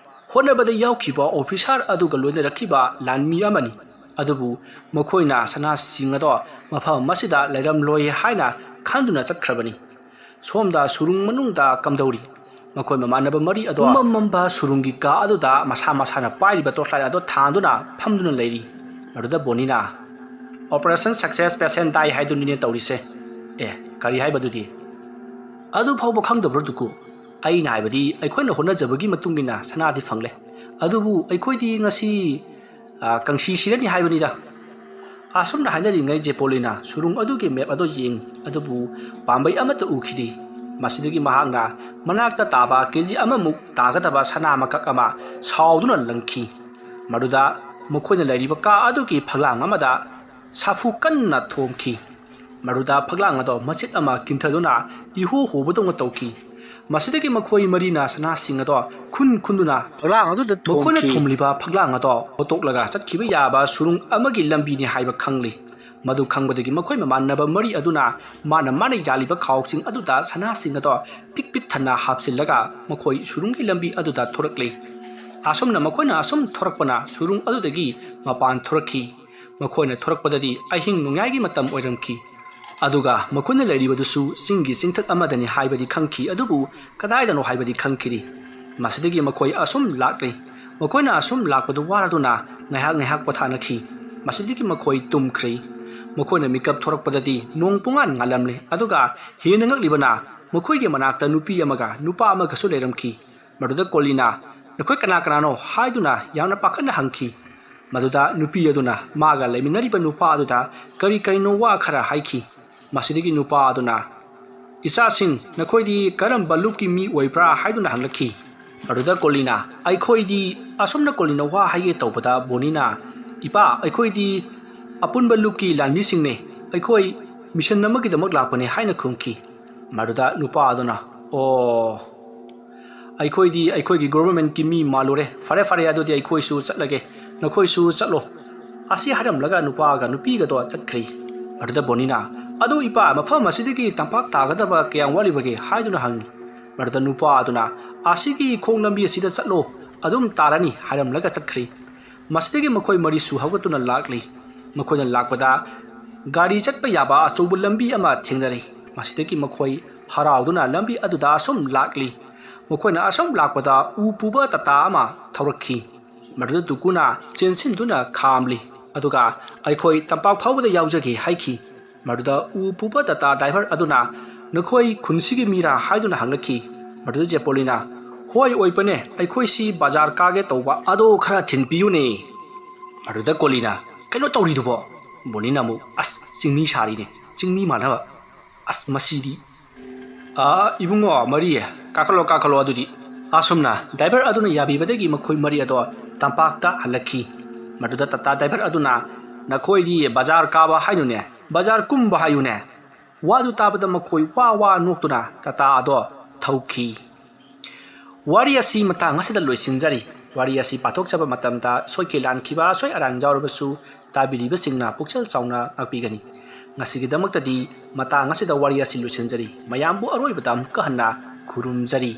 ꯍꯣꯠꯅꯕꯗ ꯌꯥꯎꯈꯤꯕ ꯑꯣꯐꯤꯁꯥꯔ ꯑꯗꯨꯒ ꯂꯣꯏꯅꯔꯛꯈꯤꯕ ꯂꯥꯟꯃꯤ ꯑꯃꯅꯤ꯫ ꯑꯗꯨꯕꯨ ꯃꯈꯣꯏꯅ ꯁꯅꯥꯁꯤꯡ ꯑꯗꯣ ꯃꯐꯝ ꯑꯁꯤꯗ ꯂꯩꯔꯝꯂꯣꯏ ꯍꯥꯏꯅ ꯈꯟꯗꯨꯅ ꯆꯠꯈ꯭ꯔꯕꯅꯤ꯫ ꯁꯣꯝꯗ ꯁꯨꯔꯨꯡ ꯃꯅꯨꯡꯗ ꯀꯝꯗꯧꯔꯤ? ꯃꯈꯣꯏ ꯃꯃꯥꯟꯅꯕ ꯃꯔꯤ ꯑꯗꯣ ꯄꯨꯝꯃꯝ ꯃꯝꯕ ꯁꯨꯔꯨꯡꯒꯤ ꯀꯥ ꯑꯗꯨꯗ ꯃꯁꯥ ꯃꯁꯥꯅ ꯄꯥꯏꯔꯤꯕ torch light ꯑꯗꯣ ꯊꯥꯟꯗꯨꯅ ꯐꯝꯗꯨꯅ ꯂꯩꯔꯤ꯫ ꯃꯗꯨꯗ ꯕꯣꯅꯤꯅ, "Operation success, patient die ꯍꯥꯏꯗꯨꯅꯤꯅꯦ ꯇꯧꯔꯤꯁꯦ꯫ ꯑꯦ, ꯀꯔꯤ ꯍꯥꯏꯕꯗꯨꯗꯤ?" "ꯑꯗꯨ ꯐꯥꯎꯕ ꯈꯪꯗꯕ꯭ꯔꯣ ꯗꯨꯀꯨ? ꯑꯩꯅ ꯍꯥꯏꯕꯗꯤ ꯑꯩꯈꯣꯏꯅ ꯍꯣꯠꯅꯖꯕꯒꯤ ꯃꯇꯨꯡ ꯏꯟꯅ ꯁꯅꯥꯗꯤ ꯐꯪꯂꯦ꯫ ꯑꯗꯨꯕꯨ ꯑꯩꯈꯣꯏꯗꯤ ꯉꯁꯤ, ꯑ, ꯀꯪꯁꯤ ꯁꯤꯔꯅꯤ ꯍꯥꯏꯕꯅꯤꯗ"꯫ ꯑꯁꯨꯝꯅ ꯍꯥꯏꯅꯔꯤꯉꯩ ꯖꯦꯄꯣꯂꯤꯅ ꯁꯨꯔꯨꯡ ꯑꯗꯨꯒꯤ map ꯑꯗꯨ ꯌꯦꯡꯉꯤ, ꯑꯗꯨꯕꯨ ꯄꯥꯝꯕꯩ ꯑꯃꯠꯇ ꯎꯈꯤꯗꯦ꯫ ꯃꯁꯤꯗꯒꯤ ꯃꯍꯥꯛꯅ ꯃꯅꯥꯛꯇ ꯇꯥꯕ ꯀꯦ ꯖꯤ ꯑꯃꯃꯨꯛ ꯇꯥꯒꯗꯕ ꯁꯅꯥ ꯃꯀꯛ ꯑꯃ ꯁꯥꯎꯗꯨꯅ ꯂꯪꯈꯤ꯫ ꯃꯗꯨꯗ ꯃꯈꯣꯏꯅ ꯂꯩꯔꯤꯕ ꯀꯥ ꯑꯗꯨꯒꯤ ꯐꯛꯂꯥꯡ ꯑꯃꯗ ꯁꯥꯐꯨ ꯀꯟꯅ ꯊꯣꯝꯈꯤ꯫ ꯃꯗꯨꯗ ꯐꯛꯂꯥꯡ ꯑꯗꯣ ꯃꯆꯦꯠ ꯑꯃ ꯀꯤꯟꯊꯗꯨꯅ ꯏꯍꯣ ꯍꯣꯕꯗꯧꯅ ꯇꯧꯈꯤ꯫ ꯃꯁꯤꯗꯒꯤ ꯃꯈꯣꯏ ꯃꯔꯤꯅ ꯁꯅꯥꯁꯤꯡ ꯑꯗꯣ ꯈꯨꯟ ꯈꯨꯟꯗꯨꯅ ꯐꯛꯂꯥꯡ ꯑꯗꯨꯗ ꯃꯈꯣꯏꯅ ꯊꯣꯝꯈꯤ꯫ ꯊꯣꯝꯂꯤꯕ ꯐꯛꯂꯥꯡ ꯑꯗꯣ ꯍꯣꯠꯇꯣꯛꯂꯒ ꯆꯠꯈꯤꯕ ꯌꯥꯕ ꯁꯨꯔꯨꯡ ꯑꯃꯒꯤ ꯂꯝꯕꯤꯅꯤ ꯍꯥꯏꯕ ꯈꯪꯂꯤ꯫ ꯃꯗꯨ ꯈꯪꯕꯗꯒꯤ ꯃꯈꯣꯏ ꯃꯃꯥꯟꯅꯕ ꯃꯔꯤ ꯑꯗꯨꯅ ꯃꯥꯅ ꯃꯥꯅ ꯌꯥꯜꯂꯤꯕ ꯈꯥꯎꯁꯤꯡ ꯑꯗꯨꯗ ꯁꯅꯥꯁꯤꯡ ꯑꯗꯣ ꯄꯤꯛ ꯄꯤꯛ ꯊꯟꯅ ꯍꯥꯞꯆꯤꯜꯂꯒ ꯃꯈꯣꯏ ꯁꯨꯔꯨꯡꯒꯤ ꯂꯝꯕꯤ ꯑꯗꯨꯗ ꯊꯣꯔꯛꯂꯤ꯫ ꯑꯁꯨꯝꯅ ꯃꯈꯣꯏꯅ ꯑꯁꯨꯝ ꯊꯣꯔꯛꯄꯅ ꯁꯨꯔꯨꯡ ꯑꯗꯨꯗꯒꯤ ꯃꯄꯥꯟ ꯊꯣꯔꯛꯈꯤ꯫ ꯃꯈꯣꯏꯅ ꯊꯣꯔꯛꯄꯗꯗꯤ ꯑꯍꯤꯡ ꯅꯣꯡꯌꯥꯏꯒꯤ ꯃꯇꯝ ꯑꯣꯏꯔꯝꯈꯤ꯫ ꯑꯗꯨꯒ ꯃꯈꯣꯏꯅ ꯂꯩꯔꯤꯕꯗꯨꯁꯨ ꯆꯤꯡꯒꯤ ꯆꯤꯡꯊꯛ ꯑꯃꯗꯅꯤ ꯍꯥꯏꯕꯗꯤ ꯈꯪꯈꯤ, ꯑꯗꯨꯕꯨ ꯀꯗꯥꯏꯗꯅꯣ ꯍꯥꯏꯕꯗꯤ ꯈꯪꯈꯤꯗꯦ꯫ ꯃꯁꯤꯗꯒꯤ ꯃꯈꯣꯏ ꯑꯁꯨꯝ ꯂꯥꯛꯂꯤ꯫ ꯃꯈꯣꯏꯅ ꯑꯁꯨꯝ ꯂꯥꯛꯄꯗꯨ ꯋꯥꯔꯗꯨꯅ ꯉꯥꯏꯍꯥꯛ ꯉꯥꯏꯍꯥꯛ ꯄꯣꯊꯥꯅꯈꯤ꯫ ꯃꯁꯤꯗꯒꯤ ꯃꯈꯣꯏ ꯇꯨꯝꯈ꯭ꯔꯦ꯫ ꯃꯈꯣꯏꯅ ꯃꯤꯀꯞ ꯊꯣꯔꯛꯄꯗꯗꯤ ꯅꯣꯡ ꯄꯨꯡꯉꯥꯟ ꯉꯥꯜꯂꯝꯂꯦ, ꯑꯗꯨꯒ ꯍꯦꯟꯅ ꯉꯛꯂꯤꯕꯅ ꯃꯈꯣꯏꯒꯤ ꯃꯅꯥꯛꯇ ꯅꯨꯄꯤ ꯑꯃꯒ ꯅꯨꯄꯥ ꯑꯃꯒꯁꯨ ꯂꯩꯔꯝꯈꯤ꯫ ꯃꯗꯨꯗ ꯀꯣꯂꯤꯅ, "ꯅꯈꯣꯏ ꯀꯅꯥ ꯀꯅꯥꯅꯣ?" ꯍꯥꯏꯗꯨꯅ ꯌꯥꯝꯅ ꯄꯥꯈꯠꯅ ꯍꯪꯈꯤ꯫ ꯃꯗꯨꯗ ꯅꯨꯄꯤ ꯑꯗꯨꯅ ꯃꯥꯒ ꯂꯩꯃꯤꯟꯅꯔꯤꯕ ꯅꯨꯄꯥ ꯑꯗꯨꯗ ꯀꯔꯤ ꯀꯔꯤꯅꯣ ꯋꯥ ꯈꯔ ꯍꯥꯏꯈꯤ꯫ ꯃꯁꯤꯗꯒꯤ ꯅꯨꯄꯥ ꯑꯗꯨꯅ, "ꯏꯆꯥꯁꯤꯡ, ꯅꯈꯣꯏꯗꯤ ꯀꯔꯝꯕ ꯂꯨꯞꯀꯤ ꯃꯤ ꯑꯣꯏꯕ꯭ꯔꯥ?" ꯍꯥꯏꯗꯨꯅ ꯍꯪꯂꯛꯈꯤ꯫ ꯑꯗꯨꯗ ꯀꯣꯂꯤꯅ, "ꯑꯩꯈꯣꯏꯗꯤ," ꯑꯁꯨꯝꯅ ꯀꯣꯂꯤꯅ ꯋꯥ ꯍꯥꯏꯒꯦ ꯇꯧꯕꯗ ꯕꯣꯅꯤꯅ, "ꯏꯄꯥ, ꯑꯩꯈꯣꯏꯗꯤ ꯑꯄꯨꯟꯕ ꯂꯨꯞꯀꯤ ꯂꯥꯟꯃꯤꯁꯤꯡꯅꯦ꯫ ꯑꯩꯈꯣꯏ ꯃꯤꯁꯟ ꯑꯃꯒꯤꯗꯃꯛ ꯂꯥꯛꯄꯅꯦ" ꯍꯥꯏꯅ ꯈꯨꯝꯈꯤ꯫ ꯃꯗꯨꯗ ꯅꯨꯄꯥ ꯑꯗꯨꯅ, "ꯑꯣ, ꯑꯩꯈꯣꯏꯗꯤ ꯑꯩꯈꯣꯏꯒꯤ ꯒꯣꯚꯔꯟꯃꯦꯟꯠꯀꯤ ꯃꯤ ꯃꯥꯜꯂꯨꯔꯦ꯫ ꯐꯔꯦ, ꯐꯔꯦ, ꯑꯗꯨꯗꯤ ꯑꯩꯈꯣꯏꯁꯨ ꯆꯠꯂꯒꯦ, ꯅꯈꯣꯏꯁꯨ ꯆꯠꯂꯣ"꯫ ꯑꯁꯤ ꯍꯥꯏꯔꯝꯂꯒ ꯅꯨꯄꯥꯒ ꯅꯨꯄꯤꯒꯗꯣ ꯆꯠꯈ꯭ꯔꯦ꯫ ꯑꯗꯨꯗ ꯕꯣꯅꯤꯅ, "ꯑꯗꯨ ꯏꯄꯥ, ꯃꯐꯝ ꯑꯁꯤꯗꯒꯤ ꯇꯝꯄꯥꯛ ꯇꯥꯒꯗꯕ ꯀꯌꯥꯝ ꯋꯥꯠꯂꯤꯕꯒꯦ?" ꯍꯥꯏꯗꯨꯅ ꯍꯪꯉꯤ꯫ ꯑꯗꯨꯗ ꯅꯨꯄꯥ ꯑꯗꯨꯅ, "ꯑꯁꯤꯒꯤ ꯈꯣꯡ ꯂꯝꯕꯤ ꯑꯁꯤꯗ ꯆꯠꯂꯣ, ꯑꯗꯨꯝ ꯇꯥꯔꯅꯤ" ꯍꯥꯏꯔꯝꯂꯒ ꯆꯠꯈ꯭ꯔꯦ꯫ ꯃꯁꯤꯗꯒꯤ ꯃꯈꯣꯏ ꯃꯔꯤꯁꯨ ꯍꯧꯒꯠꯇꯨꯅ ꯂꯥꯛꯂꯤ꯫ ꯃꯈꯣꯏꯅ ꯂꯥꯛꯄꯗ ꯒꯥꯔꯤ ꯆꯠꯄ ꯌꯥꯕ ꯑꯆꯧꯕ ꯂꯝꯕꯤ ꯑꯃ ꯊꯦꯡꯅꯔꯤ꯫ ꯃꯁꯤꯗꯒꯤ ꯃꯈꯣꯏ ꯍꯔꯥꯎꯗꯨꯅ ꯂꯝꯕꯤ ꯑꯗꯨꯗ ꯑꯁꯨꯝ ꯂꯥꯛꯂꯤ꯫ ꯃꯈꯣꯏꯅ ꯑꯁꯨꯝ ꯂꯥꯛꯄꯗ ꯎ ꯄꯨꯕ ꯇꯥꯇꯥ ꯑꯃ ꯊꯧꯔꯛꯈꯤ꯫ ꯃꯗꯨꯗ ꯗꯨꯀꯨꯅ ꯆꯦꯟꯁꯤꯟꯗꯨꯅ ꯈꯥꯝꯂꯤ꯫ ꯑꯗꯨꯒ "ꯑꯩꯈꯣꯏ ꯇꯝꯄꯥꯛ ꯐꯥꯎꯕꯗ ꯌꯥꯎꯖꯒꯦ" ꯍꯥꯏꯈꯤ꯫ ꯃꯗꯨꯗ ꯎ ꯄꯨꯕ ꯇꯥꯇꯥ ꯗ꯭ꯔꯥꯏꯚꯔ ꯑꯗꯨꯅ "ꯅꯈꯣꯏ ꯈꯨꯟꯁꯤꯒꯤ ꯃꯤꯔꯥ?" ꯍꯥꯏꯗꯨꯅ ꯍꯪꯂꯛꯈꯤ꯫ ꯃꯗꯨꯗ ꯖꯦꯄꯣꯂꯤꯅ "ꯍꯣꯏ ꯑꯣꯏꯕꯅꯦ, ꯑꯩꯈꯣꯏꯁꯤ ꯕꯖꯥꯔ ꯀꯥꯒꯦ ꯇꯧꯕ, ꯑꯗꯣ ꯈꯔ ꯊꯤꯟꯕꯤꯌꯨꯅꯦ"꯫ ꯃꯗꯨꯗ ꯀꯣꯂꯤꯅ "ꯀꯩꯅꯣ ꯇꯧꯔꯤꯗꯨꯕꯣ?" ꯕꯣꯅꯤꯅ ꯑꯃꯨꯛ "ꯑꯁ, ꯆꯤꯡꯃꯤ ꯁꯥꯔꯤꯅꯦ, ꯆꯤꯡꯃꯤ ꯃꯥꯟꯅꯕ꯫ ꯑꯁ, ꯃꯁꯤꯗꯤ꯫ "ꯑꯥ, ꯏꯕꯨꯡꯉꯣ ꯃꯔꯤ, ꯀꯥꯈꯠꯂꯣ, ꯀꯥꯈꯠꯂꯣ ꯑꯗꯨꯗꯤ"꯫ ꯑꯁꯨꯝꯅ ꯗ꯭ꯔꯥꯏꯚꯔ ꯑꯗꯨꯅ ꯌꯥꯕꯤꯕꯗꯒꯤ ꯃꯈꯣꯏ ꯃꯔꯤ ꯑꯗꯣ ꯇꯝꯄꯥꯛꯇ ꯍꯜꯂꯛꯈꯤ꯫ ꯃꯗꯨꯗ ꯇꯥꯇꯥ ꯗ꯭ꯔꯥꯏꯚꯔ ꯑꯗꯨꯅ "ꯅꯈꯣꯏꯗꯤ ꯕꯖꯥꯔ ꯀꯥꯕ ꯍꯥꯏꯅꯨꯅꯦ, ꯕꯖꯥꯔ ꯀꯨꯝꯕ ꯍꯥꯏꯌꯨꯅꯦ"꯫ ꯋꯥꯗꯨ ꯇꯥꯕꯗ ꯃꯈꯣꯏ ꯋꯥ ꯋꯥ ꯅꯣꯛꯇꯨꯅ ꯇꯥꯇꯥ ꯑꯗꯣ ꯊꯧꯈꯤ꯫ ꯋꯥꯔꯤ ꯑꯁꯤ ꯃꯇꯥꯡ ꯑꯁꯤꯗ ꯂꯣꯏꯁꯤꯟꯖꯔꯤ꯫ ꯋꯥꯔꯤ ꯑꯁꯤ ꯄꯥꯊꯣꯛꯆꯕ ꯃꯇꯝꯗ ꯁꯣꯏꯈꯤ ꯂꯥꯟꯈꯤꯕ ꯑꯁꯣꯏ ꯑꯔꯥꯟ ꯌꯥꯎꯔꯕꯁꯨ ꯇꯥꯕꯤꯔꯤꯕꯁꯤꯡꯅ ꯄꯨꯛꯆꯦꯜ ꯆꯥꯎꯅ ꯉꯥꯛꯄꯤꯒꯅꯤ꯫ ꯉꯁꯤꯒꯤꯗꯃꯛꯇꯗꯤ ꯃꯇꯥꯡ ꯑꯁꯤꯗ ꯋꯥꯔꯤ ꯑꯁꯤ ꯂꯣꯏꯁꯤꯟꯖꯔꯤ꯫ ꯃꯌꯥꯝꯕꯨ ꯑꯔꯣꯏꯕꯗ ꯑꯃꯨꯛꯀ ꯍꯟꯅ ꯈꯨꯔꯨꯝꯖꯔꯤ꯫